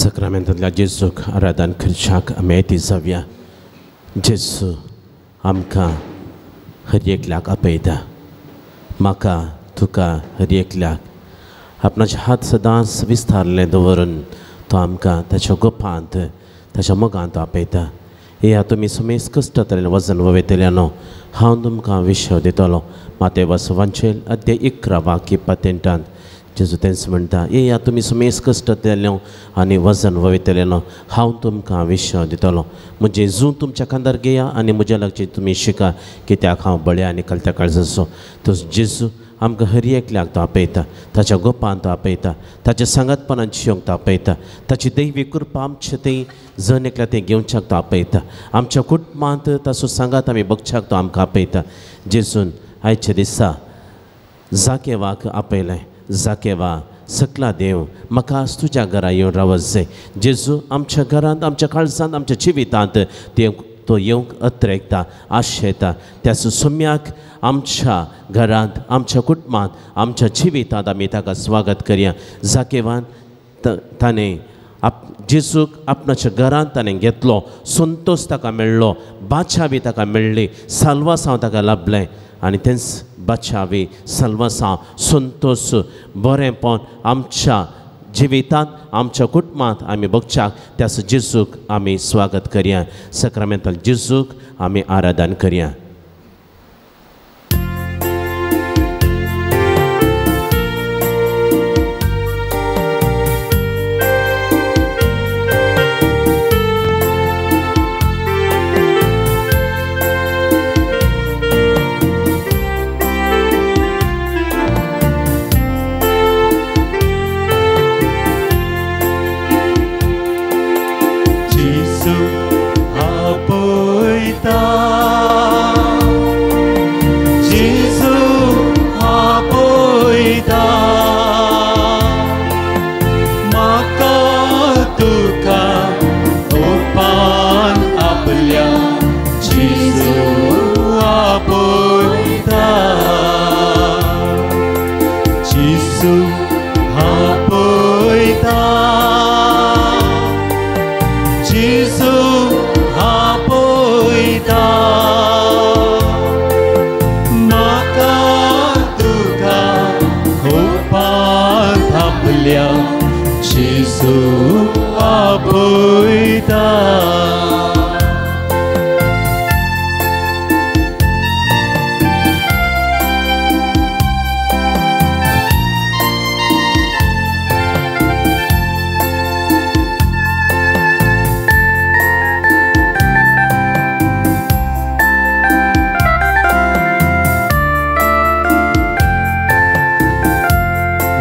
सक्रामेंतांतल्या जेजूक आराधन करच्याक आमी येती जावया. जेजू आमकां हर एकल्याक आपयता, म्हाका तुका हर एकल्याक आपणाचे हात सदांच विस्तारले दवरून तो आमकां ताच्या गोपांत ताच्या मोगांत आपयता. येया तुमी सुमेस कश्ट वजन वयतले न्हू, हांव तुमकां विशय दितलो. माते वसवांचेल अध्याय 11 वाक्य 5 जेजू तेंच म्हणटा, येया तुमी सुमेस कश्ट जातले आनी वजन वयतले न्हू, हांव तुमकां विशय दितलो. म्हजें जूं तुमच्या खांदार घेया आनी म्हज्या लागचें तुमी शिका, कित्याक हांव बळ्या आनी कलत्या काळजाचो. तो जेजू आमकां हर एकल्याक तो आपयता, ताच्या गोपान तो आपयता, ताच्या सांगातपणान शिवंक तो आपयता, ताची दैवी कृपा आमचे थंय जण एकल्या थंय घेवच्याक तो आपयता, आमच्या कुटुंबांत ताचो सांगात आमी बगच्याक तो आमकां आपयता. जेजून आयच्या दिसा जाकेवाक आपयलें, जाकेवा सकला देव म्हाका आज तुज्या घरा येवन रावत जाय. जेजू आमच्या घरांत, आमच्या काळजांत, आमच्या जिवितांत देव तो येवंक अत्रेकता, आशेता. त्याच सुम्याक आमच्या घरांत, आमच्या कुटुंबांत, आमच्या जिवितांत आमी ताका स्वागत करया. जाकेवान ताणें जेजूक आपणाच्या घरांत ताणें घेतलो, संतोश ताका मेळ्ळो, बाचावी ताका मेळ्ळी, साल्वासांव ताका लाभलें. आनी तेंच बाचावी, साल्वासांव, संतोश, बरेंपण आमच्या जिवितांत, आमच्या कुटुंबांत आमी बगच्याक त्याच जेजूक आमी स्वागत करया. सक्रामेंताल जेजूक आमी आराधन करया.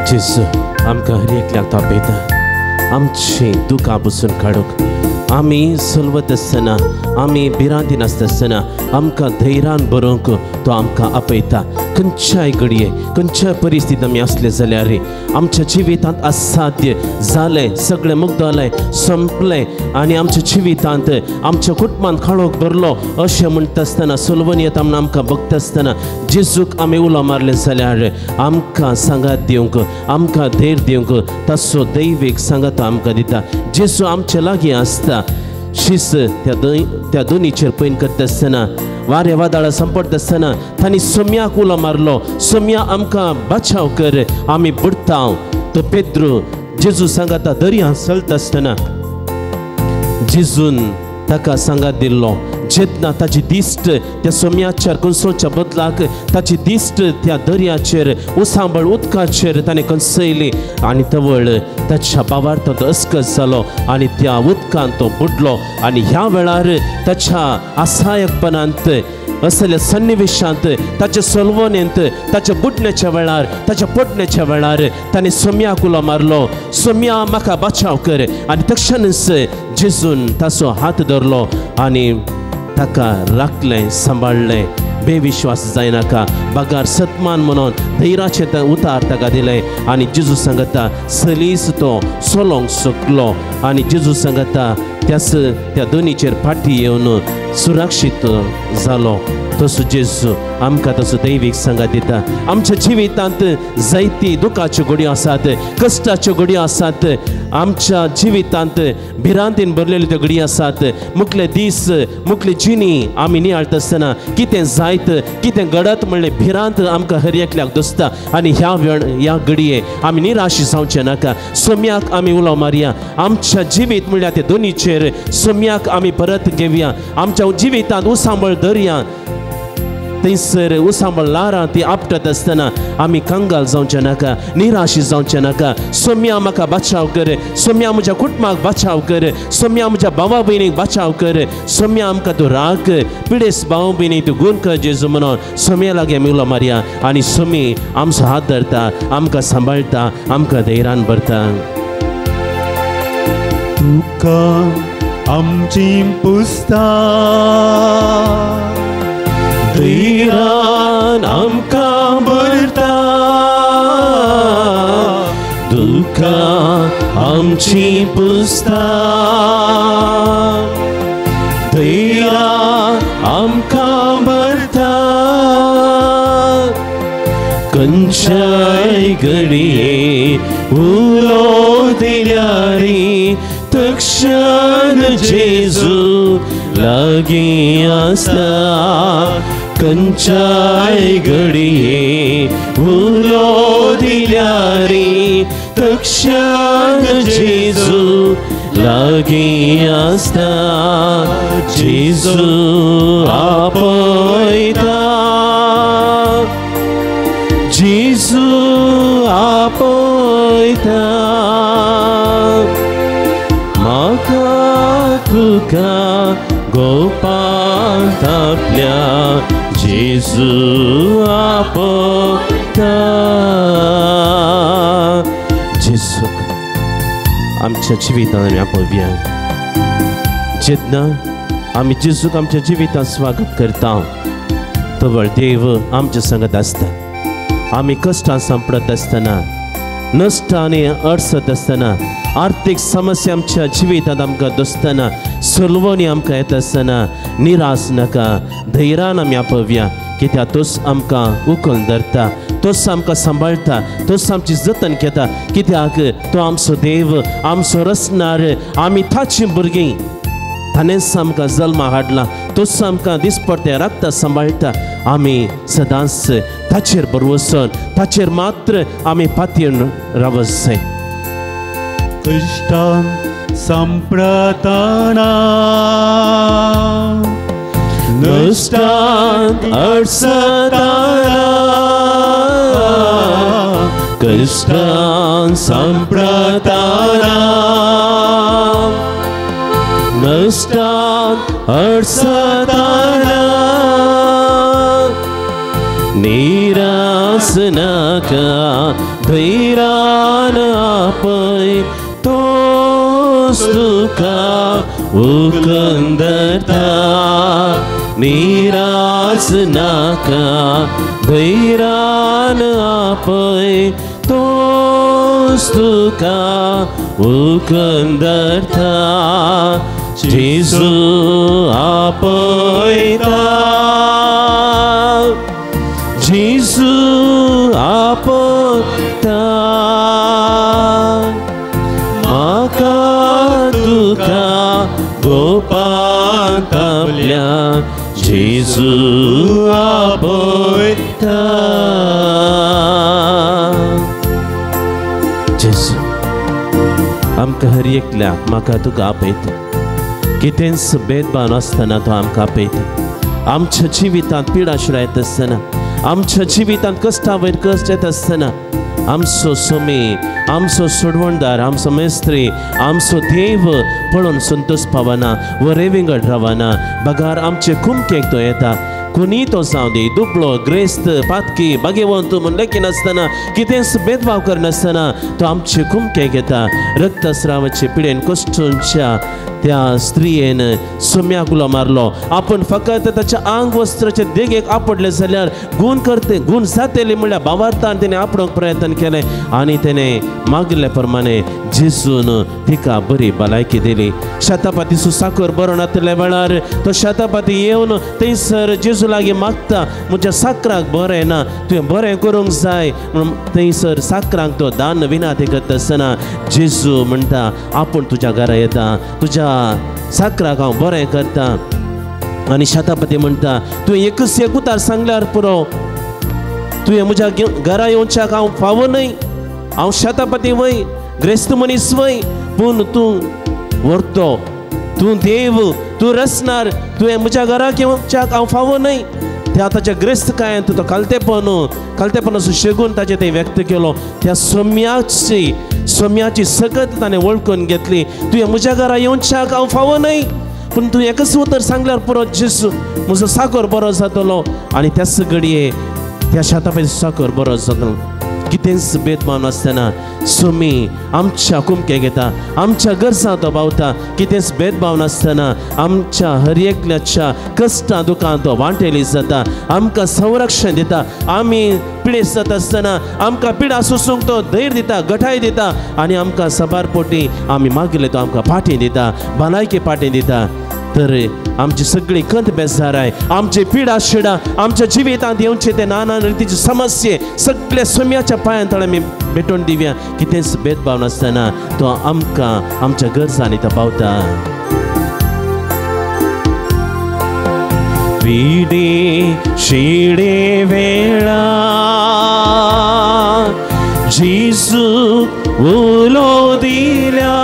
जेजू आमकां हर एकल्याक तो आपयता, आमचीं दुकां पुसून काडूंक. आमी सलवत आसतना, आमी भिरांती नासता आसतना आमकां धैर्यान बरोवंक तो आमकां आपयता. खंयच्याय घडये, खंयच्याय परिस्थितींत आमी आसले जाल्यार आमच्या जिवितांत असाध्य जालें, सगळें मुगदलें, संपलें आनी आमच्या जिवितांत आमच्या कुटुंबांत काळोख भरलो अशें म्हणटा आसतना, सलवण येता म्हूण आमकां बगता आसतना जेजूक आमी उलो मारले जाल्यार आमकां सांगात दिवंक, आमकां धैर्य दिवंक ताचो दैवीक सांगात आमकां दिता. जेजू आमचे लागीं आसता. शिस्त त्या दोनीचेर पैन करता आसतना, वारे वादळां संपडटा आसतना तांणी सोम्याक उलो मारलो, सोम्या आमकां बचाव कर, आमी बुडटा. तो पेद्रू जेजू सांगाता दर्या चलता आसतना जेजून ताका सांगात दिल्लो. जेन्ना ताची दिश्ट त्या सोम्याचेर कंसोच्या बदलाक ताची दिश्ट त्या दर्याचेर उसांबळ उदकाचेर ताणें कंसयली आनी तवळ ताच्या बावार्थांत तो अस्कस जालो आनी त्या उदकांत तो बुडलो. आनी ह्या वेळार ताच्या असायकपणांत, असल्या सन्निवेशांत, ताच्या सलवणेंत, ताच्या बुडण्याच्या वेळार, ताच्या पडण्याच्या वेळार ताणें सोम्याक उलो मारलो, सोम्या म्हाका बचाव कर. आनी तक्षणच जेजून ताचो हात धरलो आनी ताका राखलें, सांबाळ्ळें. बेविश्वास जायनाका, बगार सतमान म्हणून धैर्याचें उतार ताका दिलें. आनी जेजू सांगता सलीस तो सोलोंक शकलो. आनी जेजू सांगता त्याच त्या दोनीचेर फाटी येवन सुरक्षीत जालो. तसो जेजू आमकां ताचो दैवीक सांगात दिता. आमच्या जिवितांत जायती दुखाच्यो घडयो आसात, कश्टाच्यो घडयो आसात, आमच्या जिवितांत भिरांतीन भरलेल्यो त्यो घडयो आसात. मुखले दीस मुखली जिणी आमी नियाळटा आसतना कितें जायत कितें घडत म्हणलें भिरांत आमकां हर एकल्याक दिसता. आनी ह्या वेळ ह्या घडये आमी निराशी जावचें नाका. सोम्याक आमी उलो मारया. आमच्या जिवीत म्हणल्यार ते दोनीचेर सोम्याक आमी परत घेवया. आमच्या जिवितांत उसांबळ दरया. थंयसर उसांबळ ल्हारां ती आपटत आसतना आमी कंगाल जावचें नाका, निराशी जावचें नाका. सोम्या म्हाका बचाव कर, सोम्या म्हज्या कुटुंबाक बचाव कर, सोम्या म्हज्या भावा भयणीक बचाव कर, सोम्या आमकां तूं राख, पिडेस्त भाव भयणीक तूं गूण कर जेजू म्हणून सोम्या लागीं आमी उलो मारया. आनी सोमी आमचो हात धरता, आमकां सांबाळटा, आमकां धैर्यान भरता. तुका आमची पुस्ता धैर्यान आमकां भरता, दुखां आमची पुस्ता धैर्यान आमकां भरता. खंयच्याय घडये उलो दिल्यारी तक्षण जेजू लागीं आसता. खंयच्याय घडये उलो दिल्यारी तक्षण जेजू लागीं आसता. जेजू आपयता, जेजू आपयता, म्हाका तुका गोपांत आपल्या जेजू आपयता. जेजूक आमच्या जिवितांत आमी आपोवया. जेन्ना आमी जेजूक आमच्या जिवितांत स्वागत करता तवळ देव आमच्या संगत आसता. आमी कश्टां सांपडत आसतना, नश्टांनी अडसत आसतना, आर्थीक समस्या आमच्या जिवितांत आमकां दिसतना, सोलवणी आमकां येता आसतना निराश नाका, धैर्यान आमी आपोवया. कित्याक तोच आमकां उखलून धरता, तोच आमकां सांबाळटा, तोच आमची जतन घेता. कित्याक तो आमचो देव, आमचो रचणार, आमी ताचीं भुरगीं. ताणेंच आमकां जल्मा हाडला, तोच आमकां दिसपडटे राखता, सांबाळटा. आमी सदांच ताचेर भरवसून ताचेर मात्र आमी पातयेवन रावत जाय. कश्टां सांपडतना नश्टांत अडसतना, कश्टां सांपडतना नश्टांत अडसतना, निरास नाका धैर्यान आपय तोच तुका उखलून धरता. निरास नाका धैर्यान आपय तोच तुका उखलून धरता. जेजू आपयता, जेजू आपयता, म्हाका तुका गोपांत आपल्या जेजू आपयता. जेजू आमकां हर एकल्याक म्हाका तुका आपयता. कितेंच भेदभाव नासतना तो आमकां आपयता. आमच्या जिवितांत पिडा शिरायत आसतना, आमच्या जिवितांत कश्टा वयर कश्ट येता आसतना आमचो सोमी, आमचो सोडवणदार, आमचो मेस्त्री, आमचो देव पळोवन संतोष पावना, वरे विंगड रावना, बगार आमचे कुमकेक तो येता. कोणी तो जावं दी, दुबळो, ग्रेस्त, पातकी, भाग्यवंत म्हूण लेखिनासतना, कितेंच भेदभाव करनासतना तो आमचे कुमकेक येता. रक्तस्रावाचे पिडेन कश्टांच्या त्या स्त्रियेन सोम्याक उलो मारलो. आपूण फकत ताच्या आंग वस्त्राचे देगेक आपडले जाल्यार गूण करते गूण जातली म्हणल्यार भावार्थान तेणें आपडोवंक प्रयत्न केलें आनी तेणें मागिल्ले प्रमाणे जेजून तिका बरी भलायकी दिली. शतापाती साखर बरो नातल्या वेळार तो शतापाती येवन थंयसर जेजू लागीं मागता, म्हज्या साकराक बरें ना, तुवें बरें करूंक जाय म्हणून थंयसर साकरांक तो दान विनाती करता आसतना जेजू म्हणटा, आपूण तुज्या घरा येता, तुज्या साकराक हांव बरें करता. आनी शतापती म्हणटा, तुवें एकच एक उतार सांगल्यार पुरो, तुवें म्हज्या घरा येवच्याक हांव फावो न्हय, हांव शतापती वय, ग्रेस्त मनीस वय, पूण तूं व्हरतो, तूं देव, तूं रसणार, तुवें म्हज्या घराक येवच्याक हांव फावो न्हय. त्या ताच्या ग्रेस्तकायेन तो खालतेपणाचो शेगून ताचें तें व्यक्त केलो. त्या सोम्याची सकत ताणें वळखून घेतली. तुवें म्हज्या घरा येवच्याक हांव फावो न्हय, पूण तूं एकच उतर सांगल्यार पुरो, जेजू म्हजो साकर बरो जातलो. आनी त्याच घडये त्या शेतापय साकर बरो जातलो. कितेंच भेदभाव नासतना सोमी आमच्या कुमके घेता, आमच्या गरजां तो पावता. कितेंच भेदभाव नासतना आमच्या हर एकल्याच्या कश्टां दुकां तो वांटेली जाता, आमकां संरक्षण दिता. आमी पिडेस्त जाता आसतना आमकां पिडा सोसूंक तो धैर्य दिता, गठाय दिता आनी आमकां सबार पोटी आमी मागिल्ले तो आमकां फाटी दिता, भलायकी फाटी दिता. तर आमची सगळी कंत बेजाराय, आमची पिडा शिडा, आमच्या जिवितांत येवचे ते नाना रितीचे समस्ये सगळ्या सोम्याच्या पांयां तळे आमी भेटोवन दिवया. कितेंच भेदभाव नासतना तो आमकां आमच्या गरजांनी तो पावता. पिडे शिडे वेळा जेजू उलो दिल्या,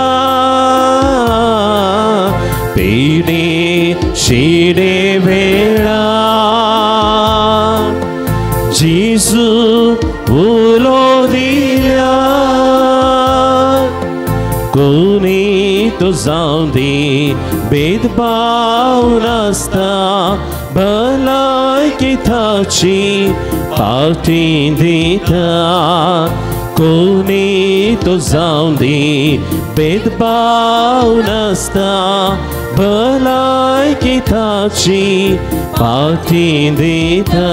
पिडे शिडे वेळा जेजू उलो दिल्या, कोणी तो जावं दी भेदभाव नासता, भलायकी ताची पावटी दिता. कोणी तो जावं दी भेदभाव नासता, भलायकी ताची पावटी दिता.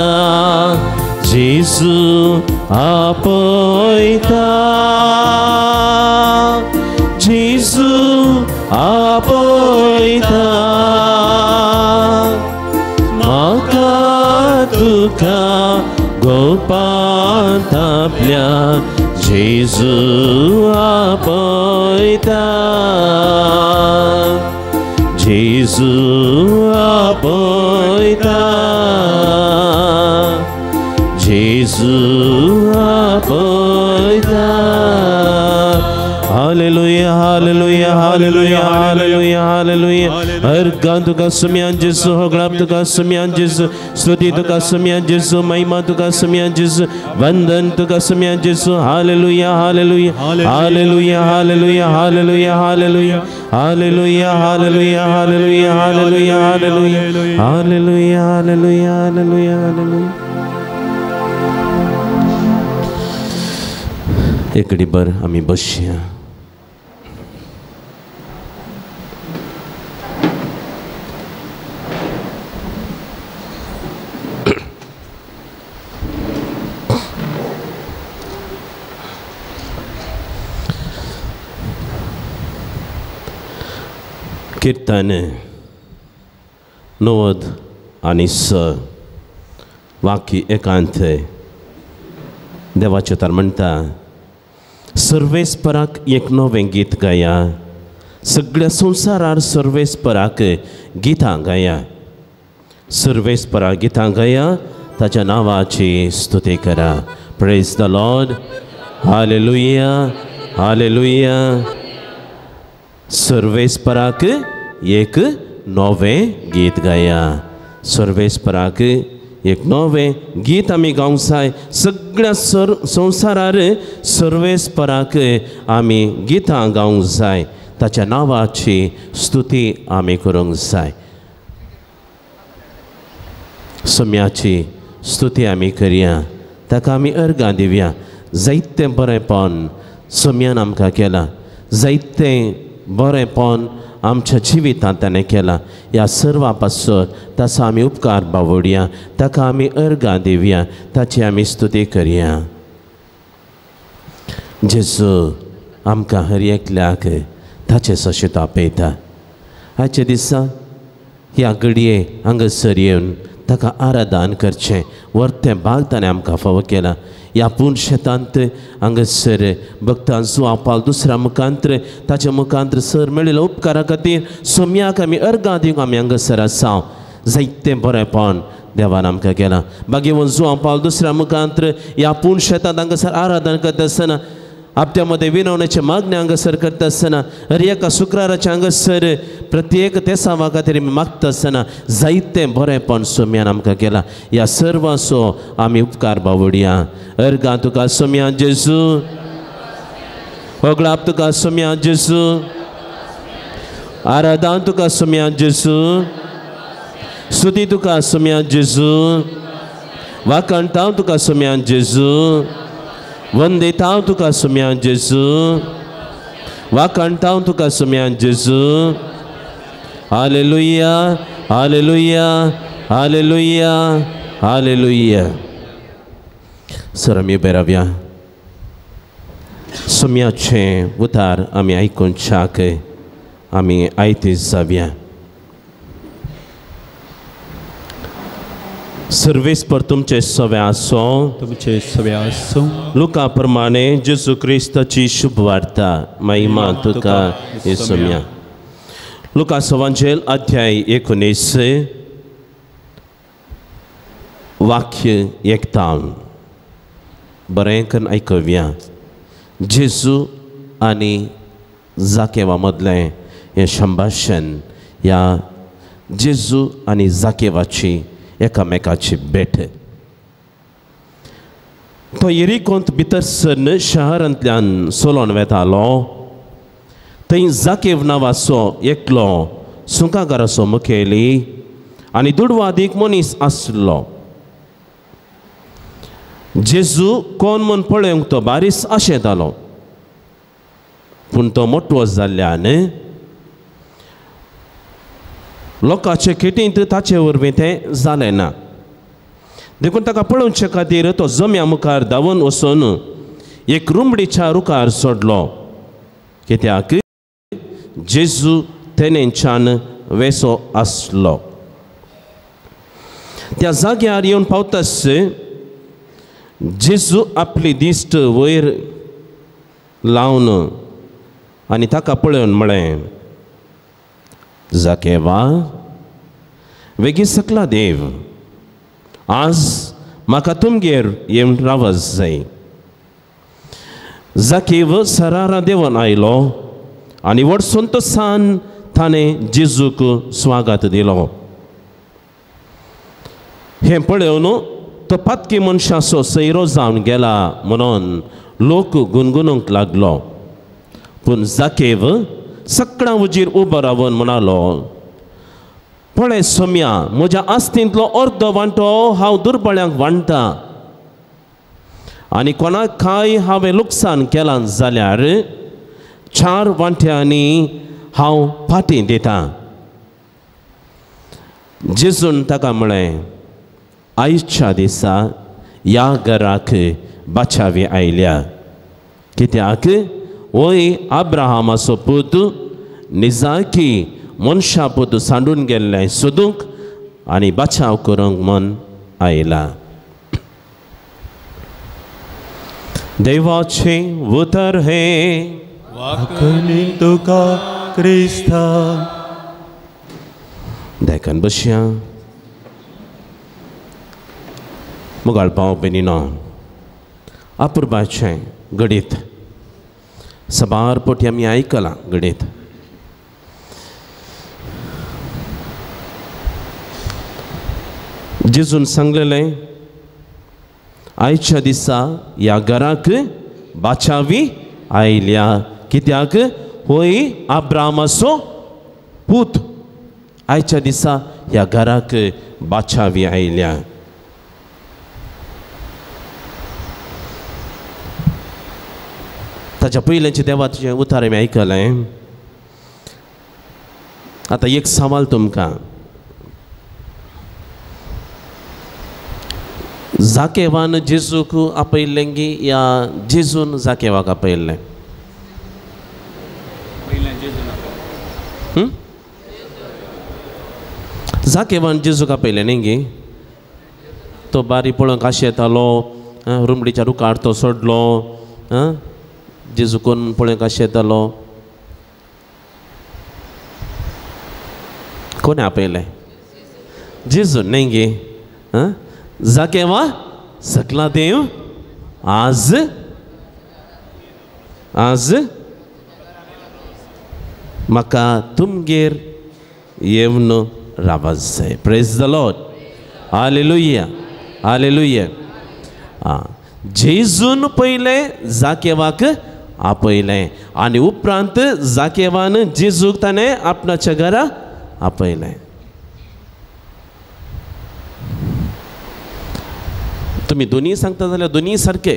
जेजू आपयता, जेजू आपयता, म्हाका तुका गोपांत आपल्या जेजू आपयता, जेजू आपयता, जेजू आपयता. Hallelujah, hallelujah, hallelujah, hallelujah, hallelujah. हर गान तुका सुम्यान जेजू, होगळाप तुका सुम्यान जेजू, स्तुती तुका सुम्यान जेजू, महिमा तुका सुम्यान जेजू, वंदन तुका सुम्यान जेजू. Hallelujah, hallelujah, hallelujah, hallelujah, hallelujah, hallelujah, hallelujah, hallelujah, hallelujah, hallelujah, hallelujah, hallelujah, hallelujah, hallelujah, hallelujah. एकडी बर आमी बसया. कीर्तन 96 वाक्य एकांत देवाचें तर म्हणटा, सर्वेस्पराक एक नवें गीत गाया, सगळ्या संवसारार सर्वेस्पराक गितां गाया, सर्वेस्पराक गितां गाया, ताच्या नांवाची स्तुती करा. Praise the Lord, hallelujah, hallelujah. सर्वेस्पराक एक नवें गीत गाया, सर्वेस्पराक एक नवें गीत आमी गावंक जाय. सगळ्या संवसारार सर्वेस्पराक आमी गितां गावंक जाय, ताच्या नांवाची स्तुती आमी करूंक जाय. सम्याची स्तुती आमी करया, ताका आमी अर्गां दिवया. जायतें बरेंपण सम्यान आमकां केलां, जायतें बरेंपण आमच्या जिवितांत ताणें केलां। ह्या सर्वा पासून ताचो आमी उपकार बावडया, ताका आमी अर्गां दिवया, ताची आमी स्तुती करया। जेजू आमकां हर एकल्याक ताचे सशें तो आपयता। आयच्या दिसा ह्या घडये हांगासर येवन ताका आराधन करचें वर्तें भाग ताणें आमकां फावो केलां। ह्या पूर्ण शेतांत हांगासर भक्तान जुवापाल दुसऱ्या मुखांत्र ताच्या मुखांत्र सर मेळिल्ल्या उपकारा खातीर सोम्याक आमी अर्गां दिवंक आमी हांगासर आसा। जायतें बरेंपण देवान आमकां केलां। बागेवन जुवापाल दुसऱ्या मुखांत्र ह्या पूर्ण शेतांत हांगासर आराधन करता आसतना आपल्या मदें विनवण्याचे मागणें हांगासर करता आसतना हर एका शुक्राराचें हांगासर प्रत्येक तेसांवा खातीर आमी मागता आसतना जायतें बरेंपण सोम्यान आमकां केलां। ह्या सर्वांचो आमी उपकार बावडया। अर्गां तुका सोम्या जेजू, होगळाप तुका सोम्या जेजू, आराधन तुका सोम्या जेजू, स्तुती तुका सोम्या जेजू, वाखाणतांव तुका सोम्या जेजू, वंदेतांव तुका सोम्या जेजू, वाखाणतांव तुका सोम्या जेजू। Hallelujah, hallelujah, hallelujah, hallelujah. Sir आमी उबे रावया। सोम्याचें उतार आमी आयकुच्याक आमी आयते जावया। सर्वेस पर तुमचे सवे आसो, तुमचे सवे आसो। लुका प्रमाणे जेजू क्रिस्ताची शुभ वार्ता। महिमा तुका येसुम्या। लुका सवांजेल अध्याय 19 वाक्य 51 बरें करून आयकुया। जेजू आनी जाकेवा मदलें हें संभाशण ह्या जेजू आनी जाकेवाची एकामेकाची भेट। तो येरिकोंत भितर सरन शहरांतल्यान सोलोन वेतालो। थंय जाकेव नांवाचो एकलो सुंकागाराचो मुखेली आनी दुडवादीक मनीस आसलो। जेजू कोण म्हूण पळोवंक तो बारीस आशेतालो, पूण तो मोटवो जाल्ल्यान लोकांचे खेटींत ताचे वरवीं तें जालें ना। देखून ताका पळोवचे खातीर तो जम्या मुखार धांवन वचून एक रुमडीच्या रुखार सोडलो, कित्याक जेजू तेनेच्यान वेसो आसलो। त्या जाग्यार येवन पावतास जेजू आपली दिश्ट वयर लावन आनी ताका पळोवन म्हळें, जाकेवा वेगीं सकला देव, आज म्हाका तुमगेर येवन रावस जाय। जाकेव सरारा देवन आयलो आनी व्हड संतोसान ताणें जेजूक स्वागत दिलो। हें पळोवन तो पातकी मनशाचो सैरो जावन गेला म्हणून लोक गुणगुणूंक लागलो। पूण जाकेव सगळ्यां उजीर उबो रावन म्हणालो, पळय सोम्या, म्हज्या आस्तींतलो अर्दो वांटो हांव दुर्बळ्यांक वांट्टा आनी कोणाक कांय हांवें लुकसाण केलां जाल्यार 4 वांट्यांनी हांव फाटीं दितां। जेजून ताका म्हळें, आयच्या दिसा ह्या घराक बाचावी आयल्या, कित्याक वय अब्राहमाचो पूत निजाकी मनशा पूत सांडून गेल्लें सोदूंक आनी बचाव करूंक मन आयला। देवाचें उतर हें वाखणी तुका क्रिस्ता। देखून बसया। मुगाळ भाव भयणीनो, अपुरबायचें घडीत सबार पटी आमी आयकलां घडीत। जेजून सांगलेलें, आयच्या दिसा ह्या घराक बाचावी आयल्या, कित्याक होय अब्राहमाचो पूत। आयच्या दिसा ह्या घराक बाचावी आयल्या। ताच्या पयल्याचे देवाचें उतार आमी आयकलें। आतां एक सवाल तुमकां, जाकेवान जेजूक आपयल्लें गी या जेजून जाकेवाक आपयल्लें? जाकेवान जेजूक आपयलें न्ही गी? तो बारी पळोवंक आशें येतालो, रुमडीच्या रुखार तो सोडलो, जेजू कोण पळोवंक आशें येतालो? कोणें आपयलें? जेजून न्ही गी? जाकेवा सकला देव आज आज म्हाका तुमगेर येवन रावत जाय. Praise the Lord. Hallelujah, hallelujah. जेजून पयलें जाकेवाक आपयलें आनी उपरांत जाकेवान जेजूक ताणें आपणाच्या घरा आपयलें. तुमी दोनी सांगता जाल्यार दोनी सारके.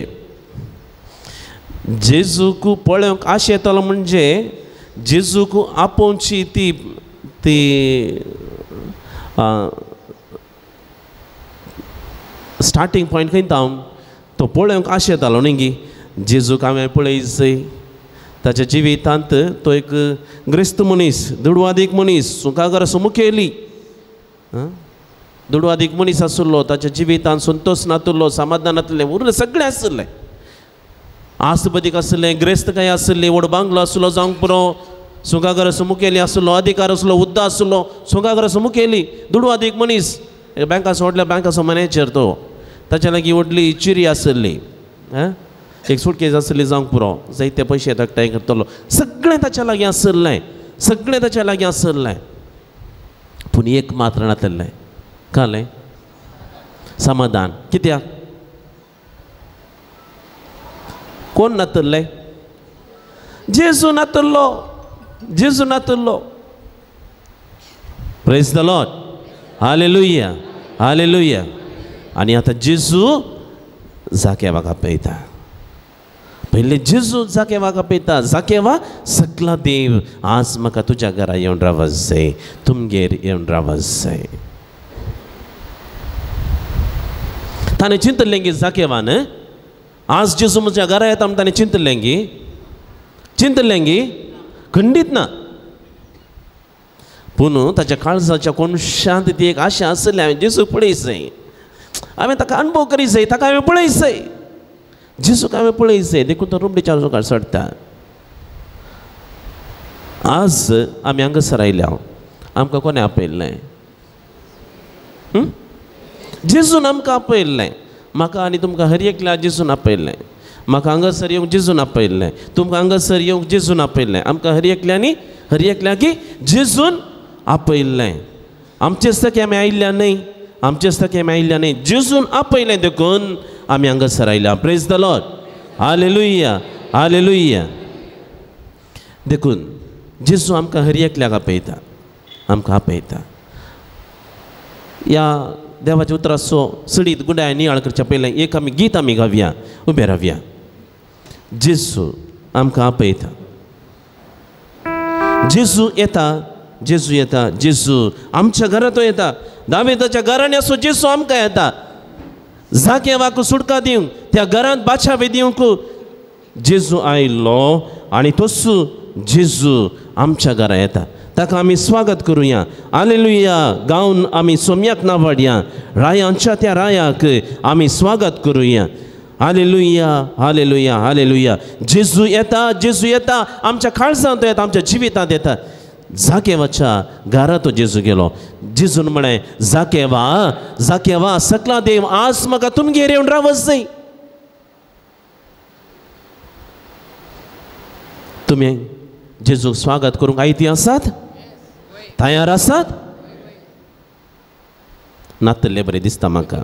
जेजूक पळोवंक आशें येतालो म्हणजे जेजूक आपोवची ती ती स्टार्टींग पॉयंट खंय हांव तो पळोवंक आशें येतालो न्ही गी? जेजूक हांवें पळयजय. ताच्या जिवितांत तो एक ग्रेस्त मनीस, दुडवादीक मनीस, सुखागर मुखेली दुडवादीक मनीस आशिल्लो. ताच्या जिवितांत संतोश नातुल्लो, समाधान नातलें, उरलें सगळें आशिल्लें. आसबदीक आशिल्लें, ग्रेस्तकाय आशिल्ली, व्हड बांगलो आशिल्लो जावंक पुरो, सुखागर मुखेली आशिल्लो, अधिकार आसलो, हुद्दो आशिल्लो, सुखागर मुखेली दुडवादीक मनीस. बँकाचो व्हडल्या बँकाचो मॅनेजर तो. ताच्या लागीं व्हडली चिरी आशिल्ली, एक सुटकेज आशिल्ली जावंक पुरो, जायते पयशे एकठांय करतलो, सगळें ताच्या लागीं आशिल्लें, सगळें ताच्या लागीं आशिल्लें. पूण एक मात्र नातलें, कळ्ळें? समाधान. कित्याक? कोण नातल्लें? जेजू नातल्लो, जेजू नातल्लो. Praise the Lord. Hallelujah, hallelujah. आनी आतां जेजू जाकेवाक आपयता. पयलें जेजू जाकेवाक आपयता, जाकेवा सकला देव आज म्हाका तुज्या घरा येवन रावत जाय, तुमगेर येवन रावत जाय. ताणें चिंतलें गी जाकेवान, आज जेजू म्हज्या घरा येता म्हूण ताणें चिंतलें गी? चिंतलें गी? खंडीत ना. पूण ताच्या काळजाच्या कोनशांत ती एक आशा आसली, हांवें जेजूक पळय जाय, हांवें ताका अणभव करी जाय, ताका हांवें पळय जाय, जेजूक हांवें पळय जाय. देखून तो रुमडीच्या रुखार चडटा. आज आमी हांगासर आयल्या, आमकां कोणें आपयल्लें? जेजून आमकां आपयल्लें. म्हाका आनी तुमकां हर एकल्या जेजून आपयल्लें. म्हाका हांगासर येवंक जेजून आपयल्लें, तुमकां हांगासर येवंक जेजून आपयल्लें. आमकां हर एकल्यांनी हर एकल्याकी जेजून आपयल्लें. आमचेच तके आमी आयिल्ल्या न्हय, आमचेच तके आमी आयिल्ल्या न्हय, जेजून आपयलें देखून आमी हांगासर आयल्या. Praise the Lord. Hallelujah, hallelujah. देखून जेजू आमकां हर एकल्याक आपयता, आमकां आपयता. ह्या देवाच्या उतराचो सडीत गुंडाय नियाळ करच्या पयलें एक आमी गीत आमी गावया, उबे रावया. जेजू आमकां आपयता. जेजू येता, जेजू येता, जेजू आमच्या घरांत येता. दावेदाच्या घरांनी असो जेजू आमकां येता. जाकेवाक सुटका दिवंक, त्या घरांत बादशावे दिवंक जेजू आयलो आनी तोच जेजू आमच्या घरा येता. ताका आमी स्वागत करुया. हालेलुया गावन आमी सोम्याक नावाडया, रायांच्या त्या रायाक आमी स्वागत करुया. Hallelujah, hallelujah, hallelujah. जेजू येता, जेजू येता, आमच्या काळजांत येता, आमच्या जिवितांत येता. जाकेवाच्या घरा तो जेजू गेलो. जेजून म्हळें, जाकेवा, जाकेवा, सकला देव आज म्हाका तुमगेर येवन रावत जाय. तुमी जेजूक स्वागत करूंक आयती आसात? तयार आसात? नातल्ले बरें दिसता म्हाका.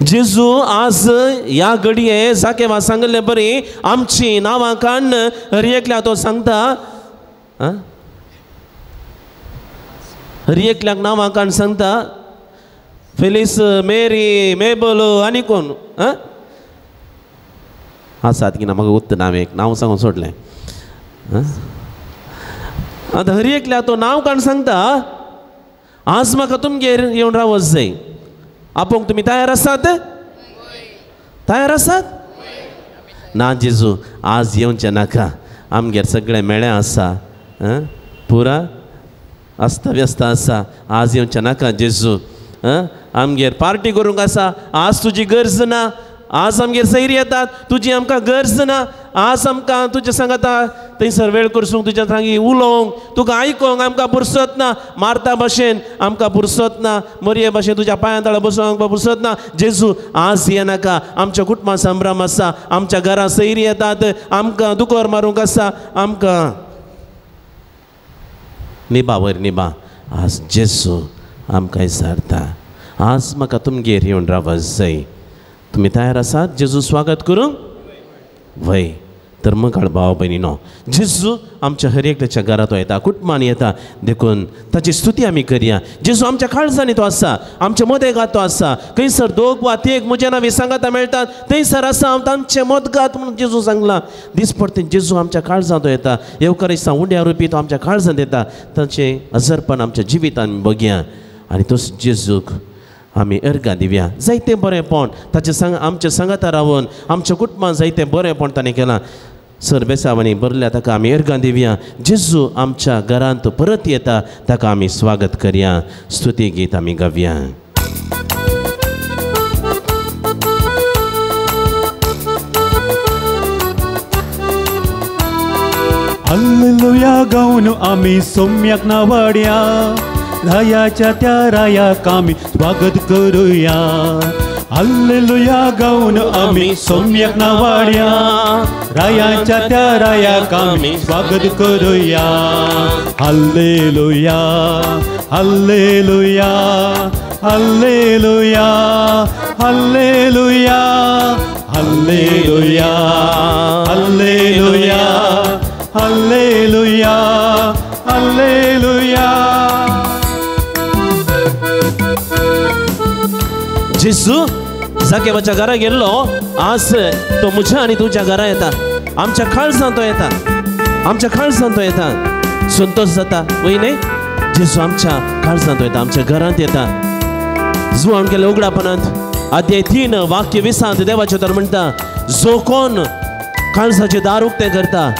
जेजू आज ह्या घडये जाकेवा सांगल्ले बरी आमची नांवां काडून हर एकल्या तो सांगता, हर एकल्याक नांवां काडून सांगता, फेलिस, मेरी, मेबल आनी कोण आसात की ना म्हाका उत्त नांव एक नांव सांगून सोडलें. आतां हर एकल्या तो नांव काण सांगता, आज म्हाका तुमगेर येवन रावत जाय. आपोवंक तुमी तयार आसात? तयार आसात? ना जेजू, आज येवचें नाका, आमगेर सगळें मेळें आसा, पुरा अस्ता व्यस्त आसा, आज येवचें नाका जेजू. आमगेर पार्टी करूंक आसा, आज तुजी गरज ना. आज आमगेर सैरी येतात, तुजी आमकां गरज ना. आज आमकां तुज्या सांगाता थंयसर वेळ करसूंक, तुज्या सांगी उलोवंक, तुका आयकोंक आमकां पुरसत ना. मारता भाशेन आमकां पुरसत ना, मरये भाशेन तुज्या पांयां तळा बसूंक आमकां पुरसत ना. जेजू आज येनाका, आमच्या कुटुंबां संभ्रम आसा, आमच्या घरां सैरी येतात, आमकां दुकोर मारूंक आसा, आमकां निभा वयर निभा. आज जेजू आमकां विचारता, आज म्हाका तुमगेर येवन रावत जाय. तुमी तयार आसात जेजू स्वागत करूंक? वय. तर मगाळ भाव भयणीनो, जेजू आमच्या हर एकल्याच्या घरांत येता, कुटुंबान येता, देखून ताची स्तुती आमी करया. जेजू आमच्या काळजांनी तो आसा, आमच्या मदेगात तो आसा. खंयसर दोग वा तेग म्हज्या नांवी सांगाता मेळटात थंयसर आसा हांव तांचे मदगात म्हणून जेजू सांगलां. दिसपडटे जेजू आमच्या काळजांत तो येता. येवकार उंड्या रुपी तो आमच्या काळजांत येता. ताचें हजरपण आमच्या जिवितान बघया आनी तोच जेजूक आमी अर्गां दिवया. जायतें बरेंपण ताचें सांग आमच्या सांगाता रावन आमच्या कुटुंबान जायतें बरेंपण ताणें केलां. सर बेसावांनी भरल्या ताका आमी अर्गां दिवया. जेजू आमच्या घरांत परत येता, ताका आमी स्वागत करया. स्तुती गीत आमी गावया. हालेलुया गावन आमी सोम्याक नावाड्या, रायाच्या त्या रायाक आमी स्वागत करूया. हालेलुया गावन आमी सोम्याक नावाड्या, रायाच्या त्या रायाक आमी स्वागत करूया. Hallelujah hallelujah hallelujah hallelujah hallelujah hallelujah hallelujah hallelujah. जेजू जाकेवाच्या घरा गेल्लो, आज तो म्हज्या आनी तुज्या घरा येता. आमच्या काळजांत तो येता, आमच्या काळजांत तो येता. संतोश जाता वय न्हय? जेजू आमच्या काळजांत येता, आमच्या घरांत येता. जुवान केले उगडापणांत अध्याय 3 वाक्य 20 देवाचें तर म्हणटा, जो कोण काळजाचें दार उक्तें करता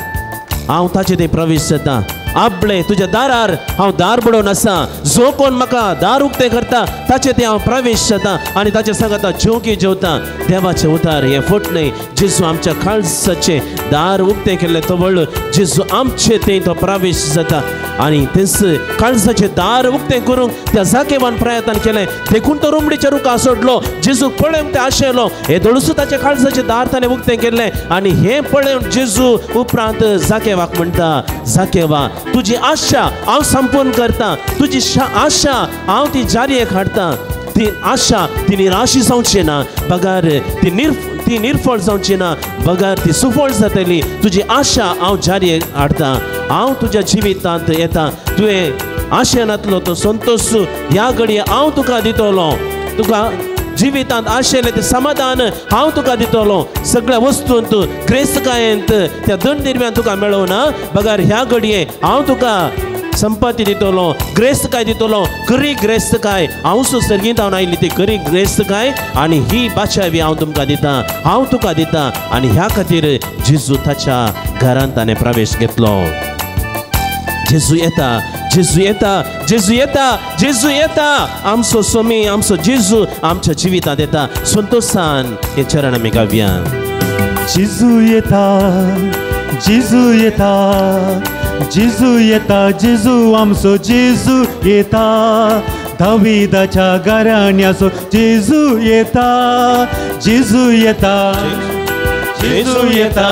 हांव ताचे थंय प्रवेश जाता. आपले तुज्या दारार हांव दार बडोवन आसा, जो कोण म्हाका दार उक्तें करता ताचे ते हांव प्रवेश जाता आनी ताचे सांगाता जेवकी जेवता. देवाचें उतार हें फट न्हय. जेजू आमच्या काळजाचें दार उक्तें केल्लें तवळ जेजू आमचे थंय तो प्रवेश जाता आनी तेंच काळजाचें दार उक्तें करूंक त्या जाकेवान प्रयत्न केलें. देखून तो रुमडीच्या रुखा सोडलो. जेजूक पळोवंक ते आशेलो. हे दळूस ताच्या काळजाचें दार ताणें उक्तें केल्लें आनी हें पळोवन जेजू उपरांत जाकेवाक म्हणटा, जाकेवा तुजी आशा हांव संपूर्ण करता, तुजी आशा हांव ती जारयेक हाडटा. ती आशा ती निराशी जावची ना, बगार ती निर्फळ जावची ना, बगार ती सुफळ जातली. तुजी आशा हांव जारयेक हाडटा, हांव तुज्या जिवितांत येता. तुवें आशेनातलो तो संतोश ह्या घडये हांव तुका दितलो. तुका जिवितांत आशिल्लें तें समाधान हांव तुका दितलो. सगळ्या वस्तूंत ग्रेस्तकायेंत त्या दंड निर्म्यान तुका मेळोवना, बगार ह्या घडये हांव तुका संपत्ती दितलो, ग्रेस्तकाय दितलो. खरी ग्रेस्तकाय हांव सो सर्गींत हांव आयली ती खरी ग्रेस्तकाय आनी ही बाशावी हांव तुमकां दिता, हांव तुका दिता. आनी ह्या खातीर जेजू ताच्या घरांत ताणें प्रवेश घेतलो. जेजू येता, जेजू येता, जेजू येता, जेजू येता. आमचो स्वामी, आमचो जेजू आमच्या जिवितांत येता. संतोशान हे चरण आमी गावया. जेजू येता, जेजू येता, जेजू येता, जेजू आमचो जेजू येता. दाविदाच्या घराण्याचो जेजू येता, जेजू येता, जेजू येता,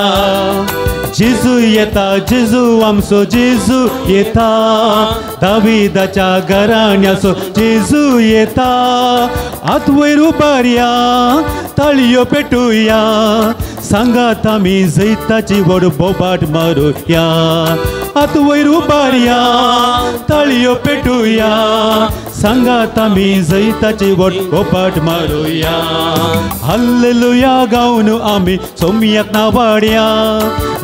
जेजू येता, जेजू आमचो जेजू येता. दाविदाच्या घराण्याचो जेजू येता. हात वयर उबारया, ताळयो पेटुया, सांगात आमी जैताची व्हड बोबाट मारुया हात वयर उबारया ताळयो पेटुया सांगात आमी जैताची व्हड बोबाट मारुया हाल्लेलुया गावन आमी सोम्याक नावाड्या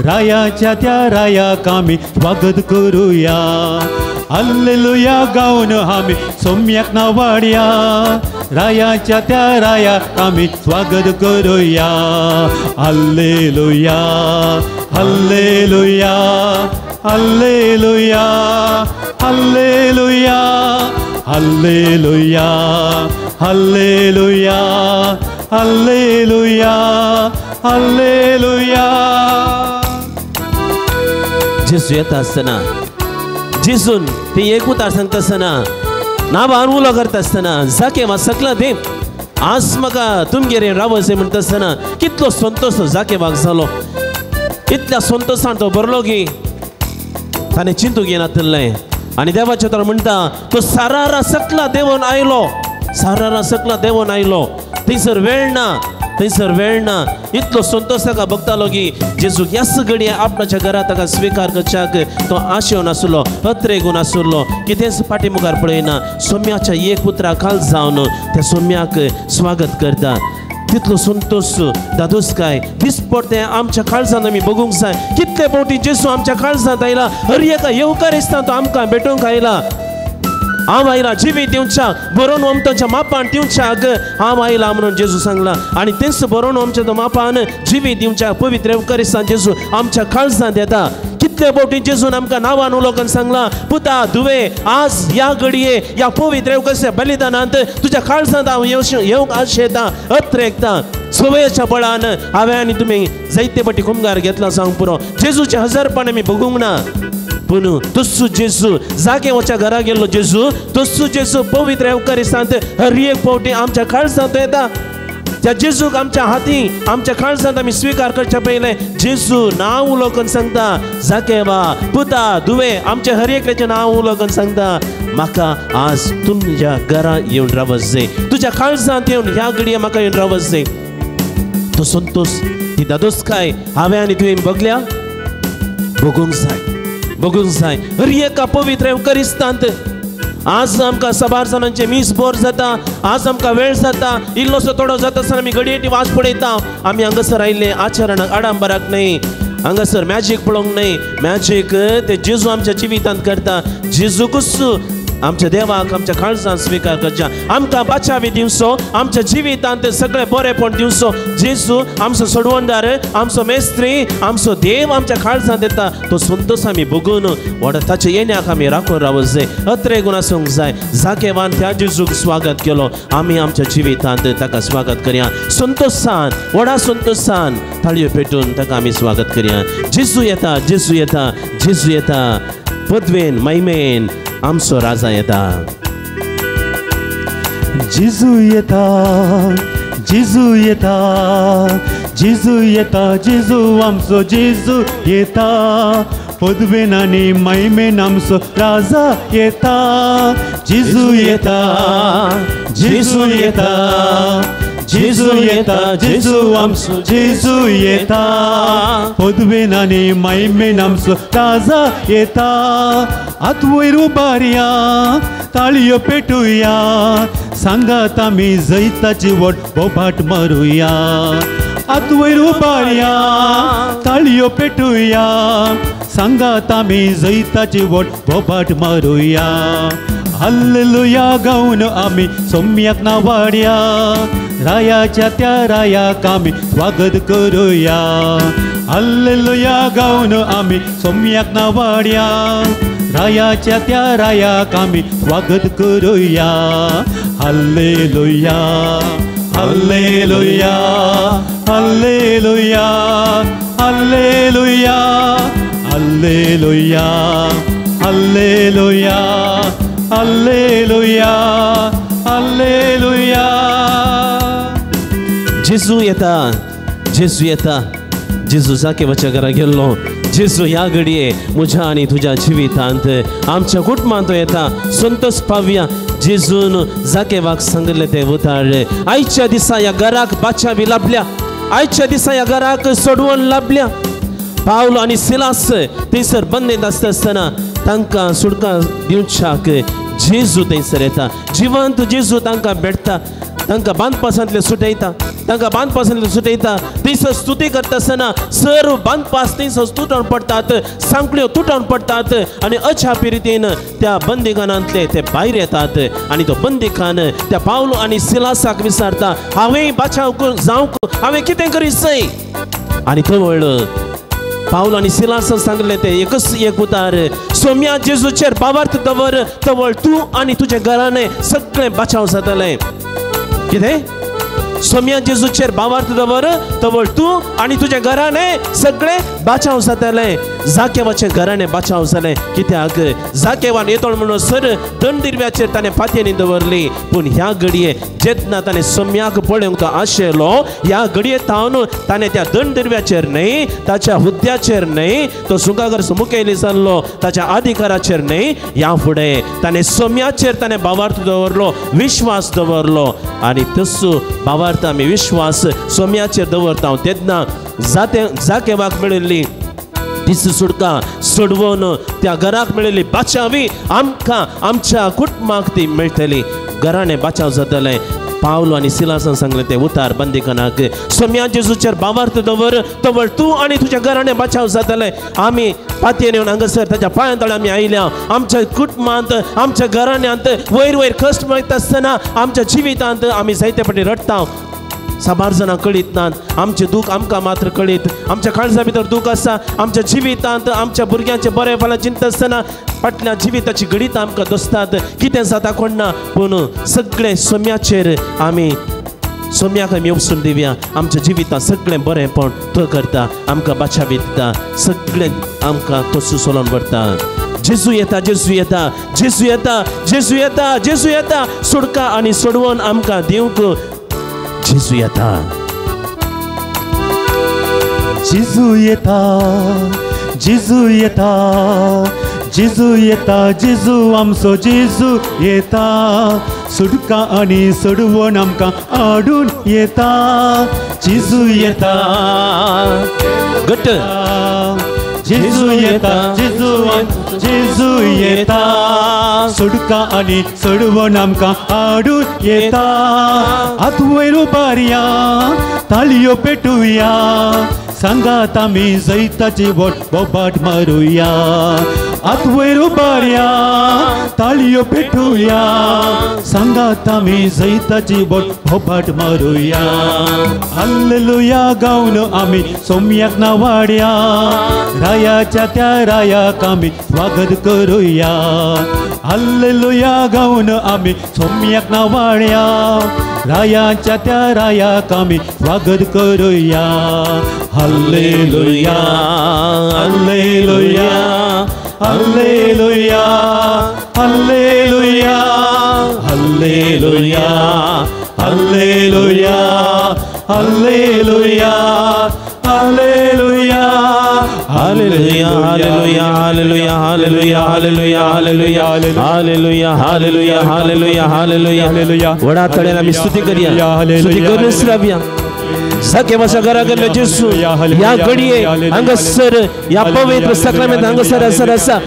रायाच्या त्या रायाक आमी स्वागत करुया हाल्लेलुया गावन आमी सोम्याक नावाड्या रायाच्या त्या रायाक आमी स्वागत करुया hallelujah hallelujah hallelujah hallelujah hallelujah hallelujah hallelujah hallelujah. जेजू येता आसतना जेजून ते एक उतार सांगता आसतना नांवान उलो करता आसतना जाकेवा सकला देव आज म्हाका तुमगेर रावचें म्हणटा आसतना कितलो संतोश जाकेवाक जालो. इतल्या संतोशान तो भरलो की ताणें चिंतूंक येनातलें. आनी देवाचें तर म्हणटा तो सारारा सकला देंवन आयलो, सारारा सकला देंवन आयलो, थंयसर वेळ ना, थंयसर वेळ ना. इतलो संतोश ताका बगतालो की जेजूक ह्याच घडये आपणाच्या घरा ताका स्विकार करच्याक तो आशेवन आसलो, अत्रेगून आसलो, कितेंच फाटी मुखार पळयना. सोम्याच्या एक उतरा खाल जावन त्या सोम्याक स्वागत करता. तितलो संतोश दादोसकाय दिसपडतें आमच्या काळजांत आमी बगूंक जाय. कितले फावटी जेजू आमच्या काळजांत आयला, हर एका येवकार दिसता तो आमकां भेटूंक आयला. हांव आयला जिवीत दिवच्याक, बरोवन आमच्या मापान दिवच्याक हांव आयला म्हणून जेजू सांगला. आनी तेंच बरोवन आमच्या मापान जिवीत दिवच्याक पवित्र येवकारिस्तान जेजू आमच्या काळजांत येता. कितले फावटी जेजून आमकां नांवान उलोवन सांगला, पुता धुवे आज ह्या घडये ह्या पवित्र येवकारिस्ताच्या बलिदानांत तुज्या काळजांत हांव येवंक आशेता, अत्रेकता. सवयेच्या बळान हांवें आनी तुमी जायते फावटी खुमगार घेतला सांग पुरो. जेजूचें हजारपण आमी भोगूंक ना, पूण तस्सू जेजू जागे वच्या घरा गेल्लो जेजू तस्सू जेजू पवित्र येवकारिस्तांत हर एक फावटी आमच्या काळजांत येता. त्या जेजूक आमच्या हाती आमच्या काळजांत आमी स्विकार करच्या पयलें जेजू नांव उलोवन सांगता, जाकेवा पुता धुवे आमच्या हर एकल्याचें नांव उलोवन सांगता, म्हाका आज तुमच्या घरा येवन रावत जाय, तुज्या काळजांत येवन ह्या घडये म्हाका येवन रावत जाय. तो संतोश ती दादोसकाय हांवें आनी तुवें बगल्या बगूंक जाय, बगूंक जाय. हर एका पवित्र येवकारिस्तांत आज आमकां साबार जाणांचें मीस बोर जाता, आज आमकां वेळ जाता, इल्लोसो थोडो जाता आसतना आमी घडये ती वास पळयता. आमी हांगासर आयिल्ले आचरणाक आडंबराक न्हय, हांगासर मॅजीक पळोवंक न्हय. मॅजीक ते जेजू आमच्या जिवितांत करता. जेजूकूच आमच्या देवाक आमच्या काळजान स्विकार करच्या, आमकां बाचावी दिवचो, आमच्या जिवितांत सगळें बरेपण दिवचो. जेजू आमचो सोडवणदार, आमचो मेस्त्री, आमचो देव आमच्या काळजांत येता. तो संतोश आमी भोगून व्हड ताच्या येण्याक आमी राखून रावत जाय, अत्रेगून आसूंक जाय. जाकेवान त्या जेजूक स्वागत केलो, आमी आमच्या जिवितांत ताका स्वागत करया संतोशान, व्हडा संतोशान ताळयो पेटून ताका आमी स्वागत करया. जेजू येता, जेजू येता, जेजू येता, पदवेन महिमेन आमचो राजा येता. जेजू येता, जेजू येता, जेजू येता, जेजू आमचो जेजू येता, पदवेन आनी महिमेन आमचो राजा येता. जेजू येता, जेजू येता, जेजू येता, जेजू आमचो जेजू येता, पदवेन आनी महिमेन आमचो राजा येता. हात वयर उबारया ताळयो पेटुया सांगात आमी जैताची व्हड बोबाट मारुया. हात वयर उबारया ताळयो पेटुया सांगात आमी जैताची व्हड बोबाट मारुया. हाल्लेलुया गावन आमी सोम्याक नावाड्या रायाच्या त्या रायाक आमी स्वागत करुया. हाल्लेलुया गावन आमी सोम्याक नावाड्या रायाच्या त्या रायाक आमी स्वागत करुया. Hallelujah hallelujah hallelujah hallelujah hallelujah hallelujah hallelujah hallelujah. जेजू येता, जेजू येता, जेजू जाकेवाच्या घरा गेल्लो. जेजू ह्या घडये म्हज्या आनी तुज्या जिवितांत आमच्या कुटुंबांत येता. संतोष पावया. जेजून जाकेवाक सांगले ते उतार आयच्या दिसा ह्या घराक बाचावी लाभल्या. आयच्या दिसा ह्या घराक सोडवण लाभल्या. पावल आनी सिलास थंयसर बंदेंत आसता आसतना तांकां सुटका दिवच्याक जेजू थंयसर येता. जिवंत जेजू तांकां भेटता, तांकां बांदपासांतले सुटयता, तांकां बांदपासांतले सुटयता. थंयसर स्तुती करता आसतना सर्व बांदपास थंयसर तुटोवन पडटात, सांकळ्यो तुटोवन पडटात आनी अचापी रितीन त्या बंदीखानांतले ते भायर येतात. आनी तो बंदीखान त्या पावलो आनी सिलासाक विचारता, हांवें बाचाव जावंक हांवें कितें करीत सय? आनी तवळ पावल आनी सिलासान सांगलें तें एकच एक उतार, सोम्या जेजूचेर बावार्थ दवर, तवळ तूं आनी तुजें घराणें सगळें बाचाव जातलें. कितें? सोम्या जेजूचेर बावार्थ दवर, तवळ तूं आनी तुजें घराणें सगळें बाचाव जातलें. जाकेवाचें घराणें बाचाव जालें. कित्याक? जाकेवान येतलो म्हणून सर दंडिरव्याचेर ताणें फातयांनी दवरली. पूण ह्या घडये जेन्ना ताणें सोम्याक पळोवंक तो आशेलो, ह्या घडये थावन ताणें त्या दंडिरव्याचेर न्हय, ताच्या हुद्द्याचेर न्हय, तो सुंगागर मुखेली जाल्लो ताच्या अधिकाराचेर न्हय, ह्या फुडें ताणें सोम्याचेर ताणें भावार्थ दवरलो, विश्वास दवरलो. आनी तसो भावार्थ आमी विश्वास सोम्याचेर दवरता तेन्ना जाकेवाक मेळिल्ली तीच सुटका सोडवून त्या घराक मेळिल्ली बाचावी आमकां आमच्या कुटुंबाक ती मेळटली. घराणें बाचाव जातलें. पावलो आनी सिलासान सांगलें तें उतार बंदीखानाक, सोम्या जेजूचेर भावार्थ दवर, तवळ तूं आनी तुज्या घराणें बाचाव जातलें. आमी पातयेन येवन हांगासर ताच्या पांयां तळे आमी आयल्या. आमच्या कुटुंबांत आमच्या घराण्यांत वयर वयर कश्ट मेळटा आसतना आमच्या जिवितांत आमी जायते फावटी रडटा. साबार जाणां कळीत नात आमचें दूख, आमकां मात्र कळीत. आमच्या काळजा भितर दूख आसा. आमच्या जिवितांत आमच्या भुरग्यांचें बरें फाल्यां चिंता आसतना फाटल्या जिविताची घडितां आमकां दोसतात. कितें जाता कोण ना, पूण सगळें सोम्याचेर आमी सोम्याक आमी वचून दिवया. आमच्या जिवितांत सगळें बरेंपण तो करता, आमकां बाचावी दिता, सगळें आमकां तो सुसोलोन व्हरता. जेजू येता, जेजू येता, जेजू येता, जेजू येता, जेजू येता सुटका आनी सोडवून आमकां दिवंक जेजू येता. जेजू येता, जेजू येता, जेजू येता, जेजू आमचो जेजू येता. सुटका आनी सोडवण आमकां हाडून येता. जेजू येता, घट जेजू येता, जेजू जेजू येता. सुटका आनी सोडवण आमकां हाडून येता. हात वयर उबारया, ताळयो पेटुया, सांगात आमी जैताची बोट बोबाट मारुया. हात वयर उबारया, ताळयो पेटुया, सांगात आमी जैताची बोट बोबाट मारुया. हालेलुया गावन आमी सोम्याक नावाड्या, रायाच्या त्या रायाक आमी स्वागत करुया. हालेलुया गावन आमी सोम्याक नावाड्या, रायाच्या त्या रायाक आमी स्वागत करुया. Hallelujah, hallelujah, hallelujah, hallelujah, hallelujah, hallelujah, hallelujah, hallelujah, hallelujah, hallelujah, hallelujah, hallelujah, hallelujah, hallelujah, hallelujah, hallelujah, hallelujah, hallelujah, hallelujah. वडा तळ्यान आमी स्तुती करया, स्तुती करूनच रावया. जाकेवाच्या घरा गेल्लो जेजू ह्या घडये हांगासर ह्या पवित्र साक्रामेंत हांगासर आसर आसा.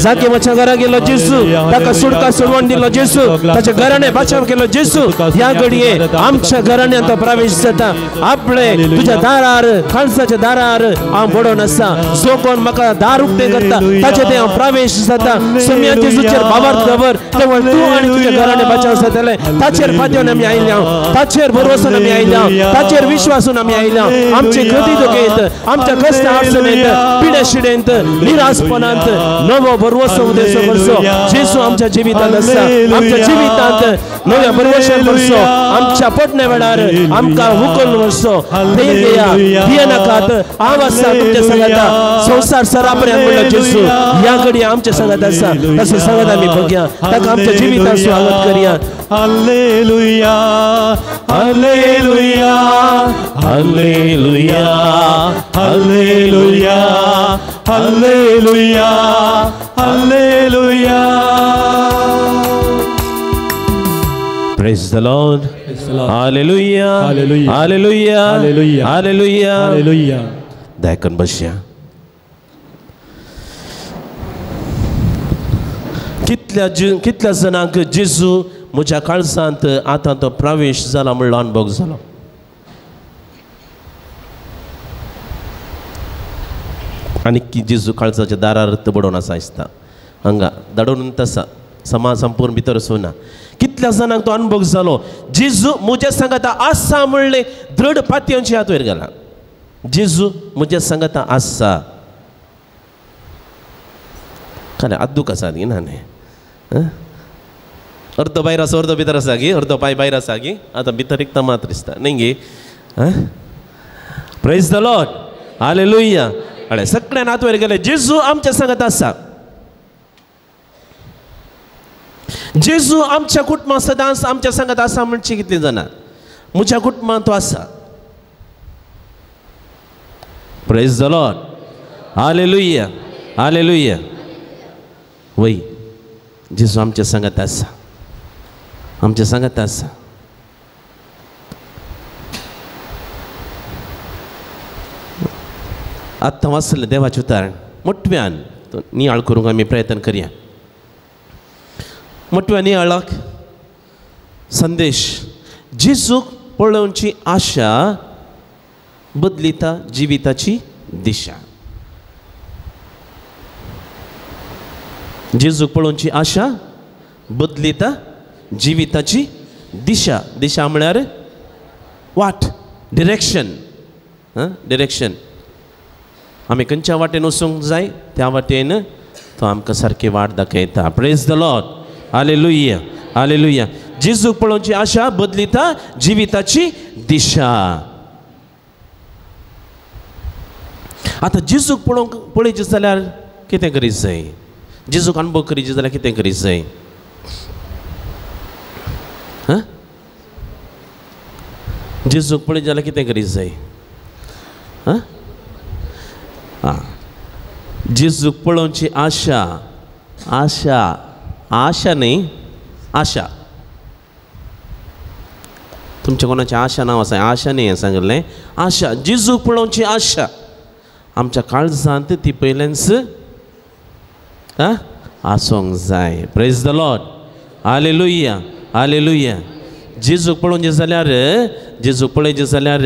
जाकेवाच्या घरा गेल्लो जेजू, ताका सुटका सोडवण दिलो जेजू, ताच्या घराणें बाचाव केलो जेजू. ह्या घडये आमच्या घराण्यांत तो प्रवेश जाता. आपले तुज्या दारार, काळजाच्या दारार हांव बडोवन आसा. जो कोण म्हाका दार उक्तें करता ताचे ते हांव प्रवेश जाता. सोम्या जेजूचेर भावार्थ दवर, तवळ तूं आनी तुज्या घराणें बाचाव जातलें. ताचेर पातयेवन आमी आयल्या, ताचेर भरवसून आमी आयल्या, ताचेर विश्वास आमी आयल्या. आमचे गती दुखेंत, आमच्या कश्ट अडचणेंत, पिड्या शिडेंत, निराशपणांत नवो भरवसो उदेसो करचो जेजू आमच्या जिवितांत आसा. आमच्या जिवितांत नव्या भरवशान करचो. आमच्या पटण्या वेळार आमकां उखल व्हरचो. भिये भियेनाकात, हांव आसा तुमच्या सांगाता. संवसार सरापर्यंत म्हणलो जेजू ह्या घडये आमच्या सांगात आसा. तसो सांगात आमी बघया, ताका आमच्या जिवितांत स्वागत करया. Hallelujah, hallelujah, hallelujah, hallelujah, hallelujah, hallelujah. Praise Praise the Lord. Hallelujah. Hallelujah. Hallelujah. Hallelujah. दयाकन बसया. कितल्या जाणांक जेजू म्हज्या काळजांत आतां तो प्रवेश जाला म्हणलो अनुभव जालो. आनी जेजू काळजाच्या दारार बडोवन आसा दिसता, हांगा दाडोवन आसा, समाज संपूर्ण भितर वचूना. कितल्या जाणांक तो अनुभव जालो जेजू म्हज्या सांगाता आसा म्हणलें दृढ पातयेवची हात वयर घाला. जेजू म्हज्या सांगाता आसा. खालें आद्दूक आसा न्ही ना न्ही, अर्दो भायर आसा अर्दो भितर आसा गी, अर्दो पांय भायर आसा गी, आतां भितर एकदां मात्र दिसता न्ही गी. Praise the Lord. Hallelujah. अरे सगळ्यान हात वयर गेले. जेजू आमच्या सांगात आसा. जेजू आमच्या कुटुंबांत सदांच आमच्या सांगात आसा म्हणचे कितलीं जाणां? म्हज्या कुटुंबांत तो आसा. Praise the Lord. Hallelujah. Hallelujah. वय जेजू आमच्या सांगात आसा, आमच्या सांगात आसा. आत्तां वाचलें देवाचें उतर मोटव्यान नियाळ करूंक आमी प्रयत्न करया. मोटव्या नियाळाक संदेश जेजूक पळोवची आशा बदलिता जिविताची दिशा. जेजूक पळोवची आशा बदलिता जिविताची दिशा. दिशा म्हळ्यार वाट, डिरेक्शन. डिरेक्शन. आमी खंयच्या वाटेन वचूंक जाय त्या वाटेन तो आमकां सारकी वाट दाखयता. Praise the Lord. Hallelujah. Hallelujah. जेजूक पळोवची आशा बदलिता जिविताची दिशा. आतां जेजूक पळोवंक पळयचें जाल्यार कितें करीत जाय? जेजूक अनुभव करीत जाल्यार कितें करीत जाय? जेजूक पळयत जाल्यार कितें करीत जाय? आं, जेजूक पळोवची आशा, आशा, आशा न्ही, आशा. तुमच्या कोणाचें आशा नांव आसा? आशा न्ही हें सांगिल्लें, आशा. जेजूक पळोवची आशा आमच्या काळजांत ती पयलेंच आसूंक जाय. Praise the Lord. Hallelujah. Hallelujah. जेजूक पळोवचें जाल्यार, जेजूक पळयचें जाल्यार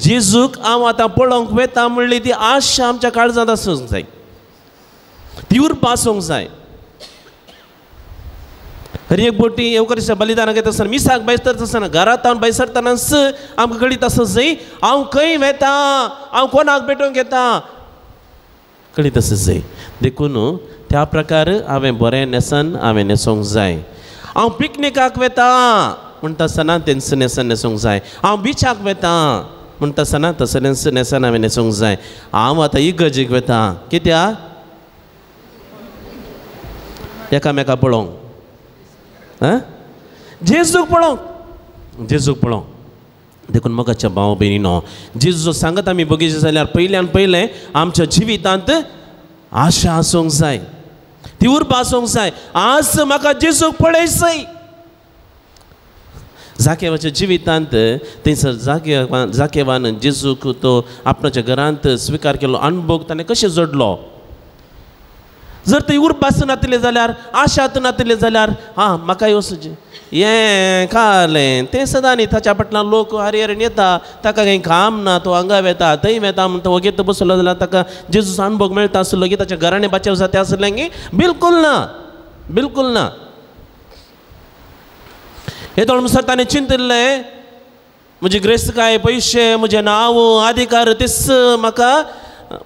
जेजूक हांव आतां पळोवंक वेता म्हणली ती आशा आमच्या काळजांत आसूंक जाय, ती उर्बा आसूंक जाय. हर एक बोटी येवकरिच्या बलिदानाक येता आसतना, मिसाक भायर सरता आसतना, घरांत हांव भायर सरतनाच आमकां कळीत आसूंक जाय हांव खंय वेता, हांव कोणाक भेटोवंक येता, कळीत आसूंक जाय. देखून त्या प्रकार हांवें बरें न्हेसन हांवें न्हेसूंक जाय. हांव पिकनिकाक वेता म्हणटा आसतना तेंच न्हेसन न्हेसूंक जाय. हांव बिचाक वेता म्हणटा आसतना तसलेंच न्हेसन हांवें न्हेसूंक जाय. हांव आतां इगर्जेक वेता कित्याक? एकामेका पळोवंक, जेजूक पळोवंक, जेजूक पळोवंक. देखून मोगाच्या भाव भयणीनो, जेजू सांगत आमी बगीचे जाल्यार पयल्यान पयलें आमच्या जिवितांत आशा आसूंक जाय, ती उर्बा आसूंक जाय. आज म्हाका जेजूक पळयसय. जाकेवाच्या जिवितांत थंयसर जाकेवान जेजूक तो आपणाच्या घरांत स्विकार केलो अनुभव ताणें कशें जोडलो? जर ती उर्बा नातिल्ली जाल्यार, आशा नातिल्ली जाल्यार, आं म्हाका वचूचें हें खालें तें सदां न्ही ताच्या फाटल्यान लोक हरिहरण येता, ताका कांय काम ना, तो हांगा वेता थंय वेता म्हणटा वगेत बसलो जाल्यार ताका जेजूचो अनुभव मेळटा आसलो की ताच्या घराणे बाचेव जाता आसलें की? बिलकूल ना, बिलकूल ना. येदोळ म्हणसर ताणें चिंतिल्लें म्हजी ग्रेस्तकाय, पयशे, म्हजें नांव, अधिकार तेच म्हाका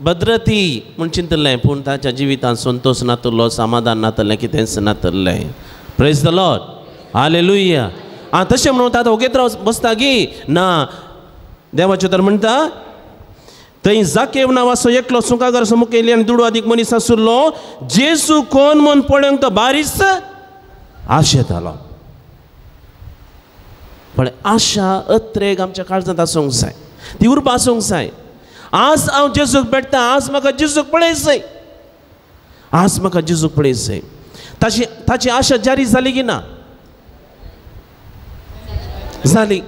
भद्रती म्हूण चिंतिल्लें. पूण ताच्या जिवितांत संतोश नातलो, समाधान नातलें, कितेंच नातलें. Praise the Lord. Hallelujah. आं तशें म्हणून आतां ओगेत राव बसता गी ना. देवाचें तर म्हणटा थंय जाकेव नांवाचो एकलो सुंकागर मुखेली आनी दुडू आदीक मनीस आशिल्लो. जेजू कोण म्हूण पळोवंक तो बारीस आशेतालो. पण आशा अत्रेग आमच्या काळजांत आसूंक जाय, ती उर्बा आसूंक जाय. आज हांव जेजूक भेटता, आज म्हाका जेजूक पळयसय, आज म्हाका जेजूक पळयसय. ताची आशा जारी जाली की ना? जाली,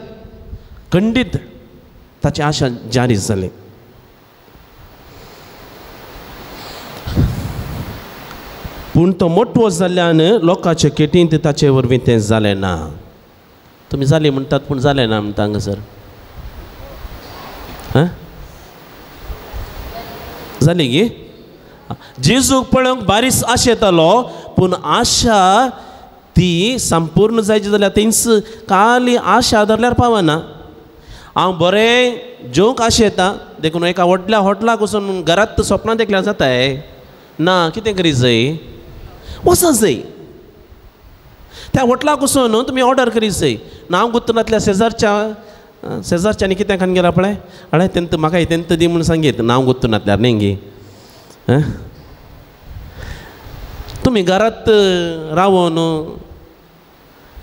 खंडीत ताची आशा जारी जाली. पूण तो मोटवो जाल्ल्यान लोकांचे केटींत ताचे वरवीं तें जालें ना. तुमी जालें म्हणटात पूण जालें ना म्हणटा हांगासर. हां जाली गी? जेजूक पळोवंक बारीस आशा येतालो, पूण आशा ती संपूर्ण जायची जाल्यार तेंच खाली आशा धरल्यार पावना. हांव बरें जेवंक आशा येता देखून एका व्हडल्या हॉटलाक वचून घरांत सपनां देखल्यार जाताय ना. कितें करी जाय? वचत जाय त्या हॉटलाक वचून तुमी ऑर्डर करी जाय. नांव गुत्तनांतल्या शेजारच्या शेजारच्यांनी कितें खावन गेला पळय, अळे तेंत म्हाका तेंत दी म्हूण सांगीत नांव गुत्तनांतल्यार न्ही गी. तुमी घरांत रावन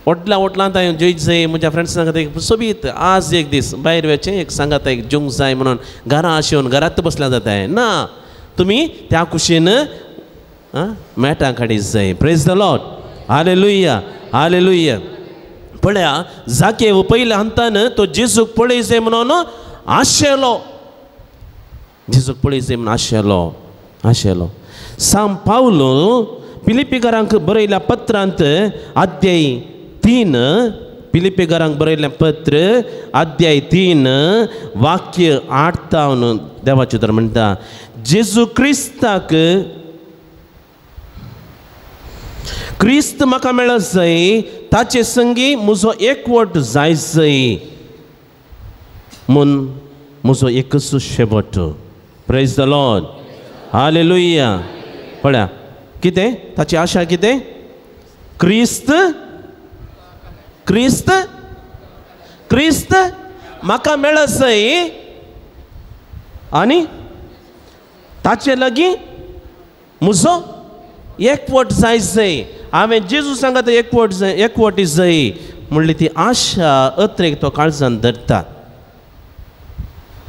व्हडल्या हॉटलांत हांवें जेयत जाय म्हज्या फ्रेंड्सां खातीर सोबीत आज एक दीस भायर वचचें एक सांगात एक जेवंक जाय म्हणून घरां आशेवन घरांत बसल्या जाताय ना. तुमी त्या कुशीन मेटां काडीत जाय. Praise the Lord. Hallelujah, hallelujah. पळया जाकेव पयल्या हंतान तो जेजूक पळय जाय म्हणून आशेलो, जेजूक पळय जाय म्हणून आशेलो, आशेलो. सांव पावलो फिलिप्पीकारांक बरयल्या पत्रांत अध्याय 3, फिलिप्पीकारांक बरयल्लें पत्र अध्याय 3 वाक्य 8 तावन देवाचें तर म्हणटा, जेजू क्रिस्ताक क्रिस्त म्हाका मेळत जाय, ताचे संगी म्हजो एकवट जाय जाय म्हूण म्हजो एकच शेवट. Praise the Lord. Hallelujah. पळया कितें ताची आशा कितें? क्रिस्त क्रिस्त क्रिस्त म्हाका मेळत जाय आनी ताचे लागीं म्हजो एकवट जाय जाय. हांवें जेजू सांगता एकवट जाय, एकवटी जाय म्हणली ती आशा अत्रेक तो काळजान धरता.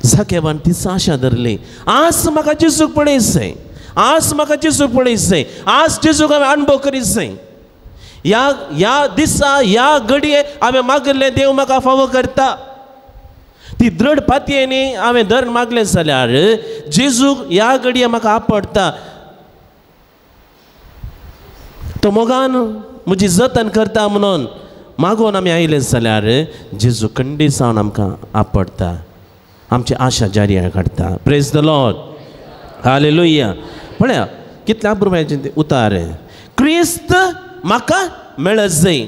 जाकेवान तीच आशा धरली, आज म्हाका जेजूक पळय जाय, आज म्हाका जेजूक पळय जाय, आज जेजूक हांवें अणभव करीत जाय. ह्या ह्या दिसा ह्या घडये हांवें मागिल्लें देव म्हाका फावो करता. ती दृढ पातयेनी हांवें धर मागलें जाल्यार जेजूक ह्या घडये म्हाका आपडटा. तो मोगान म्हजी जतन करता म्हणून मागोवन आमी आयले जाल्यार जेजू खंडीत जावन आमकां आपडटा, आमची आशा जारी काडटा. Praise the Lord. Hallelujah. पळया कितल्या अप्रुपायेचें उतार. क्रिस्त म्हाका मेळत जाय.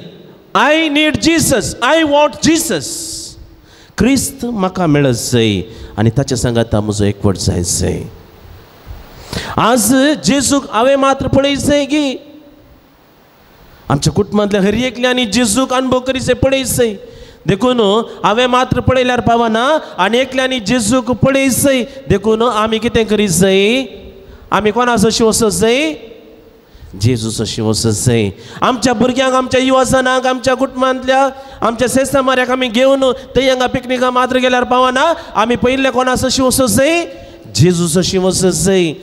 I need Jesus, I want Jesus. क्रिस्त म्हाका मेळत जाय आनी ताच्या सांगाता म्हजो एकवट जाय जाय. आज जेजूक हांवें मात्र पळय जाय की आमच्या कुटुंबांतल्या हर एकल्यानी जेजूक अणभव करी जाय, पळय जाय. देखून हांवें मात्र पळयल्यार पावना आनी एकल्यांनी जेजूक पळय जाय. देखून आमी कितें करीत जाय? आमी कोणाचो वचत जाय? जेजूचो वचत जाय. आमच्या भुरग्यांक, आमच्या युवाजनांक, आमच्या कुटुंबांतल्या आमच्या शेजाऱ्याक आमी घेवन थंय हांगा पिकनिका मात्र गेल्यार पावना. आमी पयिल्ले कोणाचो वचत जाय? जेजूचो वचत जाय.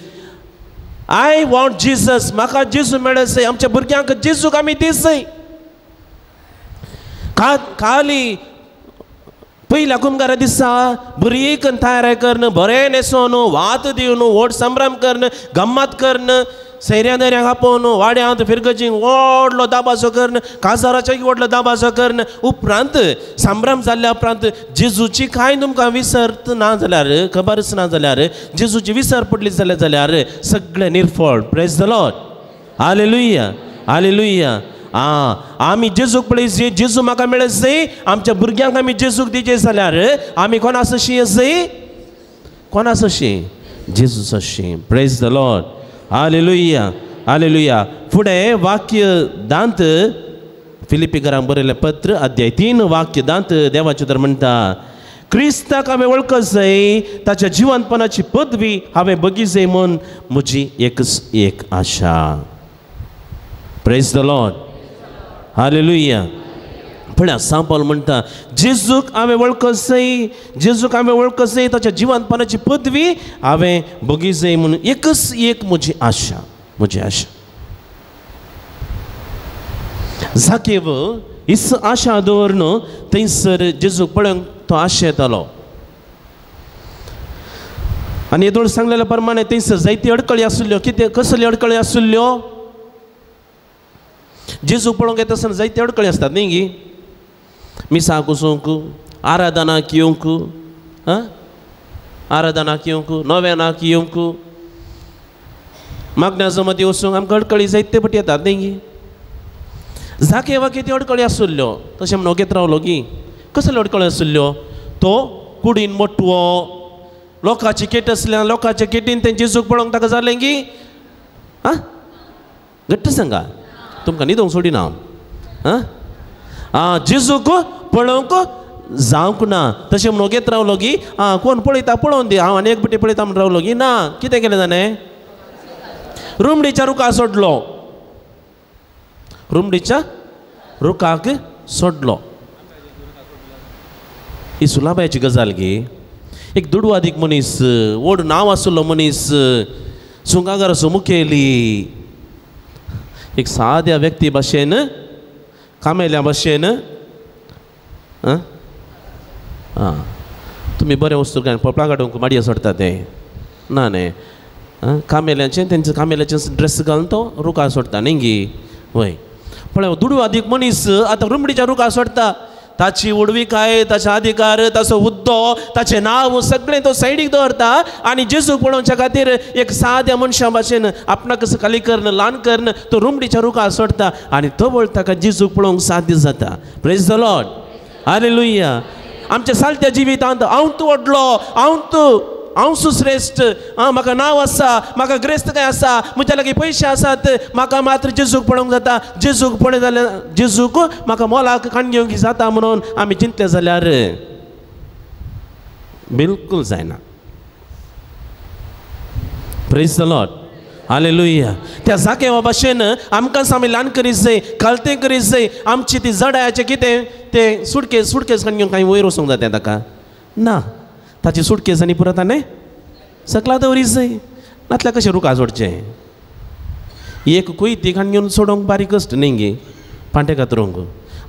I want Jesus. म्हाका जेजू मेळत जाय. आमच्या भुरग्यांक जेजूक आमी दीत जाय. खाली पयल्या कुमगारा दिसा बरी करून तयार करून बरें न्हेसोवन वात दिवन व्हड संभ्रम करून गम्मत करून सैऱ्या दर्यांक आपोवन वाड्यांत फिरगजींक व्हडलो दाबाजो करून काजाराचो व्हडलो दाबाजो करून उपरांत संभ्रम जाल्ल्या उपरांत जेजूची कांय तुमकां विसर ना जाल्यार, खबरच ना जाल्यार, जेजूची विसर पडली जाल्यार जाल्यार सगळें निर्फळ. Praise the Lord. Hallelujah, hallelujah. आं आमी जेजूक पळय जाय, जेजू म्हाका मेळत जाय. आमच्या भुरग्यांक आमी जेजूक दिजे जाल्यार आमी कोणाचशी जाय? कोणाचशी? जेजूचशी. Praise the Lord. Hallelujah, hallelujah. फुडें वाक्य दांत फिलिप्पीकारांक बरयलें पत्र अध्याय 3 वाक्य दांत देवाचें तर म्हणटा, क्रिस्ताक हांवें वळखत जाय, ताच्या जिवनपणाची पदवी हांवें बगी जाय म्हूण म्हजी एकच एक आशा. Praise the Lord. Hallelujah. पळया सांव पावल म्हणटा, जेजूक हांवें वळखत जाय, जेजूक हांवें वळखत जाय, ताच्या जिवनपणाची पदवी हांवें बगी जाय म्हणून एकच एक म्हजी आशा, म्हजी आशा. जाकेव इस आशा दवरून थंयसर जेजूक पळोवंक तो आशेतालो. आनी येदोळ सांगलेल्या प्रमाणे थंयसर जायती अडकळी आशिल्ल्यो. कितें कसली अडकळी आशिल्ल्यो? जेजूक पळोवंक येता आसतना जायती अडकळी आसतात न्ही गी. मिसाक वचूंक, आराधनाक येवंक, आराधनाक येवंक, नव्यानाक येवंक, मागण्या जमती वचूंक आमकां अडकळी जायते पटी येतात न्ही गी. जाकेवा कितें अडकळी आशिल्ल्यो तशें म्हणून ओगेत रावलो की कसल्यो अडकळी आशिल्ल्यो? तो कुडीन मोटवो, लोकांची केट आसल्या, लोकांच्या केटीन तें जेजूक पळोवंक ताका जालें की आं घट्ट सांगा तुमकां न्हिदोंक सोडिना हांव. आं जेजूक पळोवंक जावंक ना तशें म्हणून ओगेत रावलो की आं कोण पळयता पळोवन दी, हांव आनी एक पटी पळयता म्हण रावलो की ना. कितें केलें ताणें? रुमडीच्या रुखाक सोडलो, रुमडीच्या रुखाक सोडलो. ही सुलाबायची गजाल गी. एक दुडवादीक मनीस, व्हड नांव आशिल्लो मनीस, सुंगागाराचो मुखेली, एक साद्या व्यक्ती भाशेन, कामेल्या भाशेन. आं तुमी बरें वस्तू काय पपळां काडूंक माडयो सोडटा तें ना न्ही. कामेल्यांचें तेंचे कामेल्याचें ड्रेस घालून तो रुखार सोडटा न्ही गी. वय पळय दुडवादीक मनीस आतां रुमडीच्या रुखार सोडटा. ताची व्हडविकाय, ताचे अधिकार, ताचो हुद्दो, ताचें नांव सगळें तो सायडीक दवरता आनी जेजूक पळोवच्या खातीर एक साद्या मनशा भाशेन आपणाक कसो खाली करून ल्हान करून तो रुमडीच्या रुखार सोडटा आनी तवळ ताका जेजूक पळोवंक साध्य जाता. Praise the Lord, hallelujah. आमच्या सालत्या जिवितांत हांव तूं व्हडलो, हांव तूं, हांव सुश्रेश्ठ, आं म्हाका नांव आसा, म्हाका ग्रेस्त काय आसा, म्हज्या लागीं पयशे आसात, म्हाका मात्र जेजूक पळोवंक जाता, जेजूक पळय जाल्यार जेजूक म्हाका मोलाक काण घेवंक जाता म्हणून आमी चिंतले जाल्यार बिलकूल जायना. प्रेज the Lord, hallelujah. त्या जाकेवा भाशेन आमकां आमी ल्हान करीत जाय, खालतें करीत जाय. आमची ती जडायाचें कितें तें सुटकेस सुटकेस काण घेवन कांय वयर वचूंक जाता ताका ना. ताची सुटकेस आनी पुरो ताणें सकला दवरीत जाय, नातल्यार कशें रुखार सोडचें? एक कोयती काण घेवन सोडोवंक बारीक कश्ट न्ही गे, पांटे कातरूंक,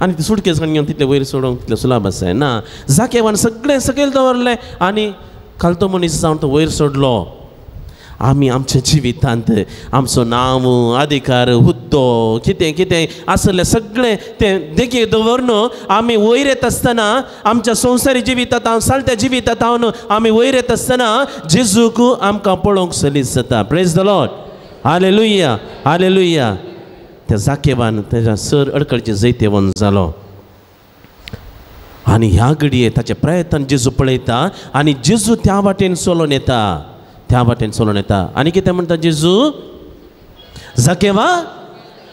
आनी ती सुटकेस काण घेवन तितलें वयर सोडोवंक तितलें सुलाभ आसा ना. जाकेवान सगळें सकयल दवरलें आनी खालतो मनीस जावन तो वयर सोडलो. आमी आमच्या जिवितांत आमचो नांव, अधिकार, हुद्दो, कितें कितें आसलें सगळें तें देखीक दवरून आमी वयर येता आसतना आमच्या संवसारी जिवितांत, सालत्या जिवितांत आमी वयर येता आसतना जेजूक आमकां पळोवंक सलीस जाता. Praise the Lord, hallelujah, hallelujah. त्या जाकेवान तेज्या सर अडकळचे जैतेवन जालो आनी ह्या घडये ताचे प्रयत्न जेजू पळयता आनी जेजू त्या वाटेन चलोवन येता, त्या वाटेन चलोवन येता. आनी कितें म्हणटा जेजू? जाकेवा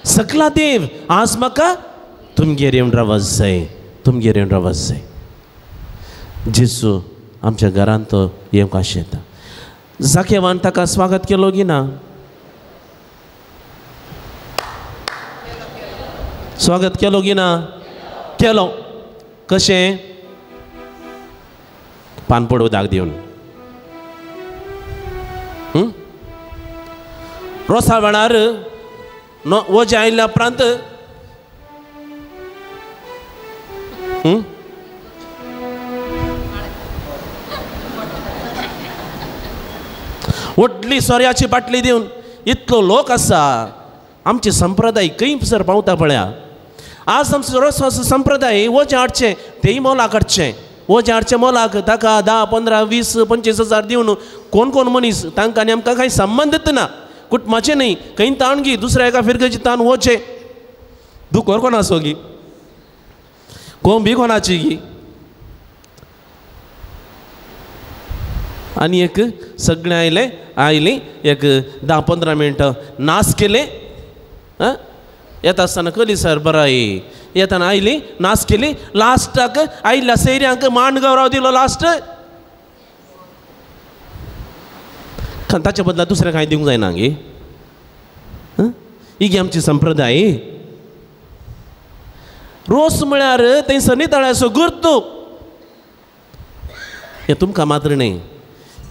सकला देव, आज म्हाका तुमगेर येवन रावस जाय, तुमगेर येवन रावस जाय. जेजू आमच्या घरांत तो येवंक आशेता. जाकेवान ताका स्वागत केलो की ना? स्वागत केलो की ना? केलो. कशें? पानपड उदक दिवन, रोसा वेळार वजें आयिल्ल्या उपरांत व्हडली सोऱ्याची बाटली दिवन इतलो लोक आसा. आमचे संप्रदाय खंय सर पावता पळया. आज आमचो रोसो संप्रदाय वजें हाडचें तेय मोलाक हाडचें, वजें हाडचें मोलाक ताका 10, 15, 20, 25 हजार दिवन कोण कोण मनीस तांकां आनी आमकां कांय संबंदच ना, कुटुंबाचें न्ही, खंय ताण गी दुसऱ्या एका फिरगेची ताण वचें दुकोर कोणाचो गी, कोंबी कोणाची गी. आनी एक सगळें आयलें, आयलीं एक 10, 15 मिनटां नास केलें. आं येता आसतना कली सर बराय येताना आयली नास केली, लास्टाक आयिल्ल्या सैऱ्यांक मान गौरव दिलो लास्ट. ताच्या बदला दुसरें कांय दिवंक जायना गे. ही आमची संप्रदाय. रोस म्हळ्यार थंयसर नितळाचो गुर्तू. हें तुमकां मात्र न्ही,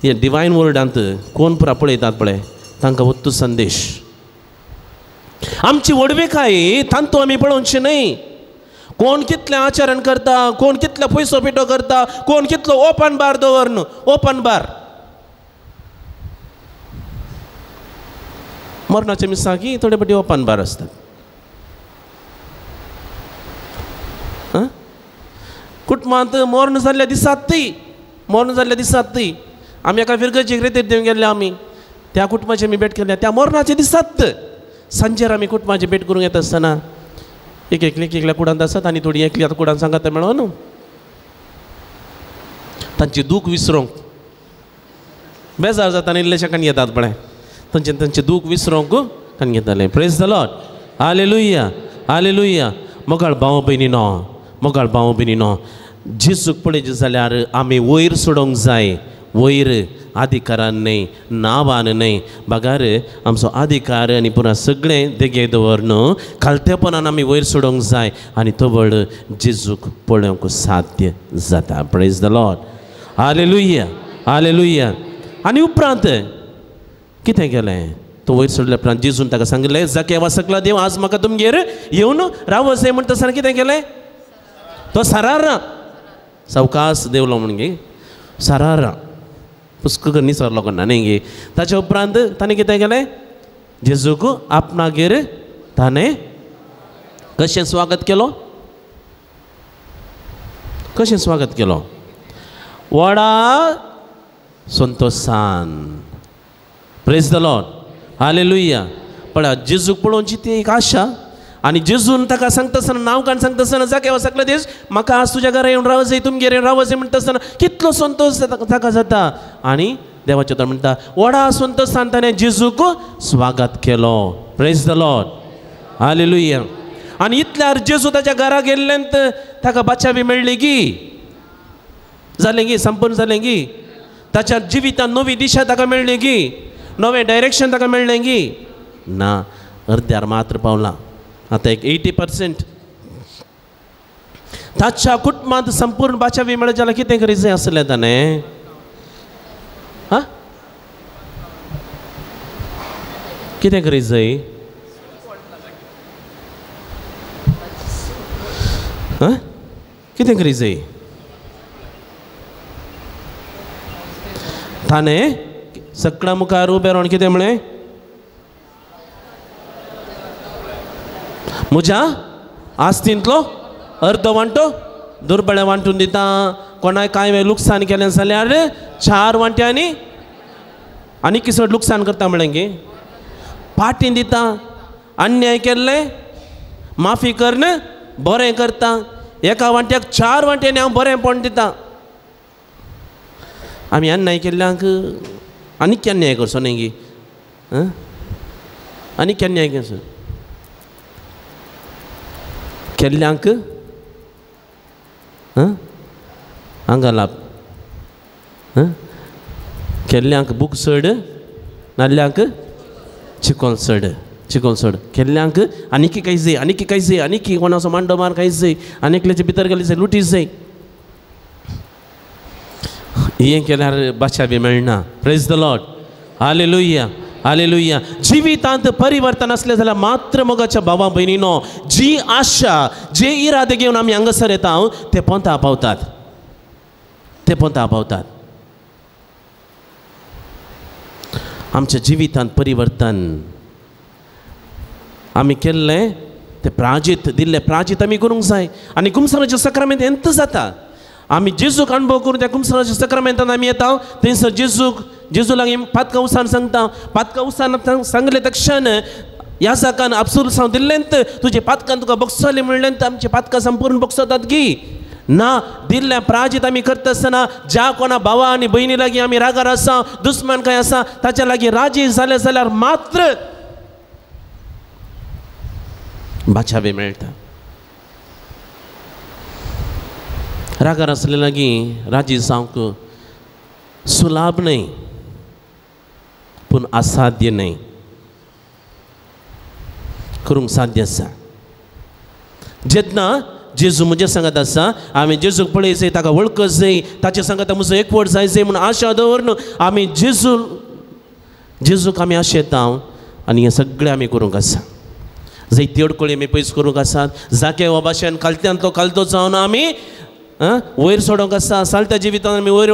हें डिवायन वर्डांत कोण पुरा पळयतात पळय तांकां वत्तू संदेश. आमची व्हडविकाय तांतू आमी पळोवची न्हय. कोण कितलें आचरण करता, कोण कितलो पयसो पिठो करता, कोण कितलो ओपन बार दवर न्हू, ओपन बार. मरणाचे मिसाकी थोडे पटी ओपन बार आसतात. कुटुंबांत मर्ण जाल्ल्या दिसात ती, मर्ण जाल्ल्या दिसात ती आमी एका फिरगर्जेक रेतीर दिवन गेल्ले आमी त्या कुटुंबाची आमी भेट केल्या. त्या मरणाचे दिसात सांजेर आमी कुटुंबाची भेट करूंक येता आसतना एक एकले एक एकल्या कुडांत आसात आनी थोडी एकली आतां कुडान सांगात मेळो न्हू, तांची दूख विसरोंक बेजार जाता आनी इल्लेशे कान घेतात पळय, तांचे तांचे दूख विसरोंक कान घेताले. Praise the Lord, hallelujah, hallelujah. मोगाळ भाव भयणीनो, मोगाळ भाव भयणीनो, जेजूक पळयचें जाल्यार आमी वयर सोडोवंक जाय. वयर अधिकारान न्हय, नांवान न्हय, बगार आमचो अधिकार आनी पुरा सगळें देगे दवर न्हू, खालतेपणान आमी वयर सोडोवंक जाय आनी तवळ जेजूक पळोवंक साध्य जाता. Praise the Lord, hallelujah, hallelujah. आनी उपरांत कितें केलें? तो वयर सोडल्या उपरांत जेजून ताका सांगलें, जाक्या सकला देव आज म्हाका तुमगेर येवन रावो जाय. म्हणटा आसतना कितें केलें? तो सरारा सावकास देवलो म्हण गे, सरारा पुस्तक निसरलो कोणा न्ही गे. ताच्या उपरांत ताणें कितें केलें? जेजूक आपणागेर ताणें कशें स्वागत केलो? कशें स्वागत केलो? व्हडा संतोशान. Praise the Lord, hallelujah. पळय जेजूक पळोवची ती एक आशा आनी जेजून ताका सांगता आसतना, नांव काडून सांगता आसतना, जाक्या सकला देश म्हाका आज तुज्या घरा येवन राव जाय, तुमगेर येवन राव जाय म्हणटा आसतना कितलो संतोश ताका जाता. आनी देवाचें उतर म्हणटा व्हडा संतोशान ताणें जेजूक स्वागत केलो. Praise the Lord, hallelujah. आनी इतल्यार जेजू ताच्या घरा गेल्ल्यान ताका बाचा बी मेळ्ळी गी, जालें गी, संपूर्ण जालें गी, ताच्या जिवितान नवी दिशा ताका मेळ्ळी गी, नवें डायरेक्शन ताका मेळ्ळें गी ना, अर्द्यार मात्र पावलां. आतां एक 80% ताच्या कुटुंबांत संपूर्ण बाचा बी मेळत जाल्यार कितें करीत जाय आसलें ताणें? हा, कितें करीत जाय? हा, कितें करीत जाय ताणें? सगळ्या मुखार उबें रावन कितें म्हळें? म्हज्या आस्तींतलो अर्दो वांटो दुर्बळे वांटून दिता, कोणाक कांय वेळ लुकसाण केलें जाल्यार 4 वांट्यांनी आनी किसड लुकसाण करता म्हळें गे, पाटीन दिता, अन्याय केल्लें माफी करून बरें करता, एका वांट्याक 4 वांट्यांनी हांव बरेंपण दिता. आमी अन्याय केल्ल्यांक आनीक अन्याय करचो न्ही गे, आनीक अन्याय करचो केल्ल्यांक हांगा लाभ, केल्ल्यांक बूक चड, नाल्ल्यांक चिकोल चड, चिकोल चड, केल्ल्यांक आनीक काय जाय, आनीक काय जाय, आनीक कोणाचो मांडो मार काय जाय, आनीकल्याचे भितर गेले जाय, लुटी जाय. हें केल्यार बादशा बी मेळना. Praise the Lord, hallelujah, hallelujah. जिवितांत परिवर्तन आसलें जाल्यार मात्र मोगाच्या भावा भयणीनो, जी आशा जे इरादे घेवन आमी हांगासर येता ते पोंता पावतात, ते पोंता पावतात. आमच्या जिवितांत परिवर्तन आमी केल्लें तें प्राजीत दिल्लें प्राजीत आमी करूंक जाय. आनी कुमसराच्या सक्रामेंत हेंच जाता. आमी जेजूक अणभव करून त्या कुमसराच्या सक्रामेंतान आमी येता, थंयसर जेजूक जेजू लागीं पातकां उसान सांगता, पातकां उसान सांगले तक्षण ह्या जाकान आबसुलसांव दिल्लेंत तुजे पातकान तुका बगसले म्हणलें, आमचे पातकां संपूर्ण बगसतात गी ना. दिल्ल्या प्राजीत आमी करता आसतना ज्या कोणा भावा आनी भयणी लागीं आमी रागार आसा, दुस्मान काय आसा, ताच्या लागीं राजी जाले जाल्यार मात्र बाचाबी मेळटा. रागार आसले लागीं राजी जावंक सुलाभ न्हय, पूण असाध्य न्हय, करूंक साध्य आसा. जेन्ना जेजू म्हज्या सांगत आसा, आमी जेजूक पळय जाय, ताका वळखत जाय, ताचे सांगत म्हजो एकवट जाय जाय म्हूण आशा दवरून आमी जेजूक आमी आशेता आनी हें सगळें आमी करूंक आसा. जायती अडकळी आमी पयस करूंक आसात. जाके भाशेन खालत्यांतलो खालतो जावन आमी वयर सोडोवंक आसा. सालत्या जिवितान आमी वयर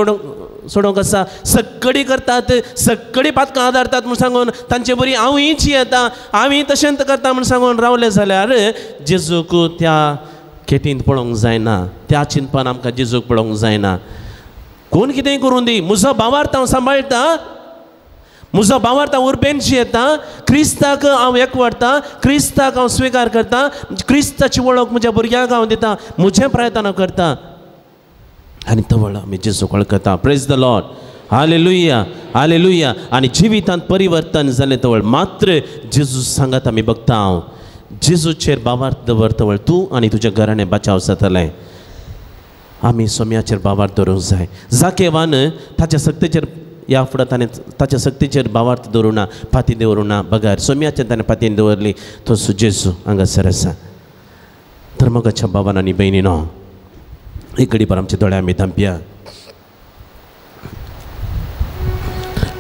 सोडोवंक आसा. सगळी करतात, सगळी पातकां आदारतात म्हूण सांगून तांचे बरी हांवूय जियेता, हांवूय तशेंच करता म्हूण सांगून रावलें जाल्यार जेजूक त्या खेतींत पळोवंक जायना. त्या चिंतपान आमकां जेजूक पळोवंक जायना. कोण कितेंय करूं दी, म्हजो भावार्थ हांव सांबाळटा, म्हजो भावार्थ हांव उर्बेन जियेता, क्रिस्ताक हांव एकवटता, क्रिस्ताक हांव स्विकार करता, क्रिस्ताची वळख म्हज्या भुरग्यांक हांव दिता, म्हजें प्रयत्न हांव करता आनी तवळ आमी जेजूक वळखता. Praise the Lord. Hallelujah, hallelujah. आनी जिवितांत परिवर्तन जालें तवळ मात्र जेजू सांगात आमी बघता. हांव जेजूचेर भावार्थ दवर तवळ तूं आनी तुज्या घराणें बचाव जातलें. आमी सोम्याचेर भावार्थ दवरूंक जाय. जाकेवान ताच्या सक्तेचेर ह्या फुडें ताणें ताच्या सक्तीचेर भावार्थ दवरूं ना, पाती दवरूं ना, बगर सोम्याचेर ताणें पातीन दवरली. तो जेजू हांगासर आसा. तर मोगाच्या भावान आनी भयणीनो, एक घडी भर आमच्या दोळ्या आमी धांपया.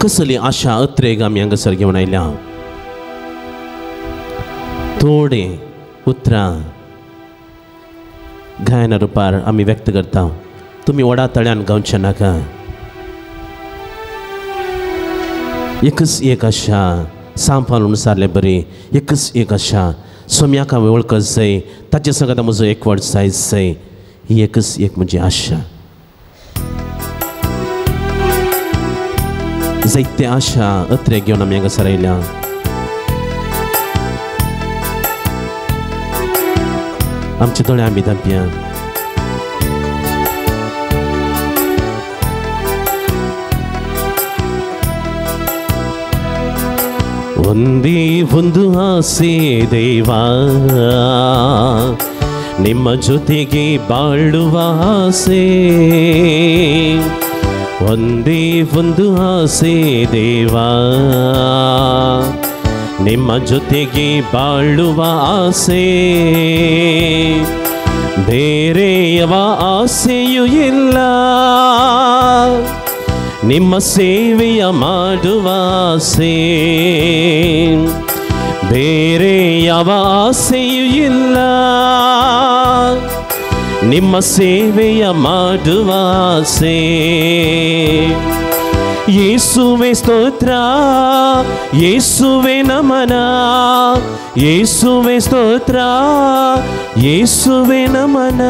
कसली आशा अत्रेग आमी हांगासर घेवन आयल्या. थोडीं उतरां गायना रुपार आमी व्यक्त करता. तुमी व्हडा तळ्यान गावचें नाका. एकच एक आशा सांपान म्हणून बरी, एकच एक आशा सोम्याक हांवें वळखत जाय, ताचे संगत म्हजो एकवट जायत जाय, ही एकच एक म्हजी आशा. जायते आशा अत्रे घेवन आमी हांगासर आयल्या. आमचे दोळे आमी धांपया. ಒಂದೇ ಒಂದು ಆಸೆ ದೇವಾ, ನಿಮ್ಮ ಜೊತೆಗೆ ಬಾಳುವ ಆಸೆ. ಒಂದೇ ಒಂದು ಆಸೆ ದೇವಾ, ನಿಮ್ಮ ಜೊತೆಗೆ ಬಾಳುವ ಆಸೆ. ಬೇರೆಯವ ಆಸೆಯೂ ಇಲ್ಲ, ನಿಮ್ಮ ಸೇವೆಯ ಮಾಡುವ ಆಸೆ. ಬೇರೆ ಯಾವ ಆಸೆಯೂ ಇಲ್ಲ, ನಿಮ್ಮ ಸೇವೆಯ ಮಾಡುವ ಆಸೆ. ಯೇಸುವೆ ಸ್ತೋತ್ರ, ಯೇಸುವೆ ನಮನ, ಯೇಸುವೆ ಸ್ತೋತ್ರ, ಯೇಸುವೆ ನಮನ.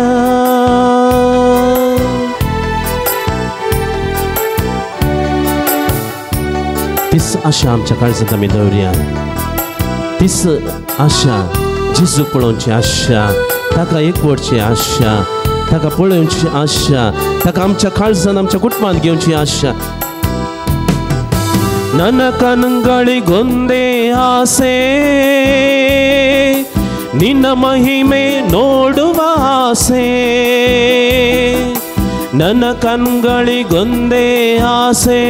तीच आशा आमच्या काळजांत आमी दवरया. तीच आशा जेजूक पळोवची आशा, ताका एकवटची आशा, ताका पळोवची आशा, ताका आमच्या काळजान आमच्या कुटुंबांत घेवची आशा. ನನ್ನ ಕಣ್ಣುಗಳಿಗೊಂದೇ ಆಸೆ, ನಿನ್ನ ಮಹಿಮೆ ನೋಡುವ ಆಸೆ. ನನ್ನ ಕಣ್ಣುಗಳಿಗೊಂದೇ ಆಸೆ,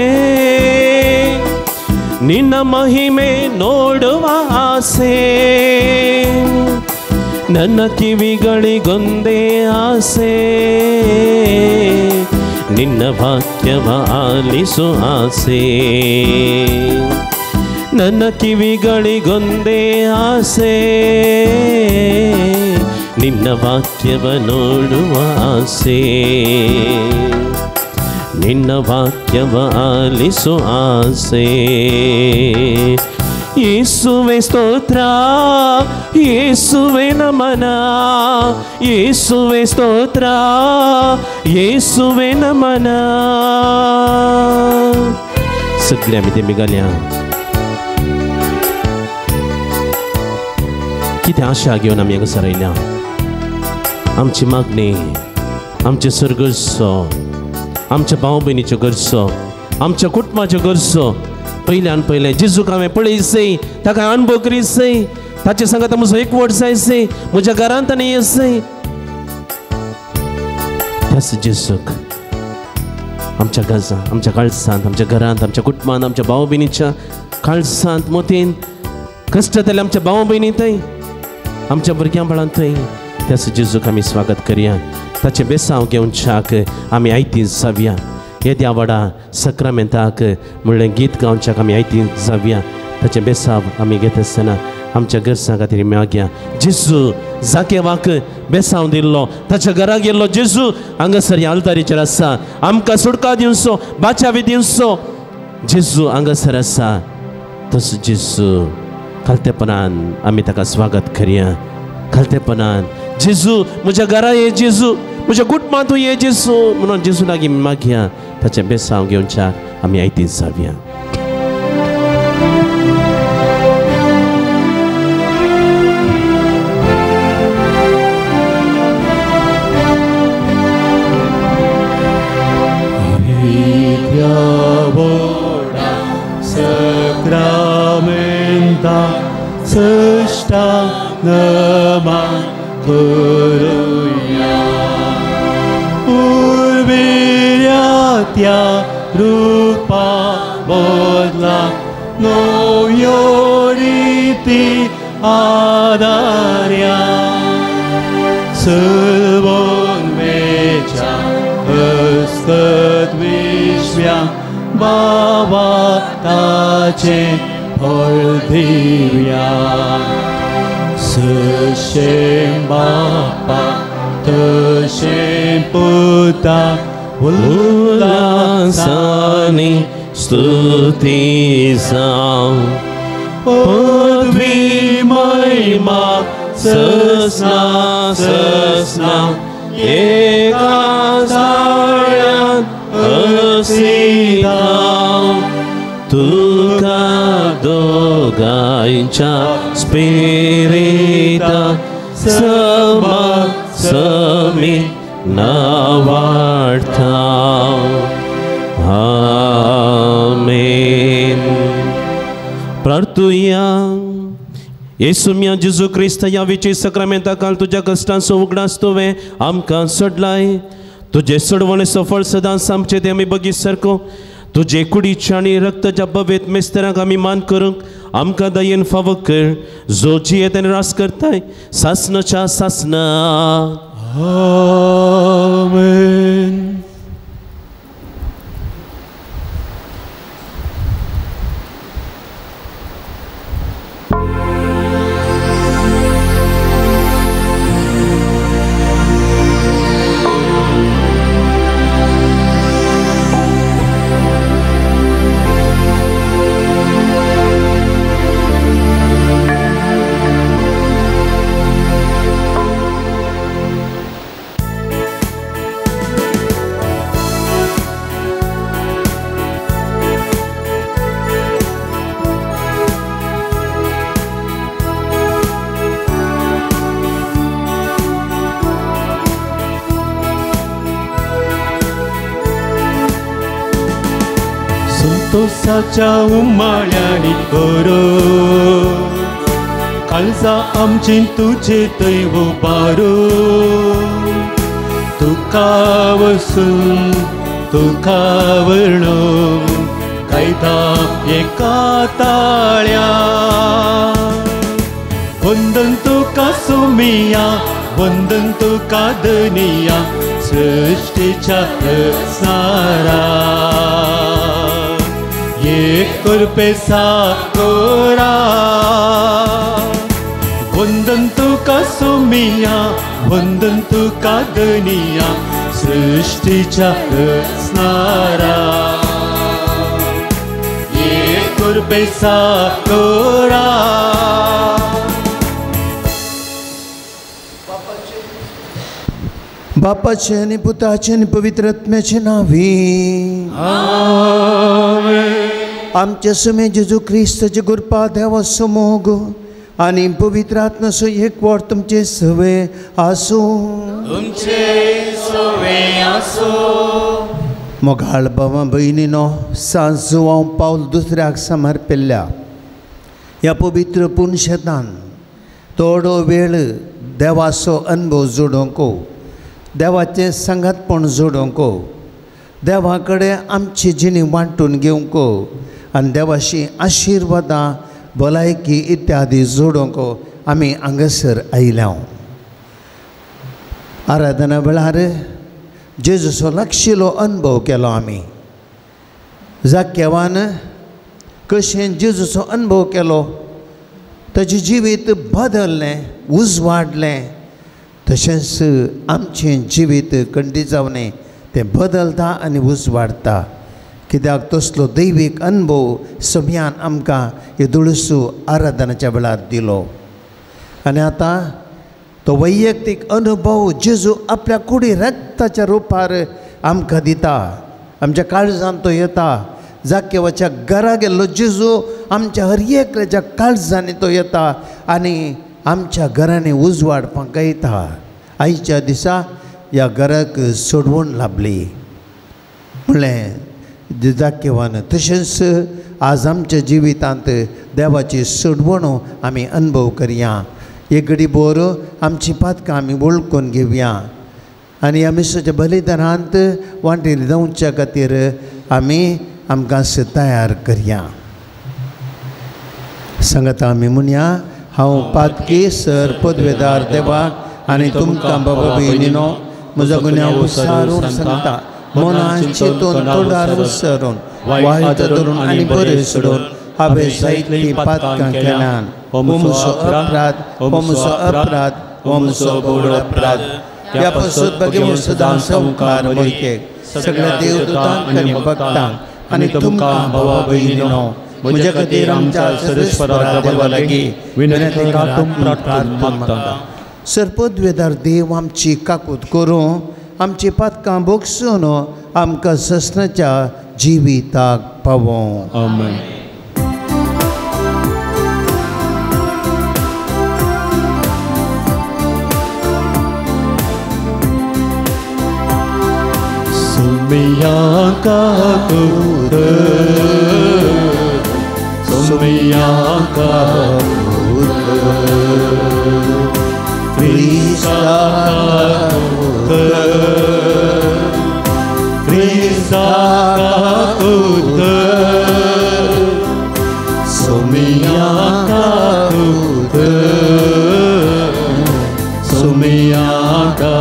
ನಿನ್ನ ಮಹಿಮೆ ನೋಡುವ ಆಸೆ. ನನ್ನ ಕಿವಿಗಳಿಗೊಂದೇ ಆಸೆ, ನಿನ್ನ ವಾಕ್ಯವ ಆಲಿಸು ಆಸೆ. ನನ್ನ ಕಿವಿಗಳಿಗೊಂದೇ ಆಸೆ, ನಿನ್ನ ವಾಕ್ಯವ ನೋಡುವ ಆಸೆ. ನಿನ್ನ ವಾಕ್ಯವ ಆಲಿಸು ಆಸೆ. ಯೇಸುವೆ ಸ್ತೋತ್ರ, ಯೇಸುವೆ ನಮನ, ಯೇಸುವೆ ಸ್ತೋತ್ರ, ಯೇಸುವೆ ನಮನ. सगळे आमी ते मिगाल्या. कितें आशा घेवन आमी हांगासर आयल्या. आमची मागणी, आमचे सर्गसो, आमच्या भाव भयणीच्यो गरजो, आमच्या कुटुंबाच्यो गरजो पयल्यान पयलें जेजूक हांवें पळयसय, ताका अणभव करीसय, ताचे सांगात म्हजो एकवट जायसय, म्हज्या घरांत आनी येसय. त्याच जेजूक आमच्या गजा, आमच्या काळसांत, आमच्या घरांत, आमच्या कुटुंबांत, आमच्या भाव भयणीच्या काळसांत मोतीन कश्ट जातले आमच्या भाव भयणी थंय, आमच्या भुरग्यां बाळांत थंय त्याच जेजूक आमी स्वागत करया. ताचें बेसांव घेवच्याक आमी आयती जावया. येद्या व्हडा सक्रामेंताक म्हणलें गीत गावच्याक आमी आयती जावया. ताचें बेसांव आमी घेता आसतना आमच्या गरजां खातीर मागया. जेजू जाकेवाक बेसांव दिल्लो, ताच्या घरा गेल्लो जेजू हांगासर ह्या आल्तारीचेर आसा. आमकां सुटका दिवचो, बाचावी दिवचो जेजू हांगासर आसा. तसो जेजू खालतेपणान आमी ताका स्वागत करया. खालतेपणान जेजू म्हज्या घरा ये, जेजू म्हज्या कुटुंबांत ये जेजू म्हणून जेजू लागीं मागया. ताचें बेसांव घेवच्याक आमी आयतीन जावया. सृष्टा नमा करुया उर्विल्या त्या रूपा बदला नव्यो रिती आदार्या सर्वोन्मेच्या हस्तत विश्व्या बाबा ताचे फळ दिव्या सशें बापा तशें पुता उल्लासानी स्तुती जावं पदवी महिमा ससना ससना एका साळ्यान असिता तुका दोगांच्या स्पिरिता समा समी नावाडता. आमेन. प्रार्थुया. येसू म्या जेजू क्रिस्त ह्या विची सक्रामेंता काल तुज्या कश्टांचो उगडास तुवें आमकां सोडलाय. तुजे सोडवणेचो फळ सदांच आमचे ते आमी बगीत सारको तुजे कुडीच्या आनी रक्ताच्या भवेत मेस्तरांक आमी मान करूंक आमकां दयेन फावो कर, जो जियेत आनी रास करताय सासनाच्या सासना. आमेन. संतोषाच्या उमाळ्यांनी करो काळजा आमची तुजे थंय उबारो तुका वसून तुका वर्णो कायदा एका ताळ्या वंदन तुका सुमिया वंदन तुका दनिया सृष्टीच्या सारा एक कृपे साकोरा वंदन तुका सुमिया वंदन तुका दनिया सृष्टीच्या रचणारा एक कृपे साकोरा. बापाचे आनी पुताचे आनी पवित्र आत्म्याचे नांवी आमेन. आमचे सुमे जेजू क्रिस्ताचे कृपा देवाचो मोग आनी पवित्र आत्म्याचो एकवट तुमचे सवे आसूं. तुमचे सवे आसूं. मोगाळ बाबा भयणीनो, सांजू हांव पावल दुसऱ्याक समर्पिल्ल्या ह्या पवित्र पुनशेतान थोडो वेळ देवाचो अनुभव जोडोवंक, देवाचें सांगातपण जोडोवंक, देवा कडेन आमची जिणी वांटून घेवंक आनी देवाची आशिर्वादां भलायकी इत्यादी जोडोवंक आमी हांगासर आयल्या. आराधना वेळार जेजूचो लागशिल्लो अनुभव केलो आमी. जाक्यवान कशें जेजूचो अनुभव केलो, ताजें जिवीत बदललें, उजवाडलें, तशेंच आमचें जिवीत खंडीत जावनय तें बदलता आनी उजवाडता. कित्याक तसलो दैवीक अनुभव सगळ्यान आमकां हे दुळसू आराधनाच्या वेळार दिलो. आनी आतां तो वैयक्तीक अनुभव जेजू आपल्या कुडी रक्ताच्या रुपार आमकां दिता. आमच्या काळजान तो येता. जाकेवाच्या घरा गेल्लो जेजू आमच्या हर एकल्याच्या काळजांनी तो येता आनी आमच्या घरांनी उजवाड फांकयता. आयच्या दिसा ह्या घराक सोडवण लाभली म्हणलें जाकेवान. तशेंच आज आमच्या जिवितांत देवाची सोडवण आमी अनुभव करया. एक घडी बोर आमची पातकां आमी वळखून घेवया आनी ह्या मिसाच्या बलिदानांत वांटेली जावच्या खातीर आमी आमकां तयार करया. सांगता आमी म्हणया, हांव पातकी सर पदवेदार देवाक आनी तुमकां बाबा भयणीनो म्हजो गुन्यांव विसरून सांगता. मनान चिंतून तोंडार विसरून वायट धरून आनी बरें सोडून हांवें जायतीं पातकां केल्यान. हो म्हजो अपराध, हो म्हजो अपराध, हो म्हजो व्हड अपराध. ह्या पासून भगवंत सदां संवकार मोहिकेक सगळ्या देवदूतांक आनी भक्तांक आनी तुमकां भावा भयणीनो म्हज्या खातीर आमच्या सर्वेस्परा देवा लागीं विनंती प्रार्थना मागता. सर्पद्वेदार देव आमची काकूत करूं, आमची पातकां भोगसून आमकां ससनाच्या जिविताक पावों. आमेन. सुमिया का पुत्र, सुमिया का पुत्र, क्रिस्ता का पुत्र, क्रिस्ता का पुत्र, सुमिया का पुत्र, सुमिया का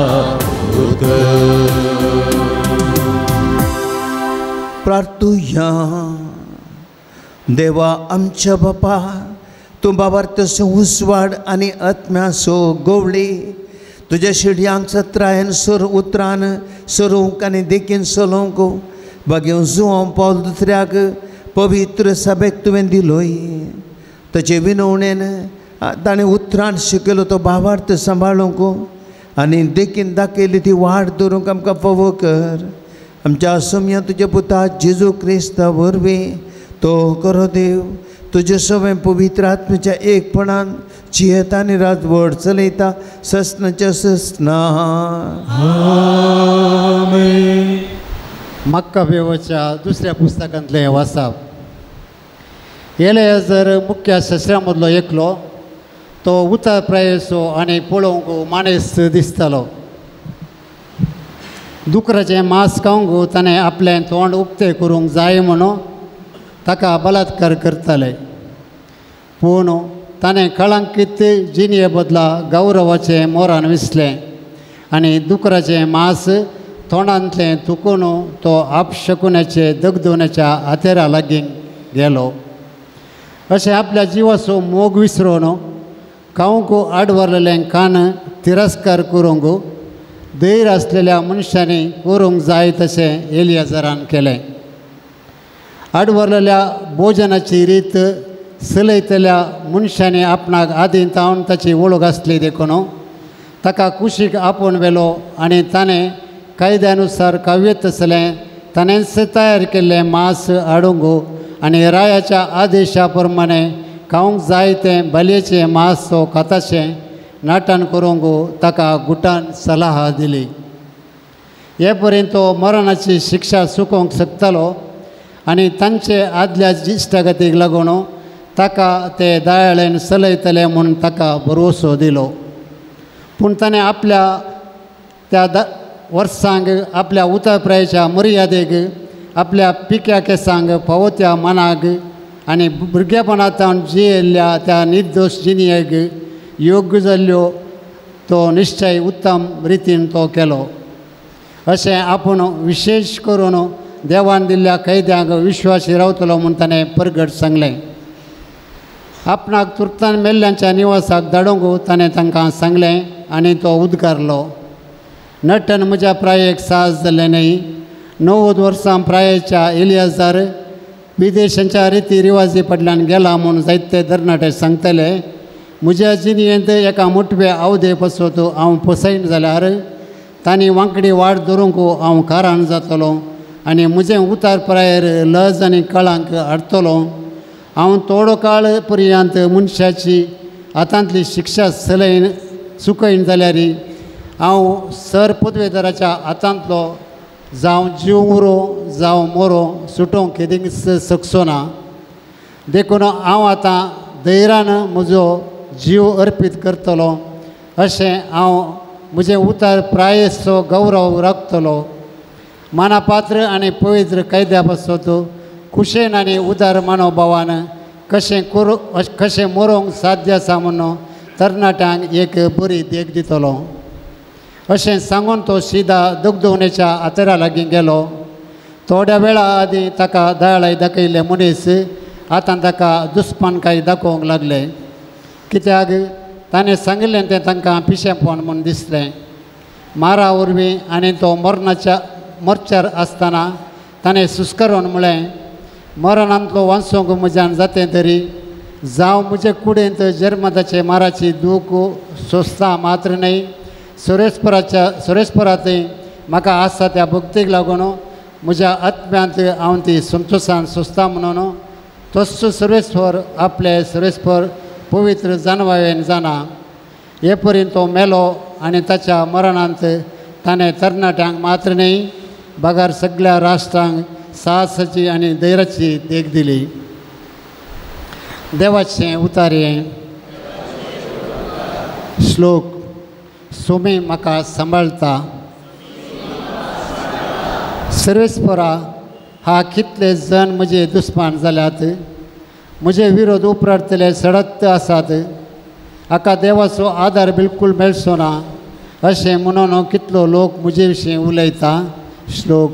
पुत्र. प्रार्थुया. देवा आमच्या बापा, तूं बाबार तसो उजवाड आनी आत्म्यासो गोवळी तुज्या शिडयांक सत्रायन सर उतरान सरूंक आनी देखीन चलोवंक बागेवन जुवां पावल दुसऱ्याक पवित्र सभेक तुवें दिलोय. ताचे विनवणेन ताणें उतरान शिकयलो तो भावार्थ सांबाळूंक आनी देखीन दाखयली ती वाट दवरूंक आमकां फावो कर. आमच्या सोम्या तुज्या पुता जेजू क्रिस्ता वरवीं तो करो देव तुजे सगळें पवित्र आत्म्याच्या एकपणान जियेता आनी राजवट चलयता ससनाच्या ससना. आमेन. मक्काबेवाच्या दुसऱ्या पुस्तकांतलें वाचप. एलेजर मुख्य शस्त्रां मदलो एकलो तो उतार प्रायेचो आनी पळोवंक माणेस्त दिसतालो. दुकराचें मांस खावंक ताणें आपलें तोंड उक्तें करूंक जाय म्हणून ताका बलात्कार करताले. पूण ताणें कळंकीत जिणये बदला गौरवाचें मोरान विसलें आनी दुकराचें मांस तोंडांतलें थुकून तो आपशकुनाचे दगदोवण्याच्या हातेरा लागीं गेलो. अशें आपल्या जिवाचो मोग विसरून खावंक आडवरलेलें कान तिरस्कार करूंक धैर्य आसलेल्या मनशांनी करूंक जाय तशें एलियाजरान केलें. आडवरलेल्या भोजनाची रीत चलयतल्या मनशांनी आपणाक आदीं तावन ताची वळख आसली देखून ताका कुशीक आपोवन व्हेलो आनी ताणें कायद्यानुसार काव्यत आसलें ताणेंच तयार केल्लें मांस हाडूंक आनी रायाच्या आदेशा प्रमाणे खावंक जाय तें बलयेचें मांस तो खाताशें नाटन करूंक ताका गुटान सलाह दिली. हे पर्यंत तो मरणाची शिक्षा चुकोवंक शकतालो आनी तांचे आदल्या इश्टागतीक लागून ताका ते दयाळेन चलयतले म्हूण ताका भरवसो दिलो. पूण ताणें आपल्या त्या वर्सांक आपल्या उतारप्रायेच्या मर्यादेक आपल्या पिक्या केसांक फावो त्या मनाक आनी भुरगेपणांत जियेल्ल्या त्या निर्दोश जिणयेक योग्य जाल्ल्यो तो निश्चय उत्तम रितीन तो केलो. अशें आपूण विशेश करून देवान दिल्ल्या कैद्यांक विश्वासी रावतलो म्हूण ताणें परगट सांगलें. आपणाक तुर्तान मेल्ल्यांच्या निवासाक धाडूंक ताणें तांकां सांगलें आनी तो उद्गारलो, नटन म्हज्या प्रायेक साहस जालें न्हय. 90 वर्सां प्रायेच्या एलियाजार विदेशांच्या रिती रिवाजी फाटल्यान गेला म्हूण जायते तरणाटे सांगतले. म्हज्या जिणेंत एका मोटवे आवदे पासत हांव पोसयन जाल्यार तांणी वांकडी वाट धरूंक हांव कारण जातलो आनी म्हजें उतार प्रायेर लज आनी कळांक हाडटलो. हांव थोडो काळ पर्यंत मनशाची हातांतली शिक्षा सलयन चुकयन जाल्यार हांव सर पदवेदाराच्या हातांतलो जावं जीव उरो जावं मोरो सुटोवंक केदींच शकचो ना. देखून हांव आतां धैर्यान म्हजो जीव अर्पीत करतलो अशें हांव म्हजें उतार प्रायेचो गौरव राखतलो. मानापात्र आनी पवित्र कायद्या पासत कुशेन आनी उदार मनोभावान कशें करूं कशें मरोंक साध्य आसा म्हूण तरणाट्यांक एक बरी देख दितलो. अशें सांगून तो सिदा दुखदवणेच्या आतरा लागीं गेलो. थोड्या वेळा आदीं ताका दयाळाय दाखयल्ले मनीस आतां ताका दुस्मानकाय दाखोवंक लागले, कित्याक ताणें सांगिल्लें तें तांकां पिशेंपण म्हूण दिसलें. मारा वरवीं आनी तो मरणाच्या मोर्चार आसतना ताणें सुस्करून म्हळें, मरणांतलो वांचोंक म्हज्यान जातें तरी जावं म्हजे कुडींत जर्मदाचे माराची दूख सोंसता मात्र न्हय, सुरेशपरांतय म्हाका आसा त्या भक्तीक लागून म्हज्या आत्म्यांत हांव ती संतोशान सोंसता म्हणून तोच सुरेश्वर आपले सुरेश्वर पवित्र जानवायेन जाणा. हे परीन तो मेलो आनी ताच्या मरणांत ताणें तरणाट्यांक मात्र न्हय बगर सगळ्या राष्ट्रांक साहसाची आनी धैर्याची देख दिली. देवाचें उतारे. श्लोक. सोमी म्हाका सांबाळटा. सर्वेस्परा हा कितले जण म्हजे दुस्मान जाल्यात, म्हजे विरोध उपरांतले सडत आसात. हाका देवाचो आदार बिलकूल मेळचो ना अशें म्हणून कितलो लोक म्हजे विशीं उलयता. श्लोक.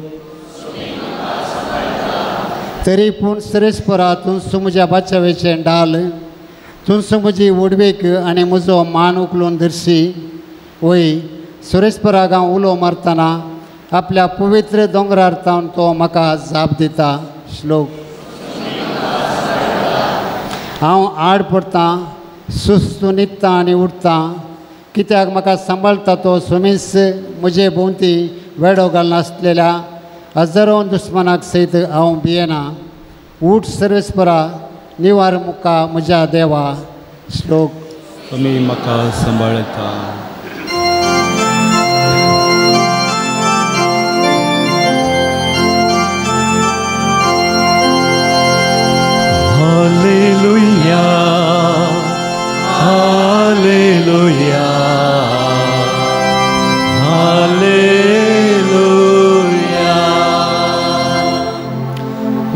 तरी पूण सर्वेस्परा तूं म्हज्या बाचावेचें डाल, तूं म्हजी व्हडवीक आनी म्हजो मान उखलून धरशी. वय सुरेशपराक हांव उलो मारतना आपल्या पवित्र दोंगरार तावन तो म्हाका जाप दिता. श्लोक. हांव आड पडटां, सुस्त न्हिदता आनी उठतां, कित्याक म्हाका सांबाळटा तो सोमीस म्हजे भोंवती वेडो घालनासलेल्या हजारो दुस्मानाक सयत हांव भियेना. उठ सर्वेस्परा, निवार मुका म्हज्या देवा. श्लोक. तुमी म्हाका सांबाळटा. Hallelujah, hallelujah, hallelujah.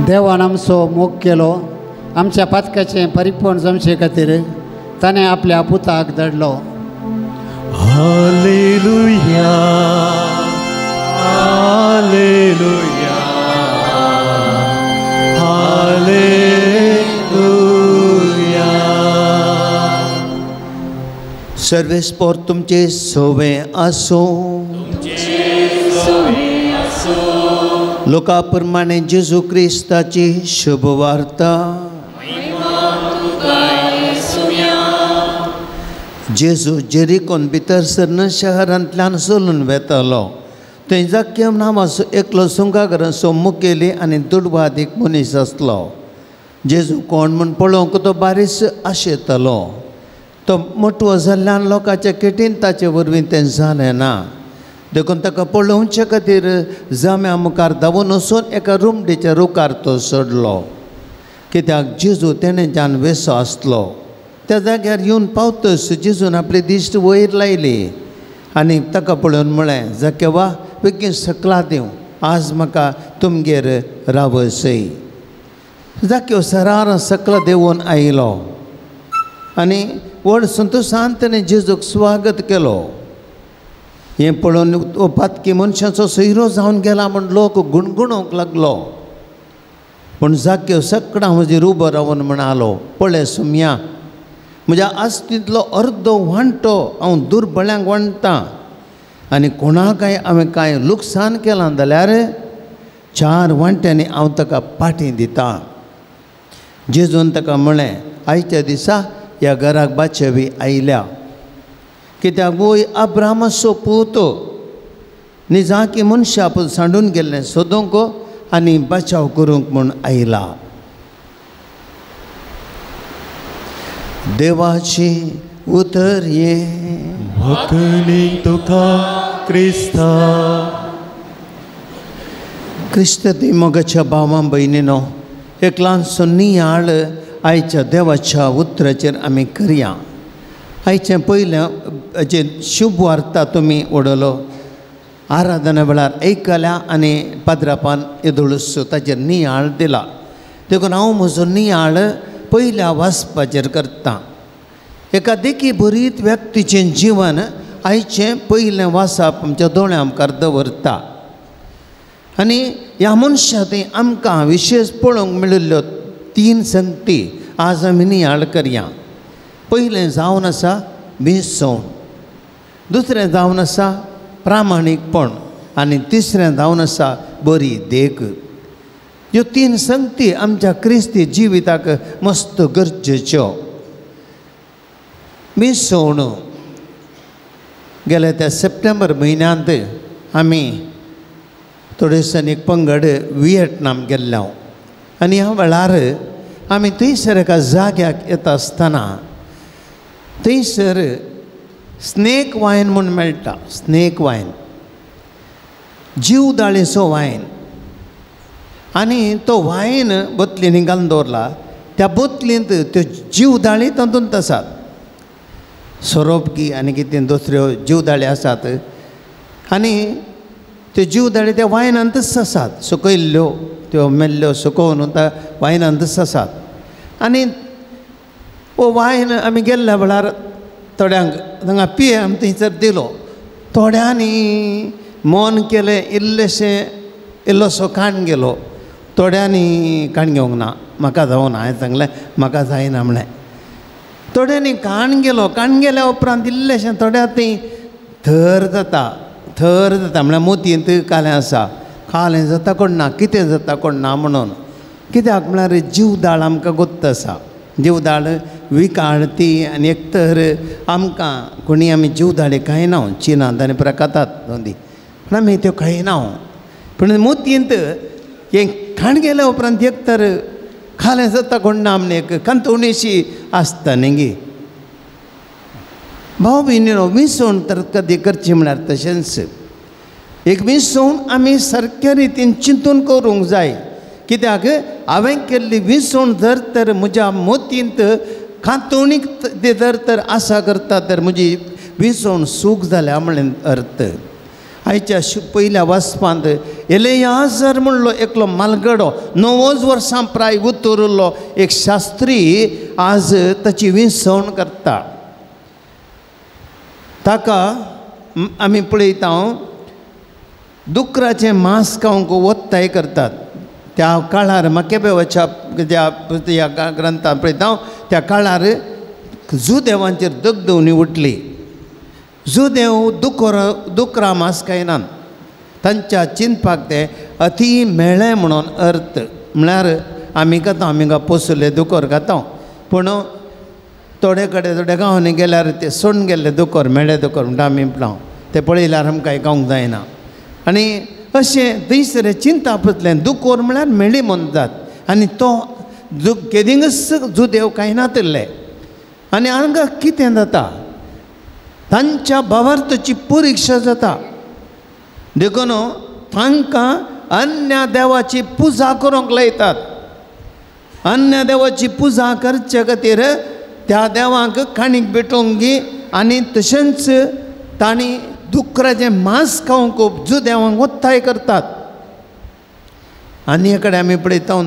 देवान आमचो मोग केलो, आमच्या पातकाचें परिपूर्ण जमचे खातीर ताणें आपल्या पुताक धाडलो. Hallelujah, hallelujah, hallelujah. सर्वेस्पोर तुमचे सोवे आसूं. लोका प्रमाणे जेजू क्रिस्ताची शुभवार्ता. जेजू जेरिकोन भितर सरन शहरांतल्यान चलून वेतालो. थंय जाक्यम नांवाचो एकलो सुंगागरांचो मुखेली आनी दुडवादीक मनीस आसलो. जेजू कोण म्हूण पळोवंक तो बारीस आशेतालो. तो मोटवो जाल्ल्यान लोकांच्या केटीन ताचे वरवीं तें जालें ना, देखून ताका पळोवचे खातीर जाम्या मुखार धांवून वचून एका रुमडीच्या रुखार तो चडलो, कित्याक जेजू तेणेच्यान वेसो आसलो. त्या जाग्यार येवन पावतच जेजून आपली दिश्ट वयर लायली आनी ताका पळोवन म्हळें, जाकेवा बेगीन सकला दिवं, आज म्हाका तुमगेर रावसय. जाक्यो सरार सकला देंवून आयलो आनी व्हड संतोशान ताणें जेजूक स्वागत केलो. हें पळोवन पातकी मनशाचो सोयरो जावन गेला म्हूण लोक गुणगुणूंक लागलो. पूण जाक्यो सकडां म्हजेर उबो रावन म्हणालो, पळय सुमया, म्हज्या आस्तींतलो अर्दो वांटो हांव दुर्बळ्यांक वांट्टां आनी कोणाकय हांवें कांय लुकसाण केलां जाल्यार 4 वांट्यांनी हांव ताका पाटी दितां. जेजून ताका म्हळें, आयच्या दिसा ह्या घराक बाचेवी आयल्या, कित्याक वय अब्रामाचो पूत निजाकी मनशा पूत सांडून गेल्लें सोदूंक आनी बचाव करूंक म्हूण आयला. देवाची उतर ये वखणी तुका क्रिस्ता. क्रिस्त ती मोगाच्या भावां भयणीनो, एक ल्हानसो नियाळ आयच्या देवाच्या उतराचेर आमी करया. आयचें पयलें जे शुभ वार्ता तुमी उडयलो आराधना वेळार आयकल्या आनी पाद्रापान येदोळसो ताचेर नियाळ दिला. देखून हांव म्हजो नियाळ पयल्या वाचपाचेर करतां. एका देखी भरीत व्यक्तीचें जिवन आयचें पयलें वाचप आमच्या दोळ्यां मुखार दवरता आनी ह्या मनशा थंय आमकां विशेश पळोवंक मेळिल्ल्यो 3 संगती आज आमी नियाळ करया. पयलें जावन आसा विसवण, दुसरें जावन आसा प्रामाणीकपण आनी तिसरें जावन आसा बरी देख. ह्यो 3 संगती आमच्या क्रिस्ती जिविताक मस्त गरजेच्यो. विसवण गेल्या त्या सप्टेंबर म्हयन्यांत आमी थोडे दिसांनी एक पंगड विएटनाम गेल्ले हांव आनी ह्या वेळार आमी थंयसर एका जाग्याक येता आसतना थंयसर स्नेक वायन म्हूण मेळटा. स्नेक वायन, जीवदाळेचो वायन, आनी तो वायन बोतलींनी घालून दवरला. त्या बोतलींत त्यो जीवदाळी तातूंत आसात, सोरोपकी आनी कितें दुसऱ्यो जीवदाळी आसात आनी त्यो जीवदाळी त्या वायनांतच आसात, सुकयल्ल्यो त्यो मेल्ल्यो सुकोवन त्या वायनांतच आसात. आनी हो वायन आमी गेल्ल्या वेळार थोड्यांक हांगा पिये आमी थंयसर दिलो. थोड्यांनी मन केलें इल्लेशें इल्लोसो काण गेलो, थोड्यांनी काण घेवंक ना, म्हाका जावना हांवें सांगलें म्हाका जायना म्हणलें. थोड्यांनी काण गेलो, काण गेल्या उपरांत इल्लेशें थोड्या थंय थर जाता, थर जाता म्हळ्यार मोतयेंत कालें आसा, कालें जाता कोण ना, कितें जाता कोण ना म्हणून. कित्याक म्हळ्यार जीवदाळ आमकां गोत्त आसा, जीवदाळ विकाळ ती आनी एक तर आमकां कोणी आमी जीवदाळे खायना, चिनांत आनी प्रकातात दोन, पूण आमी त्यो खायना. पूण मोतयेंत हें खाण गेल्या उपरांत एक तर खालें जाता कोण ना म्हण एक कांतवणीशी आसता न्ही गी. भाव भयणीनो, विसवण तर कदी करची म्हळ्यार तशेंच एक विसवण आमी सारक्या रितीन चिंतून करूंक जाय. कित्याक हांवें केल्ली विसवण जर तर म्हज्या मोतींत खातोवणीक ते जर तर आसा करता तर म्हजी विसवण सूख जाल्या म्हणलें अर्थ. आयच्या पयल्या वाचपांत एलेयाजर म्हणलो एकलो मालगडो 90 वर्सां प्राय उतरिल्लो एक शास्त्री आज ताची विसवण करता. ताका आमी पळयता दुकराचें मांस खावंक ओत्ताय करतात. त्या काळार मकेबेवाच्या ज्या ग्रंथान पळयता त्या काळार जुदेवांचेर दगदवणी उठली. जुदेव दुकरा मांस खायनात, तांच्या चिंतपाक ते अती मेळ्ळें म्हणून अर्थ. म्हळ्यार आमी खाता, आमी पोसुल्ले दुकोर खाता, पूण थोडे कडेन थोड्या गांवांनी गेल्यार ते सोडून गेल्ले दुकोर मेळ्ळे दुकोर म्हणटा आमी म्हणटा ते पळयल्यार आमकां खावंक जायना. आनी अशें थंयसर चिंतापतलें दुकोर म्हळ्यार मेळ्ळी म्हणटात आनी तो केदिंगच जुदेव कांय नातिल्ले. आनी हांगा कितें जाता, तांच्या भावार्थाची परिक्षा जाता. देखून तांकां अन्य देवाची पुजा करूंक लायतात. अन्य देवाची पुजा करचे खातीर त्या देवांक काणीक भेटोवंक आनी तशेंच तांणी दुकराचें मांस खावंक जुदेवांक ओत्ताय करतात. आनी हे कडेन आमी पळयता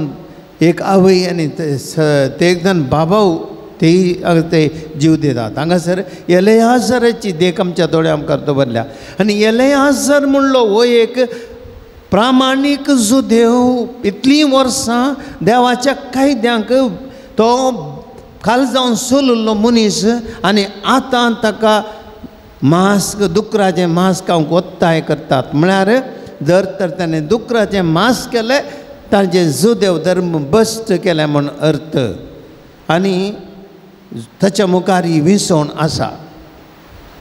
एक आवय आनी ते एक जाण बाबाव तेय ते जीव दितात. हांगासर एलेयाजराची देख आमच्या दोळ्या मुखार दवरल्या आनी एलेयाजर म्हणलो हो एक प्रामाणीक जुदेव इतलीं वर्सां देवाच्या कायद्यांक तो खाल जावन सोलिल्लो मनीस आनी आतां ताका मास्क दुकराचें मास्क खावंक ओत्ताय करतात. म्हळ्यार जर तर ताणें दुकराचें मास्क केलें ताजें जुदेव धर्म बस्ट केलें म्हूण अर्थ. आनी ताच्या मुखार ही विसवण आसा.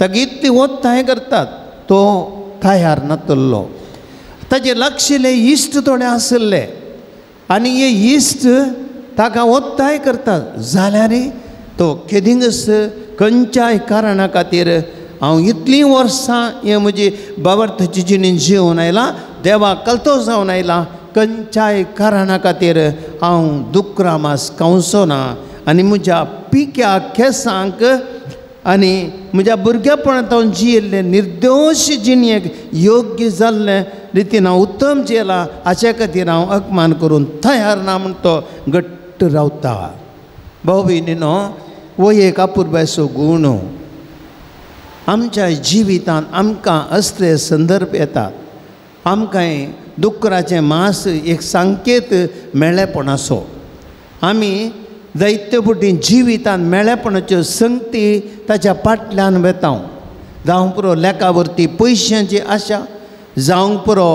ताका इतली ओत्ताय करतात तो तयार नातल्लो. ताजे लागशिल्ले इश्ट थोडे आशिल्ले आनी हे इश्ट ताका ओत्ताय करतात जाल्यार तो केदिंगस खंयच्याय कारणा खातीर हांव इतलीं वर्सां हें म्हजी बाबर्थाची जिणी जिवन आयलां, देवाक कलतो जावन आयलां, खंयच्याय कारणा खातीर हांव दुकरा मास खावचो ना आनी म्हज्या पिक्या केंसांक आनी म्हज्या भुरगेपणांत हांव जियेल्लें निर्दोश जिणेक योग्य जाल्लें रितीन हांव उत्तम जियेलां हाचे खातीर हांव अपमान करून तयार ना म्हूण तो घट्ट रावता. भाव भयणीनो, हो एक अपुरबायेचो गूण. आमच्या जिवितांत आमकां असले संदर्भ येतात. आमकां दुकराचें मांस एक संकेत मेळेपणाचो. आमी जायते फावटी जिवितांत मेळेपणाच्यो संगती ताच्या फाटल्यान वेता. जावंक पुरो लेखा वरती पयशांची आशा, जावंक पुरो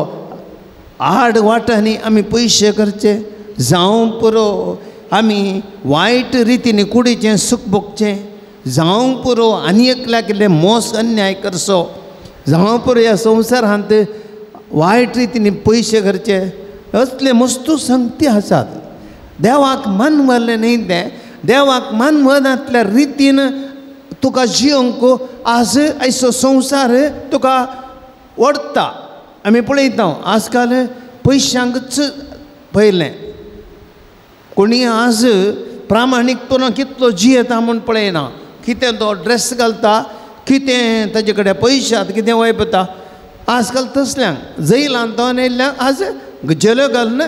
आड वाटांनी आमी पयशे करचे, जावंक पुरो आमी वायट रितीन कुडीचें सूख भोगचें, जावंक पुरो आनी एकल्याक केल्ले मोस अन्याय करचो, जावंक पुरो ह्या संवसारांत वायट रितीन पयशे करचे, असले मस्तू संगती आसात. देवाक मानवलें न्ही तें, देवाक मानवनातल्या रितीन तुका जियोंक आज आयचो संवसार तुका ओडटा. आमी पळयता आजकाल पयशांकच पळयलें कोणी आज प्रामाणीकपणान कितलो जियेता म्हूण पळयना. कितें तो ड्रेस घालता, कितें ताजे कडेन पयशे आतां कितें वयपता. आजकाल तसल्यांक जैलान तो येयल्ल्यान आज जेल्यो घालून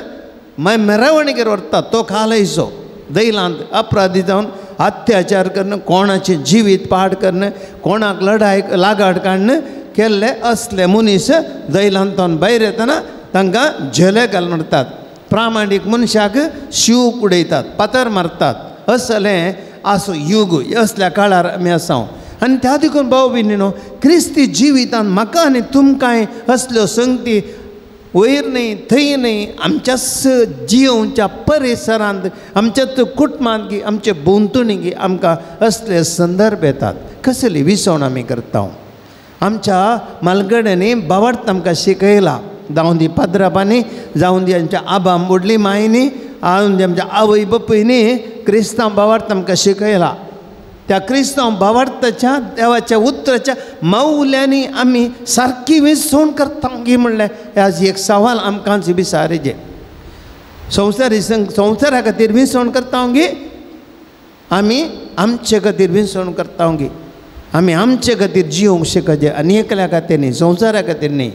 मागीर मेरावणीगेर व्हरता तो खालयचो दैलांत अपराधी जावन अत्याचार करून कोणाचें जिवीत पाड करून कोणाक लढाय लागाड काडून केल्ले असले मनीस दैलांतून भायर येतना तांकां झेले घालून व्हरतात. प्रामाणीक मनशाक शीव उडयतात, फातर मारतात. असलें आसो युग असल्या काळार आमी आसा. आनी त्या देखून भाव भयणीनो, क्रिस्ती जिवितान म्हाका आनी तुमकांय असल्यो संगती वयर न्हय थंय न्हय आमच्याच जियोवच्या परिसरांत आमच्याच कुटुंबांत की आमचे भोंवतणी की आमकां असले संदर्भ येतात. कसली विसवण आमी करता. आमच्या मालगड्यांनी बावडत आमकां शिकयला. जावं दी पाद्राबांनी, जावं दी आमच्या आबा व्हडली मायनी, जावं दी आमच्या आवय बापूयनी क्रिस्तांव बावडत आमकां शिकयला. त्या क्रिस्तांव भावार्थाच्या देवाच्या उतराच्या मावल्यांनी आमी सारकी विसवण करता की म्हणलें आज एक सवाल आमकां विसारीचें. संवसारी संवसारा खातीर विसवण करता गी आमी आमचे खातीर विसवण करता गी आमी आमचे खातीर जियोंक शकचे आनी एकल्या खातीर न्ही, संवसारा खातीर न्ही,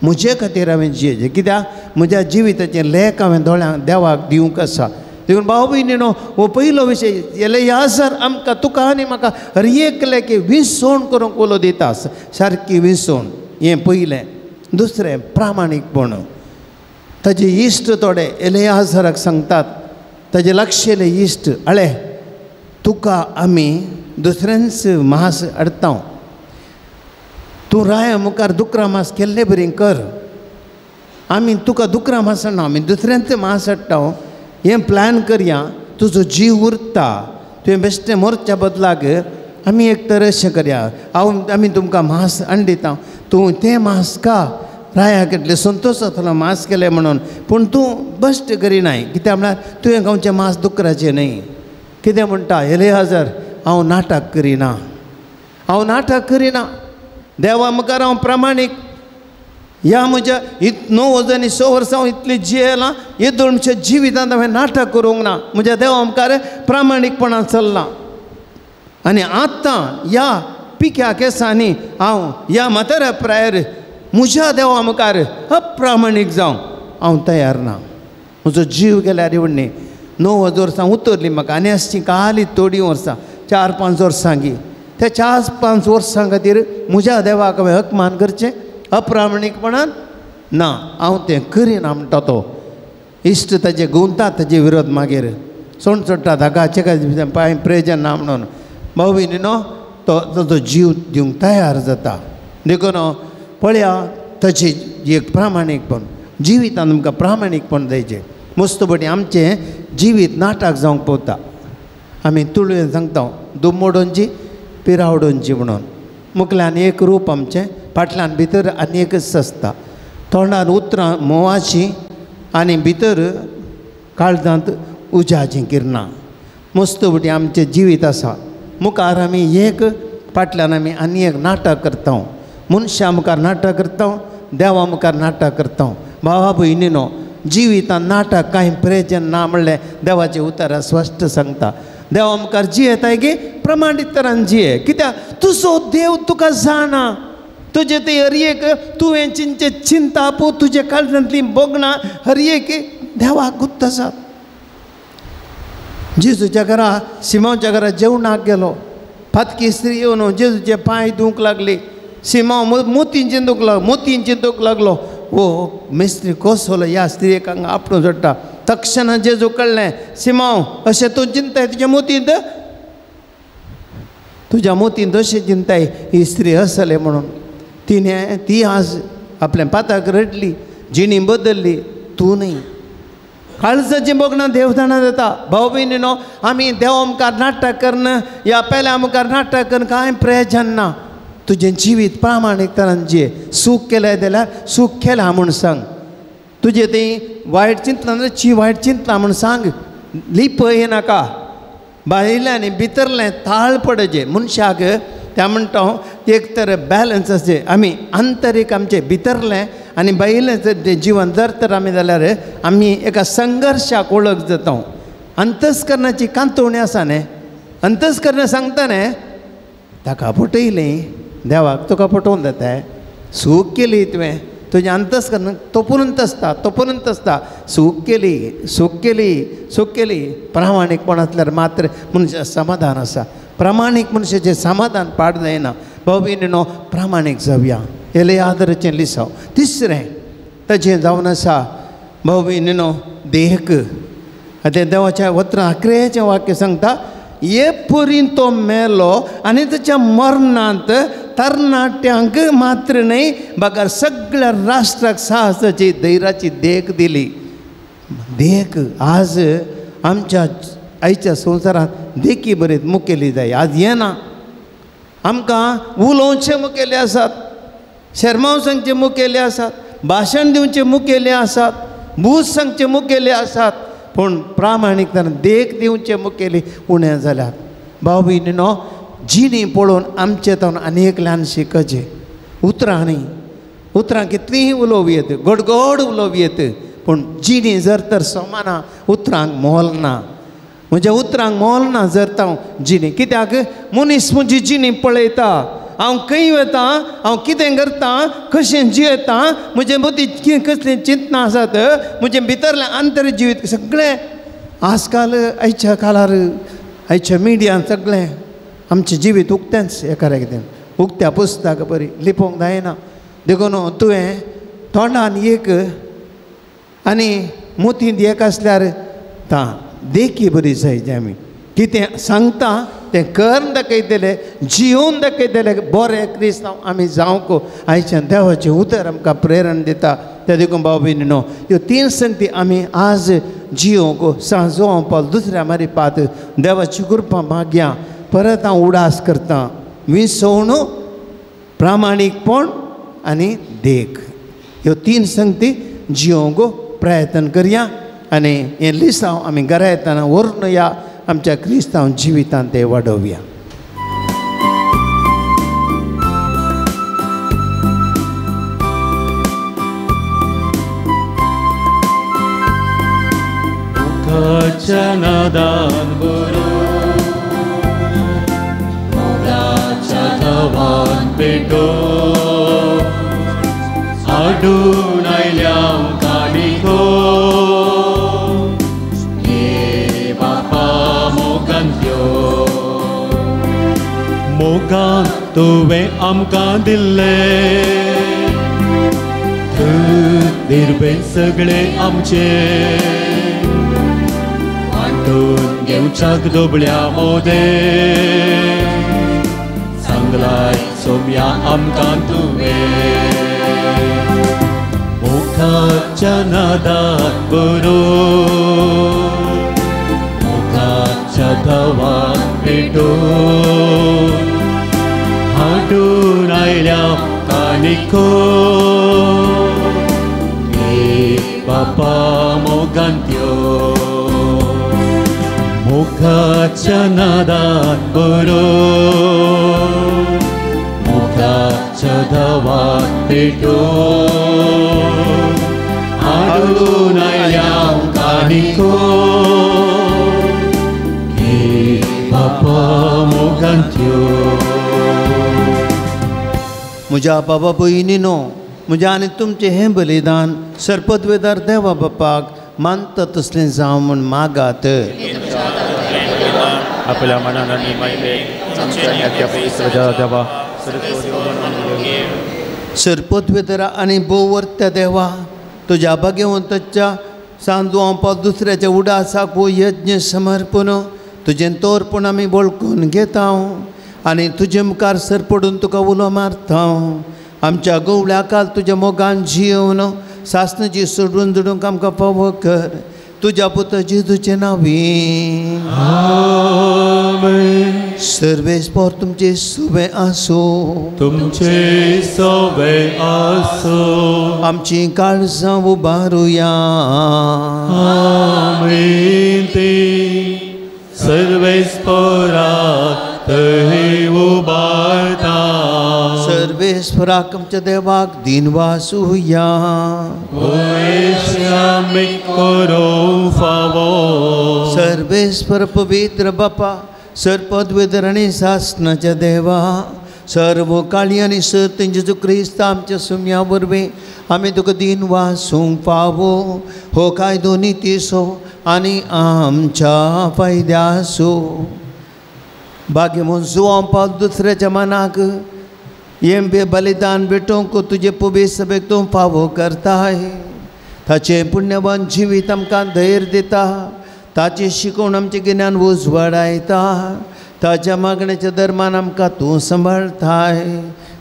म्हजे खातीर हांवें जियेचें. कित्याक म्हज्या जिविताचें लेख हांवें दोळ्यांक देवाक दिवंक आसा. देखून भाव भयणीनो, हो पयलो विशय एलियाजर आमकां तुका आनी म्हाका हर एकल्याक विसवण करूंक उलो दिता, सारकी विसवण. हें पयलें. दुसरें प्रामाणीकपण. ताजे इश्ट थोडे एलियाजराक सांगतात, ताजे लागशिल्ले इश्ट, अळे तुका आमी दुसऱ्यांच मास हाडटा, तूं राया मुखार दुकरा मास केल्ले बरी कर, आमी तुका दुकरा मास हाडना, आमी दुसऱ्यांच मास हाडटा, हें प्लॅन करया, तुजो जीव उरता, तुवें बेश्टें मोरच्या बदलाक आमी एक तर अशें करया, हांव आमी तुमकां मास हाडून दिता, तूं तें मास का राया कितले संतोश जातलो मास केलें म्हणून, पूण तूं बश्ट करिनाय. कित्याक म्हळ्यार तुवें गांवचें मास दुकराचें न्हय. कितें म्हणटा एलियाजर, हांव नाटक करिना, हांव नाटक करिना, देवा मुखार हांव प्रामाणीक. ह्या म्हज्या 9 आनी 6 वर्सां हांव इतली जियेलां, येदोळ म्हज्या जिवितांत हांवें नाटक करूंक ना, म्हज्या देवा मुखार प्रामाणीकपणान चल्लां. आनी आतां ह्या पिक्या केंसांनी हांव ह्या म्हाताऱ्या प्रायर म्हज्या देवा मुखार अप्रामाणीक जावं हांव तयार ना. म्हजो जीव गेल्यार न्ही 9 वर्सां उतरलीं म्हाका आनी आसचीं काली थोडीं वर्सां 4-5 वर्सां गी, त्या 4-5 वर्सां खातीर म्हज्या देवाक हांवें अपमान करचें अप्रामाणीकपणान? ना हांव तें करिना म्हणटा तो इश्ट ताजे गुंता ताजे विरोध मागीर सोण सोडटा धाका चेका पांय प्रेजन ना म्हणून भाव भयणीनो तो ताजो जीव दिवंक तयार जाता. देखून पळया ताची एक प्रामाणीकपण जिवितान आमकां प्रामाणीकपण जायचें. मस्त बटी आमचें जिवीत नाटक जावंक पवता. आमी तुळवेन सांगता दुमोडोंची पिरावडोंची म्हणून मुखल्यान एक रूप आमचें फाटल्यान भितर आनी एकच आसता. तोंडान उतरां म्होंवाचीं आनी भितर काळजांत उज्याचीं किरणां. मस्त बटी आमचें जिवीत आसा. मुखार आमी एक फाटल्यान आमी आनी एक नाटक करता. मनशां मुखार नाटक करता, देवा मुखार नाटक करता. भावा भयणीनो जिवितान नाटक कांय प्रयोजन ना म्हणलें देवाचें उतरां स्पश्ट सांगता. देवा मुखार जियेताय की प्रमाणीत तरान जिये. कित्याक तुजो देव तुका जाणा तुजें तें हर एक तुवें चिंतचें चिंताप तुजे काळजांतलीं भोगणां हर एक देवाक गुप्त आसात. जेजूच्या घरा सिमांवच्या घरा जेवणाक गेलो. पातकी स्त्री येवन जेजूचे पांय धुवंक लागली. सिमांव मोतीन चिंतूंक लागलो मोतीन चिंतूंक लागलो. वो मिस्त्री कोसलो ह्या स्त्रियेक हांगा आपणून सोडटा. तक्षणा जेजू कळ्ळें सिमांव अशें तूं चिंताय तुज्या मोतींत तुज्या मोतींत अशें चिंताय ही स्त्री आसले म्हणून तिणें ती आज आपल्या पाताक रडली जिणी बदल्ली. तूं न्हय काळजाचीं भोगणां देव जाणा जाता. भाव भयणीनो आमी देवा मुखार नाटक करून ह्या पेल्या मुखार नाटक करून कांय प्रयोजन ना. तुजें जिवीत प्रामाणीक तरान जिये. सूख केलें जाल्यार सूख केलां म्हूण सांग. तुजें तें वायट चिंतलां जाल्यार ची वायट चिंतलां म्हूण सांग. लिपय नाका. भायलें आनी भितरलें ताळ पडचें मनशाक. त्या म्हणटा हांव एक तर बॅलन्स आसचें. आमी आंतरीक आमचें भितरलें आनी भायलें जर जिवन जर तर आमी जाल्यार आमी एका संघर्शाक वळख जाता. अंतस्करणाची कांतोवणी आसा न्ही अंतस्करण सांगता न्ही ताका फटयलें देवाक तुका फटोवन जाता. सूख केली तुवें तुजें अंतस्करण तोपुनूच आसता तोपुनूच आसता. सूख केली सूख केली सूख केली. प्रामाणीकपण आसल्यार मात्र मनशाक समाधान आसा. प्रामाणीक मनशाचें समाधान पाड जायना. भाव भयणीनो प्रामाणीक जावया. हेले आदराचें लिसांव. तिसरें ताचें जावन आसा भाव भयणीनो देख. आतां देवाच्या उतरां आक्रेचें वाक्य सांगता हे परीन तो मेलो आनी ताच्या मरणांत तरणाट्यांक मात्र न्हय बगर सगळ्या राष्ट्राक साहसाची धैर्याची देख दिली. देख आज आमच्या आयच्या संवसारांत देखी बरीत मुखेली जाय. आज येना आमकां उलोवचे मुखेले आसात, शेरमांव सांगचे मुखेले आसात, भाशण दिवचे मुखेले आसात, बूज सांगचे मुखेले आसात, पूण प्रामाणीकतान देख दिवचे मुखेली उणें जाल्यात. भाव भयणीनो जिणी पळोवन आमचे तावन आनी एकल्यान शिकचें. उतरां न्ही उतरां कितलींय उलोवं येत गोड गोड उलोवं येत पूण जिणी जर तर समाना उतरांक मोल ना. म्हज्या उतरांक मोल ना जर हांव जिणी. कित्याक मनीस म्हजी जिणी पळयता. हांव खंय वता हांव कितें करता कशें जियेता म्हजे मदीं कसलीं चिंतनां आसात म्हजें भितरलें आंतर जिवीत सगळें आजकाल आयच्या काळार आयच्या मिडियान सगळें आमचें जिवीत उक्तेंच एकार कितें उक्त्या पुस्तका बरी लिपोवंक जायना. देखून तुवें तोंडान एक आनी मोतींत एक आसल्यार तां देखी बरी जाय. आमी कितें सांगता तें करून दाखयतले जियोवन दाखयतले बरें क्रिस्तांव आमी जावंक आयच्यान देवाचें उतर आमकां प्रेरण दिता. तें देखून भाव भयणीनो ह्यो तीन संगती आमी आज जियोवंक सांजो पावल दुसऱ्या मारिपात देवाची कृपा मागया. परत हांव उडास करता विसवण प्रामाणीकपण आनी देख ह्यो तीन संगती जियोवंक प्रयत्न करया आनी हें लिसांव आमी घरा येतना व्हरून या आमच्या क्रिस्तांव जिवितांत ते वाडोवया. मुखाच्या नादान बरो मोगाच्या धवान पेटो हाडून आयल्या काणिको ये बापा मोगान त्यो मोगान तुवें आमकां दिल्लें सगळे आमचे वांटून घेवच्याक दुबळ्या मोदे सांगलाय सोम्या आमकां तुवें मोगाच्या नादात बरो मोगाच्या धावात पेटोवन हाडून आयल्या कानिको बापा मोगान त्यो मोगाच्या नादात बरो मोगाच्या धावात पेटोवन हाडून आयल्या कानिको बापा मोगान त्यो. म्हज्या बाबा भयणीनो, म्हज्या आनी तुमचें हें बलिदान सरपदवेदार देवा बापाक मानता तसलें जावं म्हूण मागात. आपल्या मनान आनी देवा सरपदवेदरा आनी भोवर्त्या देवा, तुज्या भाग्यवंताच्या सांजवांपा दुसऱ्याच्या उडासाक हो यज्ञ समर्पण तुजें तोरपण आमी वळखून घेता आनी तुजे मुखार सरपडून तुका उलो मारता. आमच्या गवळ्या काल तुज्या मोगान जियोवन सासणाची सोडून जोडूंक आमकां फावो कर तुज्या पुता जेजूचे नांवी. आमेन. सर्वेस्पोर तुमचे सुबें आसूं, तुमचे सोबे आसूं. आमची काळजां उबारुया. आमेन. ती सर्वेस्पोरा थंय उबारता. सर्वेस्पराक आमच्या देवाक दिनवासुया. वैश्यामी करूं फावो. सर्वेस्पर पवित्र बापा, सरपदवेदर आनी सासणाच्या देवा, सर्व काळी आनी सर्त जेजू क्रिस्त आमच्या सुम्या वरवीं आमी तुका दिनवासूंक फावो. हो कायदो नितीसो आनी आमच्या फायद्यासो. बागी म्हूण जुवांपाक दुसऱ्याच्या मनाक हें बलिदान भेटोवंक तुजे पवित्र सभेक तूं फावो करताय. ताचें पुण्यवान जिवीत आमकां धैर्य दिता, ताची शिकवण आमचें गिन्यान उजवाडायता, ताच्या मागण्याच्या दरम्यान आमकां तूं सांबाळताय.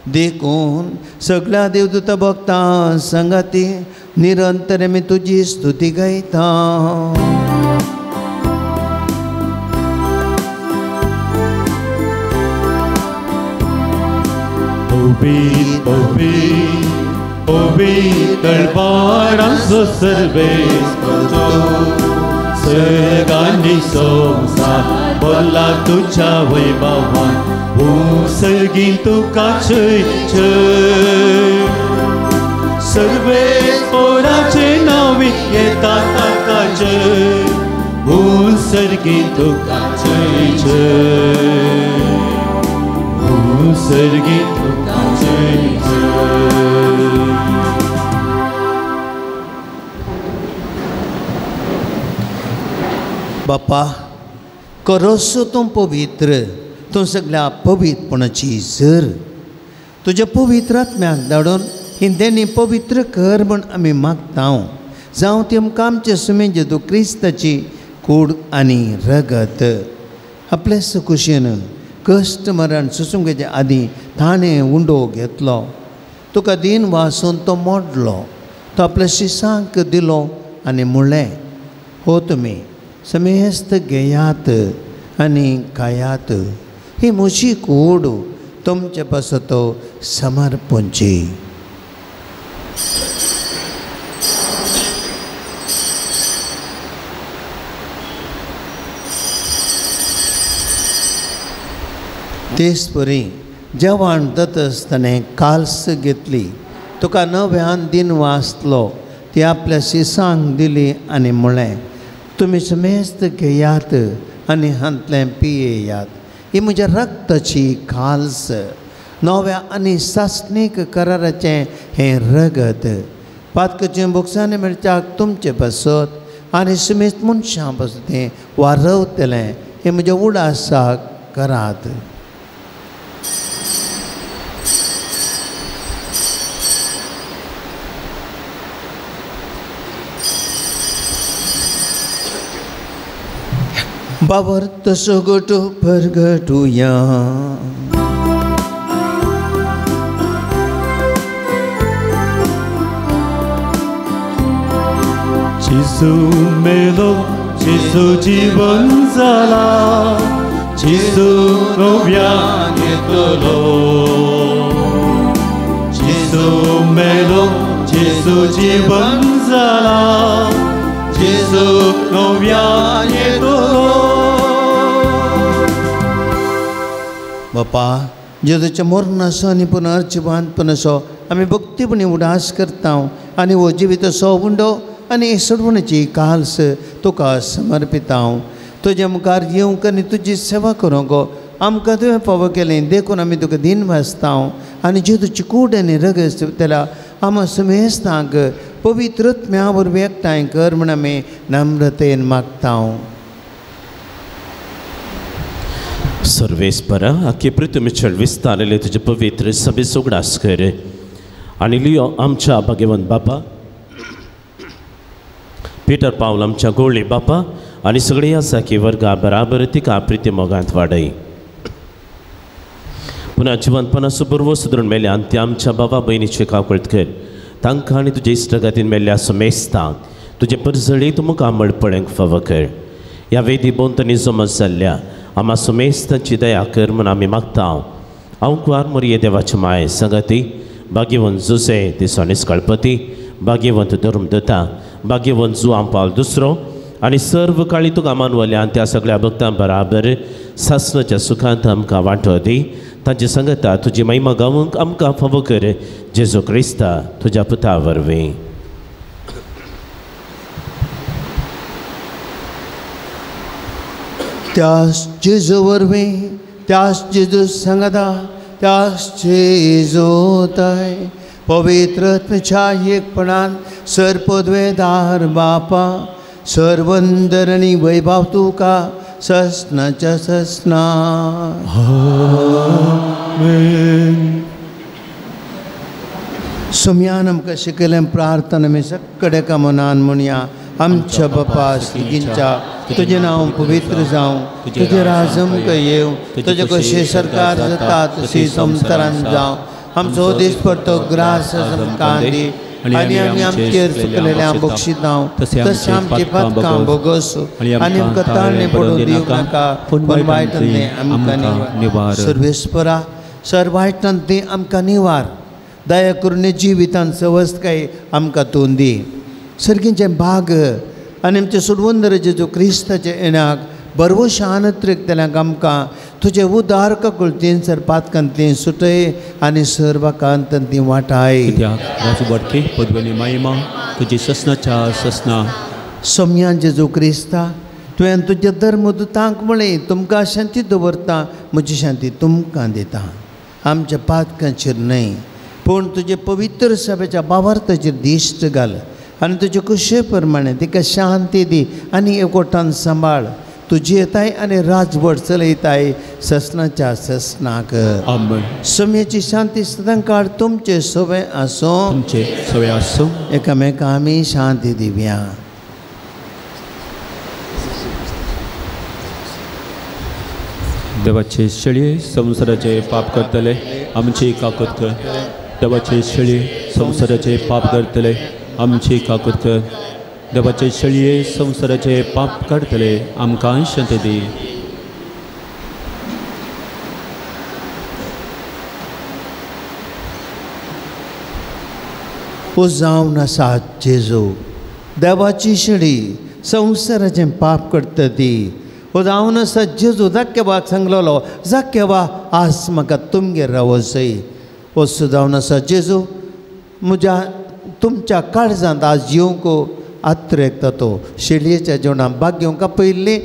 देखून सगळ्या देवदूता भक्तां संगाती निरंतर आमी तुजी स्तुती गायता. पवित्र पवित्र पवित्र तळपारांचो सर्वेस्पर सर्गांनी संवसार बोल्ला तुज्या वैभवान भूसर्गी तुका जय जय. सर्वेस्पराचे नांवी येता ताका जय, भूसर्गी तुका जय जय, भूसर्गी तुका जय जय. बापा, करोसो तूं पवित्र, तूं सगळ्या पवित्रपणाची जर तुज्या पवित्र आत्म्याक धाडून हिंद्यांनी पवित्र कर म्हूण आमी मागता. जावं ती आमकां आमचे सुमे जेजू क्रिस्ताची कूड आनी रगत. आपले सकुशीन कश्ट मरण सोसूंक घेवचे आदीं ताणें उंडो घेतलो, तुका दीन वासून तो मोडलो, तो आपल्या शिसांक दिलो आनी म्हणलें, हो तुमी समेस्त घेयात आनी खायात, ही म्हजी कूड तुमचे पासत समर्पणची. तेच परी जेवण जाता आसतना काल्स घेतली, तुका नव्यान दिन वाचलो, ती आपल्या शिसांक दिली आनी म्हणलें, तुमी समेस्त घेयात आनी हांतलें पियेयात, ही म्हज्या रक्ताची काल्स, नव्या आनी सासणीक कराराचें हें रगत. पातकाचें भोगसाणे मेळच्याक तुमचे पासत आनी समेस्त मनशां पासत हें वारवतलें, हें म्हज्या उडासाक करात. बाबर सगट परगटुया. जेजू मेलो, जेजू जीवन जाला, जेजू नव्यान येतलो. जेजू मेलो, जेजू जीवन जाला, जेजू नव्यान येतलो. बापा, जेजूच्या मरणाचो आनी पुनर्जिवंतपणाचो आमी भक्तीपणी उडास करता आनी हो जिवीत सो उंडो आनी सोडवण्याची काल्स तुका समर्पिता. तुज्या मुखार येवंक आनी तुजी सेवा करूंक आमकां तुवें फावो केलें देखून आमी तुका दिन वाचता आनी जेजूची कूड आनी रगत जाल्यार आमा समेस्तांक पवित्र आत्म्या वरवीं एकठांय कर म्हूण आमी नम्रतेन मागता. सर्वेस्परा आख्खे पृथ्वीचेर विस्तारलेले तुजे पवित्र सभेचो उगडास कर आनी लियो आमच्या भाग्यवंत बापा पिटर पावल आमच्या गोळी बापा आनी सगळी आसा की वर्गा बराबर तिका प्रिती मोगांत वाडय. पुन्हा जिवंतपणाचो बरवो सुदरून मेल्या आनी ते आमच्या बाबा भयणीचे काकळत कर. तांकां आनी तुजे इश्टगातीन मेल्ल्या समेस्तांक तुजे परजळी तुमकां मळपळ्यांक फावो कर. ह्या वेदी भोंवतणी जमा जाल्ल्या आमा समेस्तांची दया कर म्हूण आमी मागता. हांव कुवार मोरये देवाचे माय संगती भाग्यवंत जुसे दिसोनीस कळपती भाग्यवंत धर्मदता भाग्यवंत जुआं पावल दुसरो आनी सर्व काळी तुका मानवल्या आनी त्या सगळ्या भक्तां बराबर सासणाच्या सुखांत आमकां वांटो दी. तांची संगता तुजी महिमा गावंक आमकां फावो कर जेजू क्रिस्ता तुज्या पुता वरवीं. त्यास जेजू वरवीं, त्यास जेजू सांगता, त्यास जेजू ताय पवित्र आत्म्याच्या एकपणान सर्पद्वेदार बापा सर्वंदर आनी वैभव तुका ससनाच्या ससना. आमेन. सोम्यान आमकां शिकयलें प्रार्थना आमी सगळे एका मनान म्हणया. आमच्या बापा स्वर्गींच्या, तुजें नांव पवित्र जावं, तुजें राज आमकां येवं, तुजें कशें सरकार जाता तशी संवसारांत जावं. आमचो दिसपडतो ग्रास आमकां दी आनी आमी आमचेर चुकलेल्या बक्षितां तशें आमची पातकां भोगोस आनी आमकां ताळणे पडून दिवं नाका, पूण वायटांतलें आमकां निवार. सर्वेस्परा, सर वायटांतलें आमकां निवार. दया करून जिवितांत सवस्तकाय आमकां तूं दी. सर्गींचें भाग आनी आमचे सोडवंदर जेजू क्रिस्ताचे येण्याक बरवशान त्रिकतल्यांक आमकां तुजे उदार ककुलतीन सर पातकांतली सुटय आनी सर्वकांतांतली वाटाय. कित्याक राजवटकी पदवेली महिमा तुजी ससनाच्या ससना. सोम्यान जेजू क्रिस्ता, तुवें तुज्या धर्मदूतांक म्हळें तुमकां शांती दवरता, म्हजी शांती तुमकां दिता. आमच्या पातकांचेर न्हय पूण तुजे पवित्र सभेच्या बावार्थाचेर दिश्ट घाल आनी तुजे कुशे प्रमाणे तिका शांती दी आनी एकवटान सांबाळ. तुजी येताय आनी राजवट चलयताय ससनाच्या ससनाक. आमेन. सम्याची शांती सदां काळ तुमचे सवे आसूं, तुमचे सवे आसूं. एकामेका आमी शांती दिवया. देवाचे शेळये संवसाराचे पाप करतले आमची काकूत कर. देवाचे शेळये संवसाराचे पाप करतले आमची काकूत कर. देवाचे शेळये संवसाराचे पाप काडटले आमकां शांती दी. ओ जावन आसा जेजू देवाची शेळी संवसाराचें पाप करता ती. ओ जावन आसा जेजू जाक्केबाक सांगलेलो जाक्केबा आज म्हाका तुमगेर रावसय. ओ जावन आसा जेजू म्हज्या तुमच्या काळजांत आज येवंक आत्रेकता तो शेळयेच्या जेवणाक भाग घेवंक आपयल्लें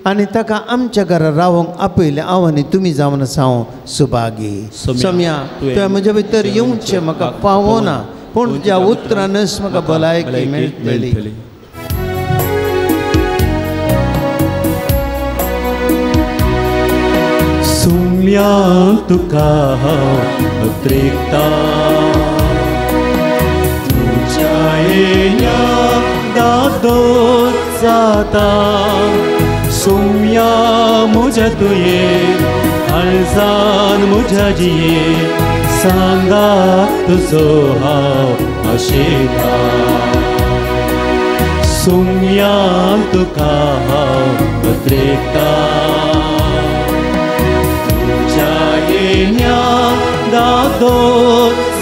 आनी ताका आमच्या घरा रावंक आपयलें. हांव आनी तुमी जावन आसा हांव सुभागी. सोम्या, तुवें म्हज्या भितर येवचें म्हाका पावना पूण तुज्या उतरानच म्हाका भलायकी मेळटली. सुम्या तुका हांव अत्रेकता तुज्या येण्याक दादोच जाता. सुम्या म्हज्या तुये काळजान म्हज्या जिये सांगात तुजो हांव आशेता सुम्या तुका हांव उतरेता तुज्या येण्या दादो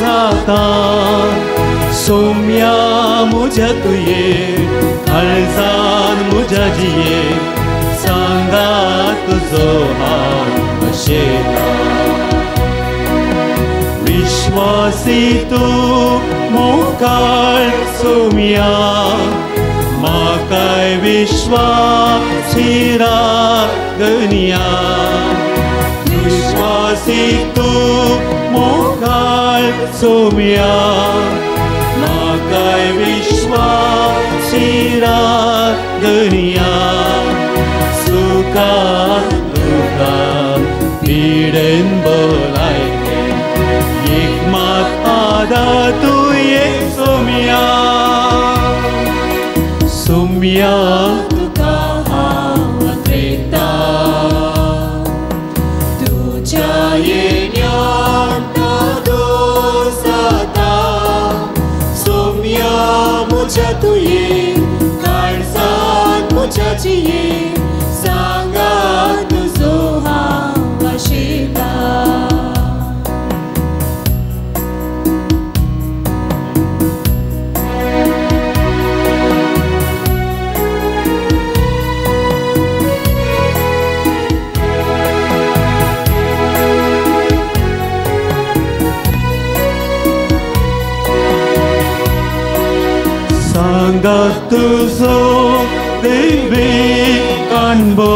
जाता सोम्या म्हज्या तुये काळजान म्हज्या जिये सांगात तुजो हांव आशेता विश्वासी तूं मुखार सोम्या म्हाकाय विश्वासी रागनिया विश्वासी तूं मुखार सोम्या म्हाकाय विश्वासी रागनिया सुखान दुखान पिडेन बोलायले एक मात आदार तुवें सोम्या सोम्या तुका हांव उतरेता तुज्या येण्यान दादो जाता सोम्या म्हज्या तुये काळजान म्हज्या जिये सांगात तुजो हांव आशेता. सांगात तुजो देवी काणबो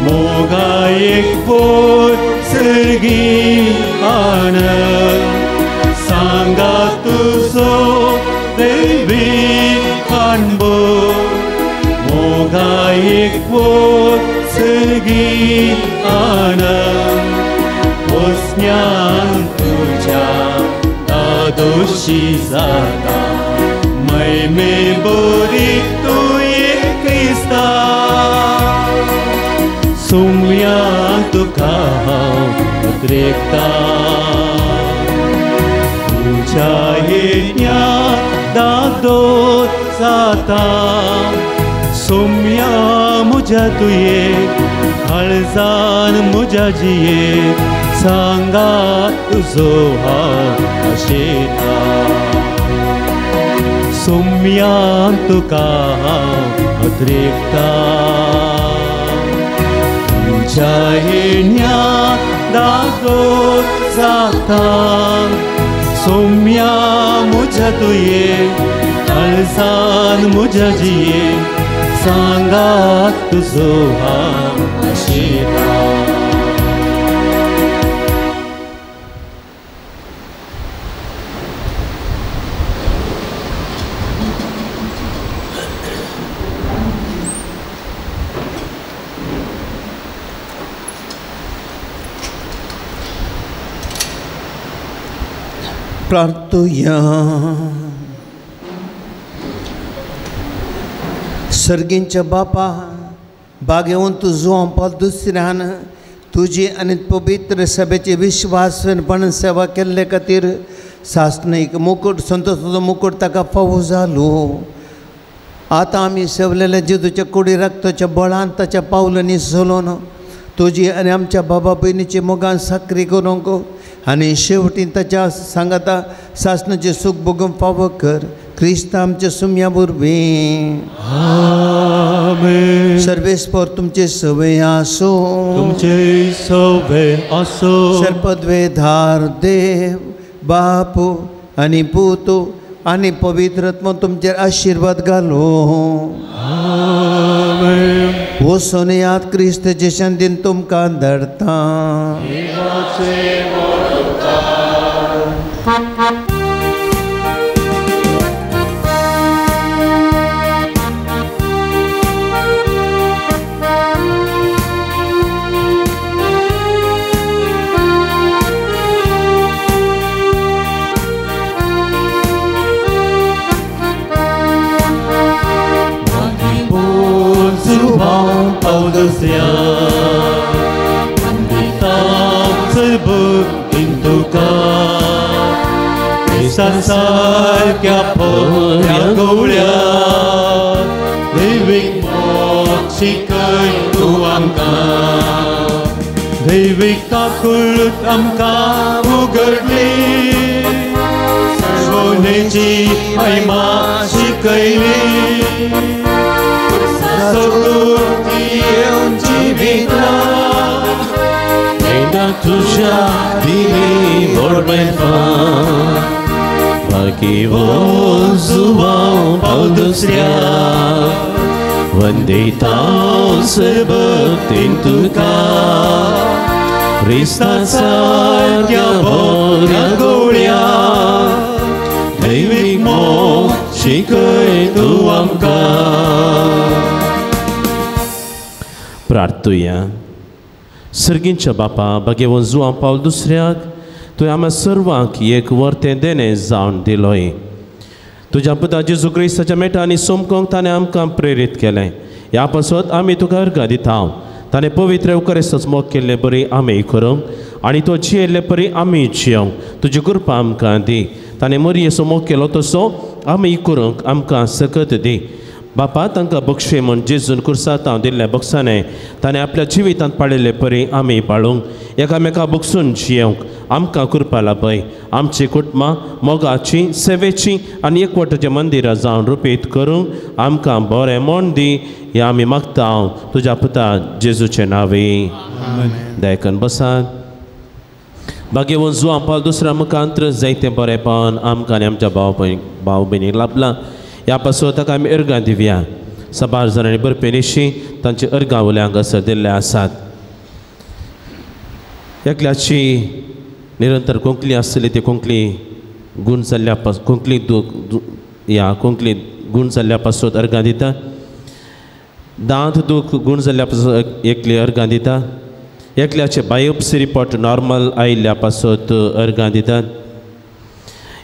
मोगा एक पोर सर्गी आनंद सांगात तुजो देवी काणबो मोगा एक पोर सर्गी आनंद वसण्यान तुज्या दादोशी जाता मैमे बोरी तुवें क्रिस्ता सुम्या तुका हांव उतरेता तुज्या येण्या दादो जाता सुम्या म्हज्या तुये काळजान म्हज्या जिये सांगात तुजो हांव आशेता सोम्या तुका हांव उतरेता तुज्या येण्या दादो जाता सोम्या म्हज्या तुये काळजान म्हज्या जिये सांगात तुजो हांव आशेता. प्रार्थुया. सर्गींच्या बापा बागेवंत जुवांपाल दुसऱ्यान तुजी आनी पवित्र सभेची विश्वासपणान सेवा केल्ले खातीर सासणीक मुकूट संतोषाचो मुकूट ताका फावो जालो. आतां आमी सेवलेल्या जेजूच्या कुडी रक्ताच्या बळान ताच्या पावलांनी चलोवन तुजी आनी आमच्या बाबा भयणीची मोगान साकरी करूंक आनी शेवटी ताच्या सांगाता सासणाचें सूख भोगूंक फावो कर. क्रिस्त आमच्या सुम्या वरवीं. आमेन. सर्वेस्पर तुमचे सवय आसूं. तुमचे सवय आसूं. सर्पद्वेधार देव बापू आनी पूत आनी पवित्र आत्मो तुमचेर आशिर्वाद घालूं. आमेन. वचून याद क्रिस्त जेशान दिन तुमकां धाडटा. दुसऱ्या वंदितां सर्वभक्तीन तुका क्रिस्ता सारक्या बऱ्या गवळ्या दैवीक मोग शिकय तूं आमकां दैवीक काकूळट आमकां उगडली सर्वोनेची महिमा शिकयली सगळी येवन जिविता येना तुज्या दिली व्हडपण भाग्यवंत जुवांव पावल दुसऱ्या वंदितां सर्वभक्तीन तुका क्रिस्ता सारक्या बऱ्या गवळ्या दैवीक मोग शिकय तूं आमकां. प्रार्थुया. सर्गींच्या बापा भाग्यवंत जुवांव पावल दुसऱ्याक तुवें आमकां सर्वांक एक वर्तें देणें जावन दिलोय. तुज्या पुता जेजू क्रिस्ताच्या मेटा आनी सोमकोंक ताणें आमकां प्रेरीत केलें. ह्या पासत आमी तुका अर्गां दिता. ताणें पवित्र उकरेस्तच मोग केल्ले बरी आमी करूंक आनी तो जियेल्ले परी आमी जियोंक तुजी कृपा आमकां दी. ताणें मरयेचो मोग केलो तसो आमी करूंक आमकां सकत दी. बापा तांकां बक्षे म्हूण जेजून कुर्सांत हांव दिल्ल्या बक्षांनी ताणें आपल्या जिवितांत पाळिल्ले परी आमी पाळूंक एकामेका बक्षून जियेवंक आमकां कृपा लाभय. आमची कुटुंबां मोगाची सेवेची आनी एकवटाच्या मंदिरां जावन रुपीत करूंक आमकां बरें म्हण दी. हें आमी मागता हांव तुज्या पुता जेजूचे नांवे. दयकन बसात. भाग्यवंत जुवांव पावल दुसऱ्या मुखांत्र जायतें बरेंपण आमकां आनी आमच्या भाव भयणीक लाभलां. ह्या पासून ताका आमी अर्गां दिवया. साबार जाणांनी बरपी निशी तांचे अर्गां वयल्या हांगासर दिल्ले आसात. एकल्याची निरंतर कोंकणी आसली ती कोंकणी गूण जाल्ल्या पास कोंकणी ह्या कोंकणी गूण जाल्ल्या पासून अर्गां दिता. दांत दूख गूण जाल्ल्या पासून एकली अर्गां दिता. एकल्याचे बायोप्सी रिपोर्ट नॉर्मल आयिल्ल्या पासत अर्गां दितात.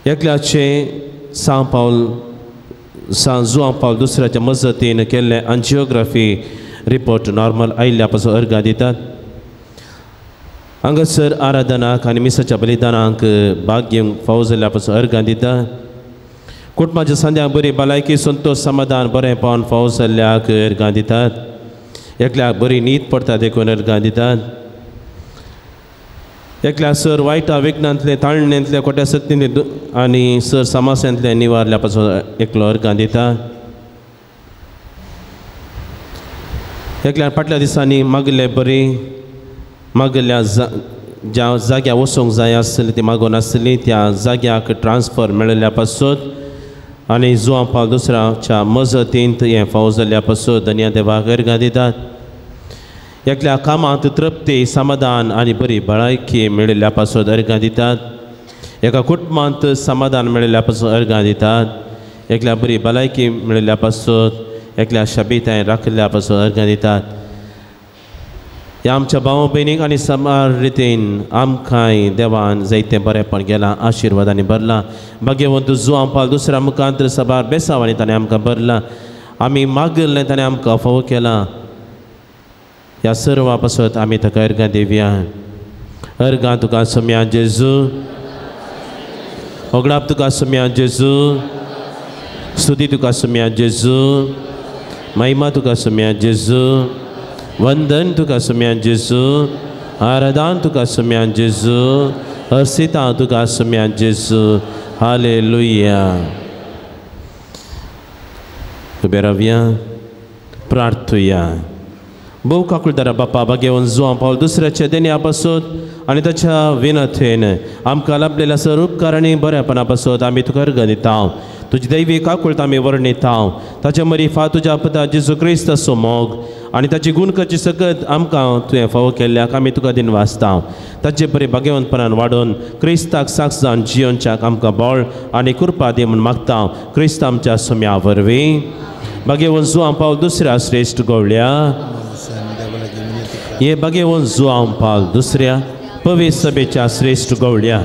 एकल्याचे सांव पावल सांव जुवांव पावल दुसऱ्याच्या मजतीन केल्ले अंजियोग्राफी रिपोर्ट नॉर्मल आयिल्ल्या पासून अर्गां दितात. हांगासर आराधनाक आनी मिसाच्या बलिदानाक भाग घेवंक फावो जाल्ल्या पासून अर्गां दिता. कुटुंबाच्या संद्यांक बरी भलायकी संतोश समाधान बरेंपण फावो जाल्ल्याक अर्गां दितात. एकल्याक बरी न्हीद पडटा देखून अर्गां दितात. एकल्या सर वायटा विघ्नांतले ताळणेंतले खोट्या सत्तेंतले आनी सर समासांतले निवारल्या पासून एकलो अर्गां दिता. एकल्या फाटल्या दिसांनी मागिल्ले बरी मागिल्ल्या ज्या जाग्यार वचूंक जाय आसली ती मागून आसली त्या जाग्याक ट्रान्सफर मेळिल्ल्या पासून आनी जुवांव पावल दुसऱ्याच्या मजतींत हें फावो जाल्ल्या पासून धनया देवाक अर्गां दितात. एकल्या कामांत तृप्ती समाधान आनी बरी भलायकी मेळिल्ल्या पासून अर्गां दितात. एका कुटुंबांत समाधान मेळिल्ल्या पासून अर्गां दितात. एकल्या बरी भलायकी मेळिल्ल्या पासून एकल्या शबिताय राखिल्ल्या पासून अर्गां दितात. ह्या आमच्या भाव भयणीक आनी समार रितीन आमकांय देवान जायतें बरेंपण गेलां आशिर्वादांनी भरलां. भाग्यवंत जुवांव पावल दुसऱ्या मुखांत सबार बेसावांनी ताणें आमकां भरलां. आमी मागिल्लें ताणें आमकां फावो केलां. ह्या सर्वा पासत आमी ताका अर्गां दिवया. अर्गां तुका सोम्या जेजू, होगडाप तुका सोम्या जेजू, स्तुती तुका सोम्या जेजू, महिमा तुका सोम्या जेजू, वंदन तुका सोम्या जेजू, आराधन तुका सोम्या जेजू, हर्षिता तुका सोम्या जेजू. हालेलुया. उबे रावया, प्रार्थुया. भोव काकुळदारा बापा भाग्यवंत जुवांव पावल दुसऱ्याच्या देण्या पासून आनी ताच्या विनथेन आमकां लाभलेल्या सर उपकार आनी बऱ्यापणा पासून आमी तुका अर्गां दिता. तुजी दैवी काकुळट आमी वर्णिता. ताच्या मरिफा तुज्या पुता जेजू क्रिस्ताचो मोग आनी ताची गुणकाची सकत आमकां तुवें फावो केल्ल्याक आमी तुका दिनवासता. ताचे बरे भाग्यवंतपणान वाडोवन क्रिस्ताक साक्ष जावन जियोनच्याक आमकां बळ आनी कृपा दी म्हूण मागता. क्रिस्त आमच्या सोम्या वरवीं. भाग्यवंत जुवांव पावल दुसऱ्या श्रेश्ठ गवळ्या हे भाग्यवंत जुवांव पावल दुसऱ्या पवित्र सभेच्या श्रेश्ठ गवळ्या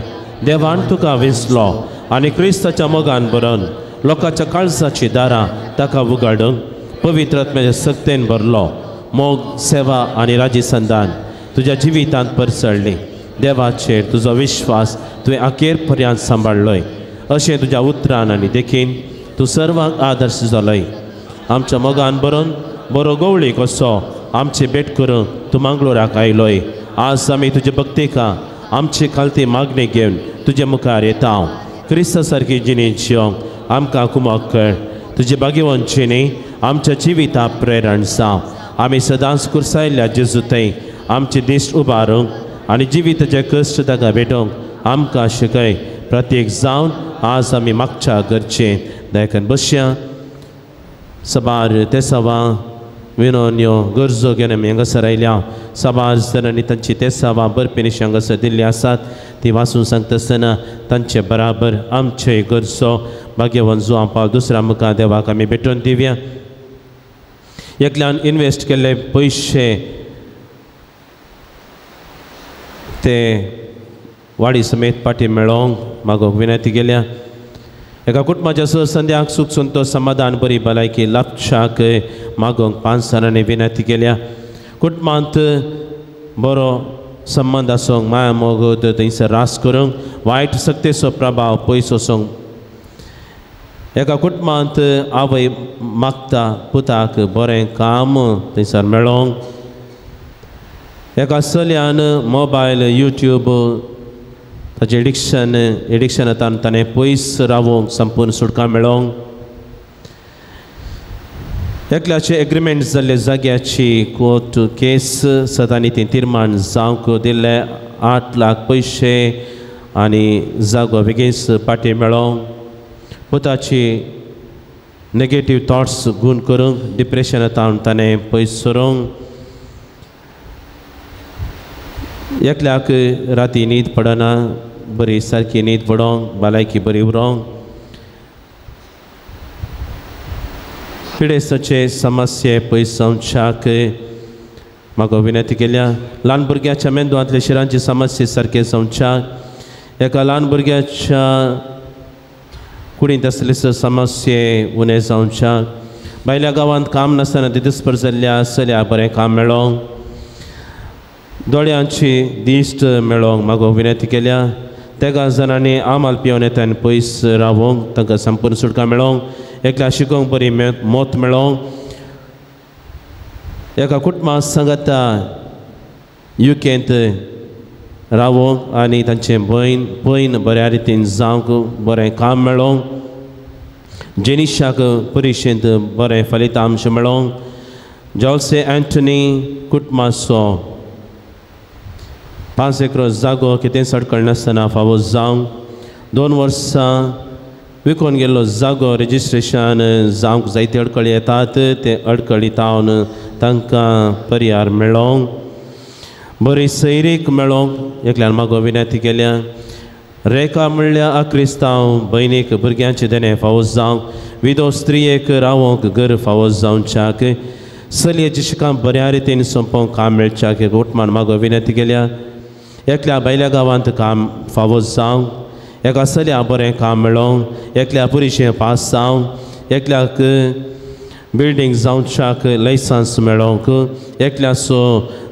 देवान तुका विंचलो आनी क्रिस्ताच्या मोगान भरून लोकांच्या काळजाची दारां ताका उगाडूंक पवित्र आत्म्याच्या सक्तेन भरलो. मोग सेवा आनी राजी संदान तुज्या जिवितांत परसळ्ळी. देवाचेर तुजो विश्वास तुवें अखेर पर्यंत सांबाळ्ळोय. अशें तुज्या उतरान आनी देखीन तूं सर्वांक आदर्श जालोय. आमच्या मोगान बरोवन बरो गवळी कसो आमची भेट करूंक तूं मंगळूराक आयलोय. आज आमी तुजे भक्तेका आमची खालती मागणी घेवन तुजे मुखार येता. क्रिस्ता सारकी जिणी जिवंक आमकां कुमक कर. तुजी भाग्यवंत जिणी आमच्या जिविता प्रेरण जावं. आमी सदांच कुर्सायल्ल्या जेजू थंय आमची दिश्ट उबारूंक आनी जिविताचे कश्ट ताका भेटोवंक आमकां शिकय. प्रत्येक जावन आज आमी मागच्या गरजेन दयाकन बसया. सबार तेसावां विनोन्यो गरजो घेवन आमी हांगासर आयल्या. सबार जाणांनी तांची तेसावां बरपी हांगासर दिल्ली आसात. ती वाचून सांगता आसतना तांचे बराबर आमचे गरजो भाग्यवंत जुवां पावल दुसऱ्या मुखार देवाक आमी भेटोवन दिवया. एकल्यान इन्वेस्ट केल्ले पयशे ते वाडी समेत पाटी मेळोवंक मागोवंक विनंती केल्या. एका कुटुंबाच्या संध्याक सूख संतोष समाधान बरी भलायकी लाभच्याक मागोवंक 5 जाणांनी विनंती केल्या. कुटुंबांत बरो संबंद आसूंक माया मोग थंयसर रास करूंक वायट सक्तेचो प्रभाव पयस वचूंक. एका कुटुंबांत आवय मागता पुताक बरें काम थंयसर मेळोवंक. एका चलयान मोबायल यूट्यूब ताचें एडिक्शनांतल्यान ताणें पयस रावोवंक संपूर्ण सुटका मेळोवंक. एकल्याचे एग्रीमेंट जाल्ले जाग्याची कोर्ट केस सदांनी ती तिर्माण जावंक दिल्ले 8 लाख पयशे आनी जागो बेगीन पाटी मेळोवंक. पुताची नेगेटीव थॉट्स गूण करूंक डिप्रेशनांतल्यान ताणें पयस सरूंक. एकल्याक राती न्हीद पडना बरी सारकी न्हीद पडोवंक भलायकी बरी उरोवंक. पिडेस्ताचे समस्ये पयस जावच्याक म्हाका विनंती केल्या. ल्हान भुरग्याच्या मेंदवांतले शिरांची समस्ये सारके जावच्याक. एका ल्हान भुरग्याच्या कुडींत आसले समस्ये उणें जावच्याक. भायल्या गांवांत काम नासतना दिसपर जाल्ल्या चलया बरें काम मेळोवंक. दोळ्यांची दिश्ट मेळोवंक म्हाका विनंती केल्या. तेगा जाणांनी आमाल पिवन येता आनी पयस रावोवंक तांकां संपूर्ण सुटका मेळोवंक. एकल्या शिकोवंक बरी मत मेळोवंक. एका कुटुंबा सांगाता युकेंत रावोवंक आनी तांचें भयण बऱ्या रितीन जावंक बरें काम मेळोवंक. जेनिशाक परिशेंत बरें फलितांश मेळोवंक. जॉल्से एंटनी कुटुंबाचो 5 एकरो जागो कितेंच अडकळ नासतना फावो जावंक. 2 वर्सां विकून गेल्लो जागो रजिस्ट्रेशन जावंक जायते अडकळी येतात ते अडकळी तावन तांकां पर्याय मेळोवंक. बरी सैरीक मेळोवंक एकल्यान मागो विनंती केल्या. रेखा म्हणल्यार आक्रिस्तांव भयणीक भुरग्यांचे देणें फावो जावंक. विदो स्त्रियेक रावोंक घर फावो जावच्याक. चलयेची शिकाम बऱ्या रितीन सोंपोवंक काम मेळच्याक गोटमान मागो विनंती केल्या. एकल्या भायल्या गांवांत काम फावो जावंक. एका चलया बरें काम मेळोवंक. एकल्या पुरुशें पास जावंक. एकल्याक बिल्डींग जावच्याक लायसन्स मेळोवंक. एकल्याचो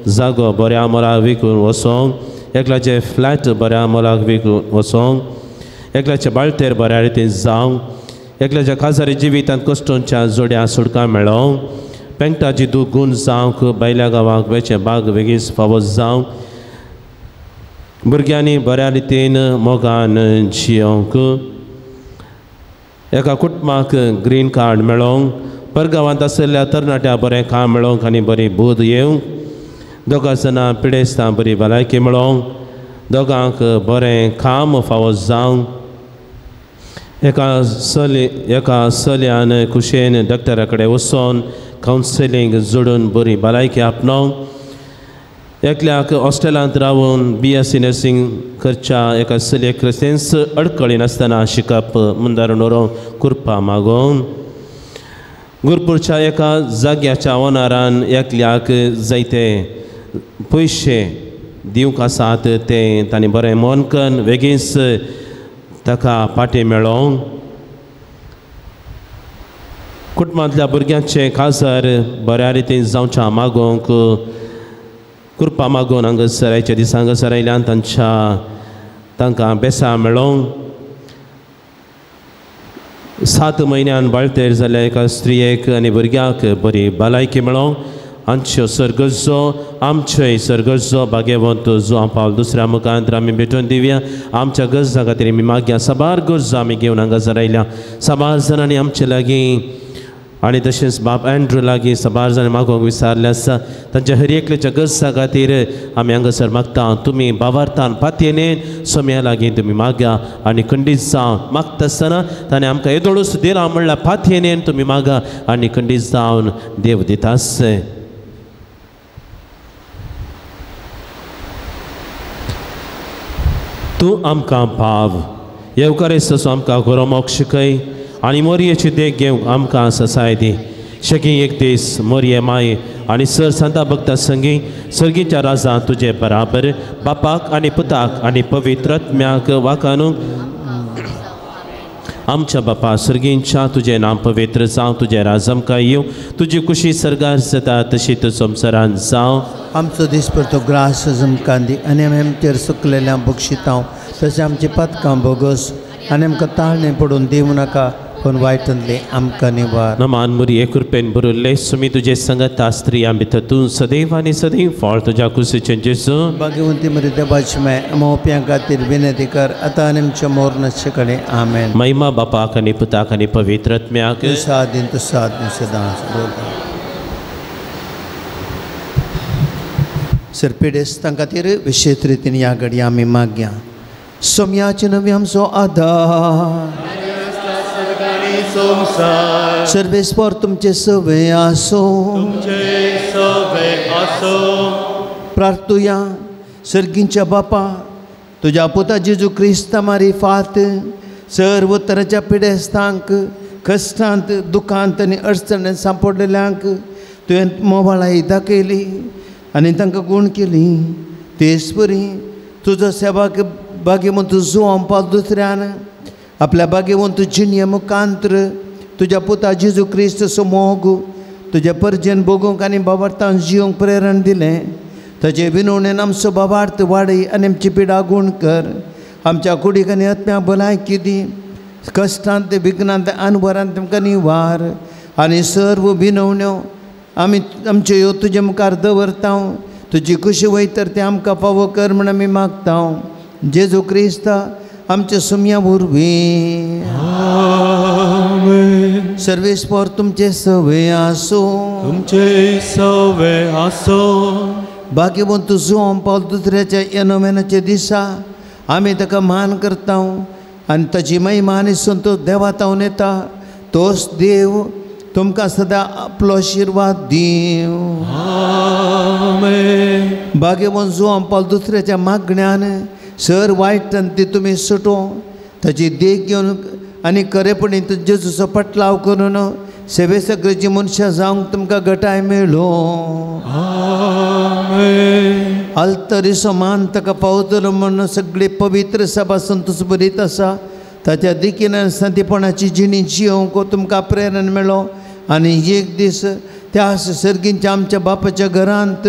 जागो बऱ्या मोलाक विकून वचोंक. एकल्याचें फ्लॅट बऱ्या मोलाक विकून वचोंक. एकल्याचे बाळतेर बऱ्या रितीन जावंक. एकल्याच्या खाजारी जिवितांत कश्टोंच्या जोड्या सुटका मेळोवंक. पेंकटाची दूख गूण जावंक. भायल्या गांवाक वेचें बाग बेगीन फावो जावंक. भुरग्यांनी बऱ्या रितीन मोगान जियोवंक. एका कुटुंबाक ग्रीन कार्ड मेळोवंक. परगांवांत आशिल्ल्या तरणाट्या बरें काम मेळोवंक आनी बरी बूद येवंक. दोगां जाणां पिडेस्तां बरी भलायकी मेळोवंक. दोगांक बरें काम फावो जावंक. एका चलयान खुशयेन डॉक्टरा कडेन वचोन कावन्सिलींग जोडून बरी भलायकी आपणावंक. एकल्याक हॉस्टेलांत रावून BSc nursing करच्या एका चलयेक क्रिस्तेंस अडकळी नासतना शिकप मुंदारून व्हरूंक कृपा मागोवन. गुरपूरच्या एका जाग्याच्या ओनरान एकल्याक जायते पयशे दिवंक आसात ते तांणी बरें मन करून बेगीनच ताका पाटी मेळोवंक. कुटुंबांतल्या भुरग्यांचें काजार बऱ्या रितीन जावच्या मागोवंक कृपा मागून हांगासर आयच्या दिसा हांगासर आयल्यान तांच्या तांकां बेसां मेळोवंक 7 म्हयन्यान बाळतेर जाल्या एका स्त्रियेक आनी भुरग्याक बरी भलायकी मेळोवंक आमच्यो सर्गजो आमच्योय सर्गजो भाग्यवंत जो पावल दुसऱ्या मुखांत आमी भेटून दिवया. आमच्या गरजां खातीर आमी मागया. साबार गरजो आमी घेवन हांगासर आयल्या. साबार जाणांनी आमचे लागीं आनी तशेंच बाप एन्ड्रू लागीं साबार जाणां मागोवंक विचारलें आसा. तांच्या हर एकल्याच्या गरजां खातीर आमी हांगासर मागता. तुमी बावार्थान पातयेन सोम्या लागीं तुमी मागा आनी खंडीत जावन मागता आसतना ताणें आमकां येदोळूच दिला म्हणल्यार पातयेन तुमी मागा आनी खंडीत जावन देव दिता आसचे. तूं आमकां पाव येवकारेस्त आमकां गोरोमोक शिकय आनी मोरयेची देख घेवंक आमकां ससाय दी. शकी एक दीस मोरये माय आनी सर सांता भक्ता संगी सर्गीच्या राजा तुजे बराबर बापाक आनी पुताक आनी पवित्र आत्म्याक वाकानू. आमच्या बापा सर्गींच्या तुजें नाम पवित्र जावं, तुजें राज आमकां येवं, तुजी कुशी सर्गार जाता तशी तूं संवसारांत जावं. आमचो दिसपडतो ग्रास आमकां दी आनी आमी आमचेर सुकलेल्या बक्षितांव तशें आमचें पातकां बोगस आनी आमकां ताळणें पडून दिवं नाका पूण वायटांतलें आमकां निवार. नमान मुरये कृपेन भरिल्ले सुमी तुजे संगता स्त्रियां भितर तूं सदैव आनी सदैव फळ तुज्या कुशीचें जेजू. भाग्यवंती मरी देवाची माय मोप्यां खातीर विनंती कर आतां आनी आमच्या मरणाचे कडेन. आमेन. महिमा बापाक आनी पुताक आनी पवित्र आत्म्याक सात दिन सात दिन सदां. सर पिडेस्तां खातीर विशेश रितीन ह्या घडये आमी मागया. सोम्याचे नवी आमचो आदार सर्वेस्पर तुमचे सवे आसो. प्रार्थुया. सर्गींच्या बापा तुज्या पुता जेजू क्रिस्ता मारिफात सर्व तराच्या पिडेस्तांक कश्टांत दुखांत आनी अडचणेंत सांपडलेल्यांक तुवें मोबाळाय दाखयली आनी तांकां गूण केली. तेच परी तुजो सेवाक भाग्यवंत जुवां पावल दुसऱ्यान आपल्या भाग्यवंत जिणये मुखांत्र तुज्या पुता जेजू क्रिस्त मोग तुज्या परजेन भोगूंक आनी बाबार्थान जिवंक प्रेरण दिलें. ताजे विनवणेन आमचो बाबार्थ वाडय आनी आमची पिडा गूण कर. आमच्या कुडीक आनी आत्म्या भलायकी दी. कश्टांत विघ्नांत अनवरांत तुमकां निवार आनी सर्व विनवण्यो आमी आमच्यो ह्यो तुजे मुखार दवरता. तुजी खुशी वयतर तें आमकां फावो कर म्हण आमी मागता. जेजू क्रिस्त आमच्या सुम्या वरवीं. सर्वेस्पर तुमचे सवे आसो. तुमचे सवे आसो. भाग्यवंत जुवां पावल दुसऱ्याच्या ह्या नोवेनाच्या दिसा आमी ताका मान करता आनी ताची महिमा आनी संतोश देवा तावन येता. तोच देव तुमकां सदां आपलो आशिर्वाद दिवं. भाग्यवंत जुवां पावल दुसऱ्याच्या मागण्यान सर वायट ती तुमी सुटो ताची देख घेवन आनी खरेपणी जेजूचो पटलाव करून सेवे सगळीं मनशां जावंक तुमकां घटाय मेळ्ळो. आल्तरीचो मान ताका पावतलो म्हूण सगळी पवित्र सभा संतोश बरीत आसा. ताच्या देखीन आनी संतीपणाची जिणी जियोवंक तुमकां प्रेरण मेळ्ळो आनी एक दीस त्या सर्गींच्या आमच्या बापाच्या घरांत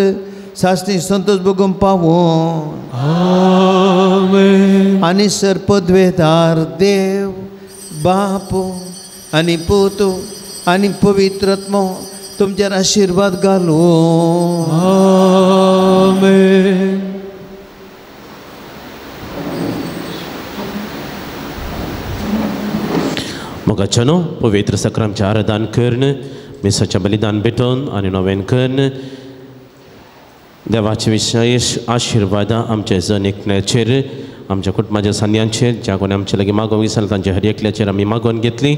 सासणी संतोष भोगूंक पावो. आनी सर पदवेदार देव बाप आनी पूत आनी पवित्र आत्मो तुमचेर आशिर्वाद घालूं. आमेन. मोगाच्यानो पवित्र सक्रामचें आराधन करून मिसाचें बलिदान भेटोवन आनी नोवेन करून देवाचे विशेश आशिर्वादां आमच्या जण एकल्याचेर आमच्या कुटुंबाच्या सांद्यांचेर ज्या कोणी आमचे लागीं मागोवंक विसरला तांच्या हर एकल्याचेर आमी मागोवन घेतली.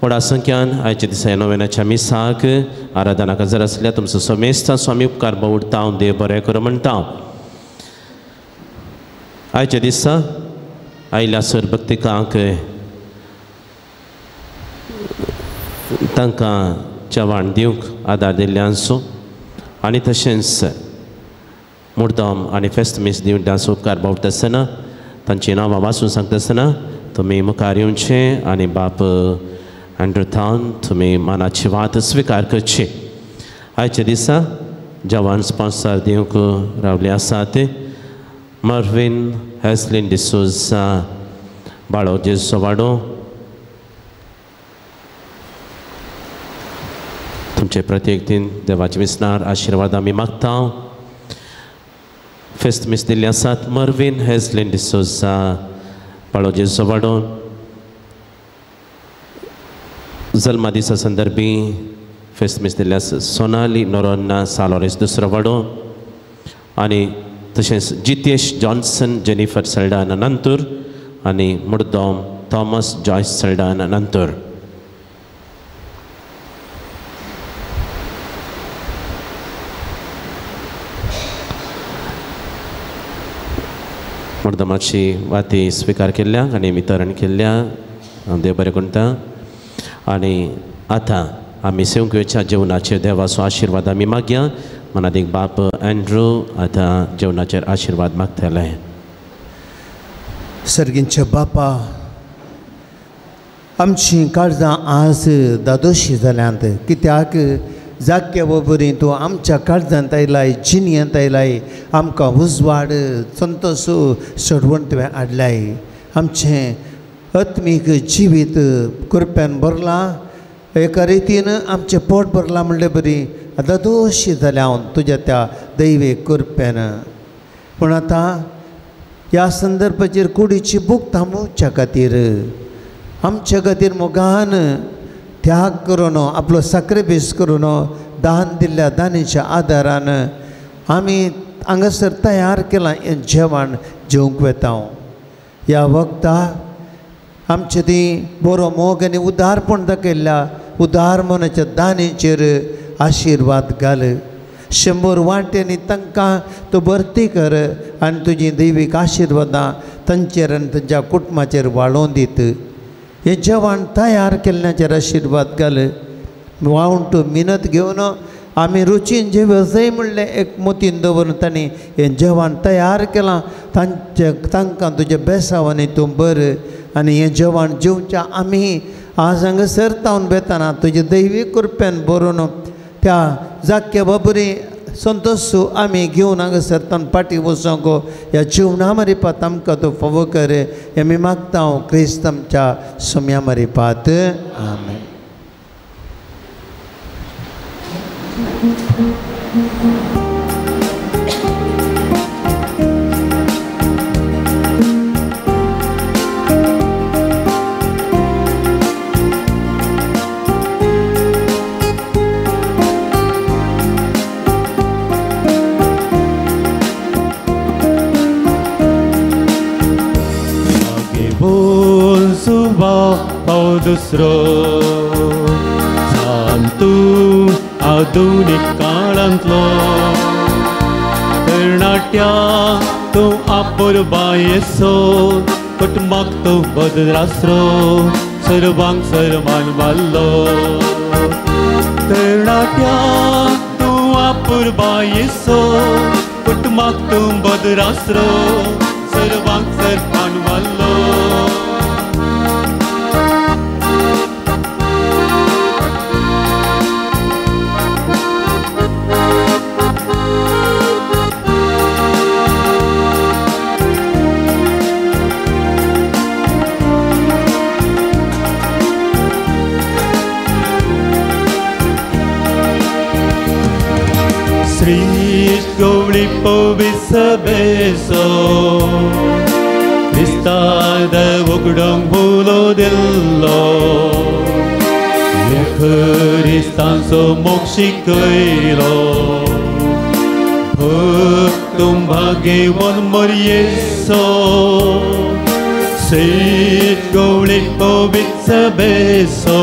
व्हडा संख्यान आयच्या दिसा ह्या नोवेनाच्या मिसाक आराधना जर आसल्यार तुमचो समेस्ता स्वामी उपकार बावडटा. हांव देव बरें करूं म्हणटा. आयच्या दिसा आयल्या सर भक्तिकांक तांकां जेवण दिवंक आदार दिल्ल्यांचो आनी तशेंच मुर्दाम आनी फेस्त मीस दिवन डांस उपकार बावडटा आसतना तांचीं नांवां वाचून सांगता आसतना तुमी मुखार येवचें आनी बाप अँड्रू थावन तुमी मानाची वात स्विकार करची. आयच्या दिसा जवान स्पॉन्सर दिवंक रावले आसात मर्विन हॅसलीन डिसोजा बाळो जेजू वाडो. तुमचे प्रत्येक दिन देवाचे विसनार आशिर्वाद आमी मागता. फेस्त मीस दिल्ली आसात मर्विन हॅसलीन डिसोजा बाळो जेजू वाडो. जल्मा दिसा संदर्भी फेस्त मीस दिल्ली आसा सोनाली नोरोन्ना सालोरेस दुसरो वाडो आनी तशेंच जितेश जॉन्सन जेनिफर सल्डाना नंतूर आनी मुर्दोम थॉमस जॉयस सल्डाना नंतूर. मुर्दमाची वाती स्विकार केल्ल्या आनी वितरण केल्ल्या देव बरें करता. आनी आतां आमी सेवकेच्या जेवणाचेर देवाचो आशिर्वाद आमी मागया. मनादीक बाप अँड्रू आतां जेवणाचेर आशिर्वाद मागतले. सर्गींच्या बापा, आमची काळजां आज दादोशी जाल्यांत कित्याक जाग्या बरी तूं आमच्या काळजांत आयलाय, जिणयेंत आयलाय, आमकां उजवाड संतोश सोडवण तुवें हाडलाय. आमचें आत्मीक जिवीत कृपेन भरलां, एका रितीन आमचें पोट भरलां म्हणलें बरी दादोशी जालें हांव तुज्या त्या दैवी कृपेन. पूण आतां ह्या संदर्भाचेर कुडीची भूक थांबोवच्या खातीर आमच्या खातीर मोगान त्याग करून आपलो साक्रिफीस करून दान दिल्ल्या दानीच्या आदारान आमी हांगासर तयार केलां हें जेवण जेवंक वेता. ह्या वखदां आमचे ती बरो मोग आनी उदारपण दाखयल्ल्या उदार मनाच्या दानीचेर आशिर्वाद घाल. 100 वांट्यांनी तांकां तूं भरती कर आनी तुजी दैवीक आशिर्वादां तांचेर आनी तांच्या कुटुंबाचेर वाळोवन दीत. हें जेवण तयार केल्ल्याचेर आशिर्वाद घाल. वावण तूं मिनत घेवन आमी रुचीन जेवजय म्हणलें एक मोतीन दवरून तांणी हें जेवण तयार केलां तांचे तांकां तुज्या बेसांवांनी तूं बर आनी हें जेवण जेवच्या आमी आज हांगासर तावन वेतना तुजे दैवी कृपेन बरोवन त्या जाग्या बाबरी संतोश आमी घेवन हांगासर तावन फाटीं वचोंक ह्या जेवणा मरिपात आमकां तूं फावो कर हें आमी मागता हांव क्रिस्त आमच्या सोम्या मरिपात. आमेन. दुसरो सांतू आधुनीक काळांतलो तरणाट्या तूं आपुरबायेचो कुटुंबाक तूं भद्रासरो सर्वांक सर्मान वाल्लो. तरणाट्या तूं आपुरबायेचो कुटुंबाक तूं भद्रासरो सर्वांक सर्मान वाल्लो. Gowli povisabeso Kristada ugdong bulo dillo Kristanso mokshikailo Bhaktum bhagyevan maryeso Sri Gowli povisabeso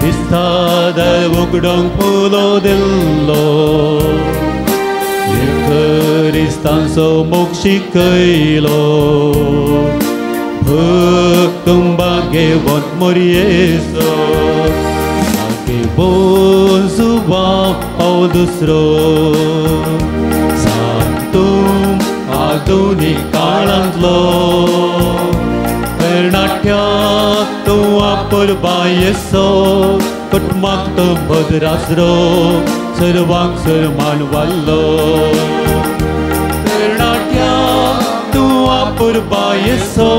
Kristada ugdong bulo dillo Kristanso mokshikailo Bhaktum bhagyevan maryeso Bhagyevan zuva pau dusro Santum adunik kalantlo Karnataka तरणाट्या तूं अपुरबायेचो कुटुंबाक तूं भद्रासरो सर्वांक सरमान वाडलो. तरणाट्या तूं अपुरबायेचो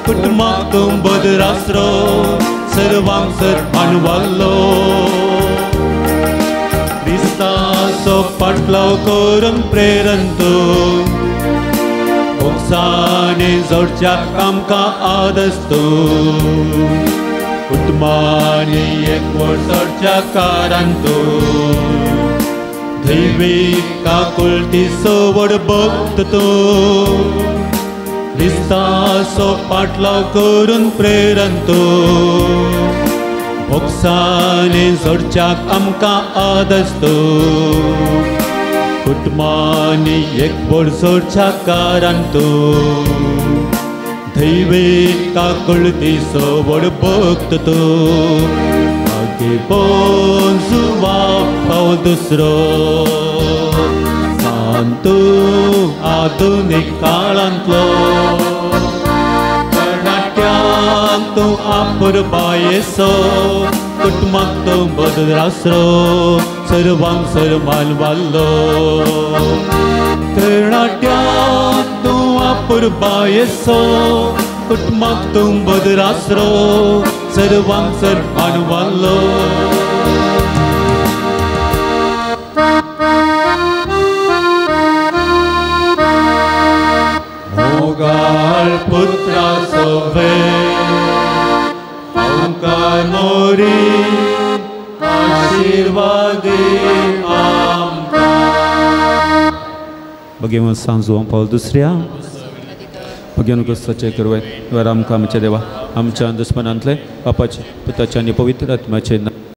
कुटुंबाक तूं भद्रासरो सर्वांक सरमान वाडलो. क्रिस्ताचो पाटलाव करून प्रेरण तूं मोगसाने जोडच्याक आमकां आदर्श तूं कुटुंबांनी एकवट जोडच्या कारान तूं दैवी काकुळटी सवड भक्त तूं क्रिस्ताचो पाटलाव करून प्रेरण तूं मोगसाने जोडच्याक आमकां आदर्श तूं कुटुंबांनी एकवट जोडच्या कारान तूं दैवी काकुळटी सवड भक्त तूं भाग्यवान जुवाब पावल दुसरो सांतू आधुनीक काळांतलो. तरणाट्यांक तूं अपुरबायेचो कुटुंबाक तूं भद्रासरो सर्वांक सरमान वाडलो. तरणाट्यांक तूं अपुरबायेचो कुटुंबाक तूं भद्रासरो सर्वांक सरमान वाडलो. मोगाळ पुत्रा सोवे आमकां मोरी आशिर्वादी आमकां. भगवान सांजो पावल दुसऱ्या भगवान क्रिस्ताचे कृपेन द्वारा आमकां आमच्या देवा आमच्या दुस्मनांतले बापाचे पुताचे आनी पवित्र आत्म्याचे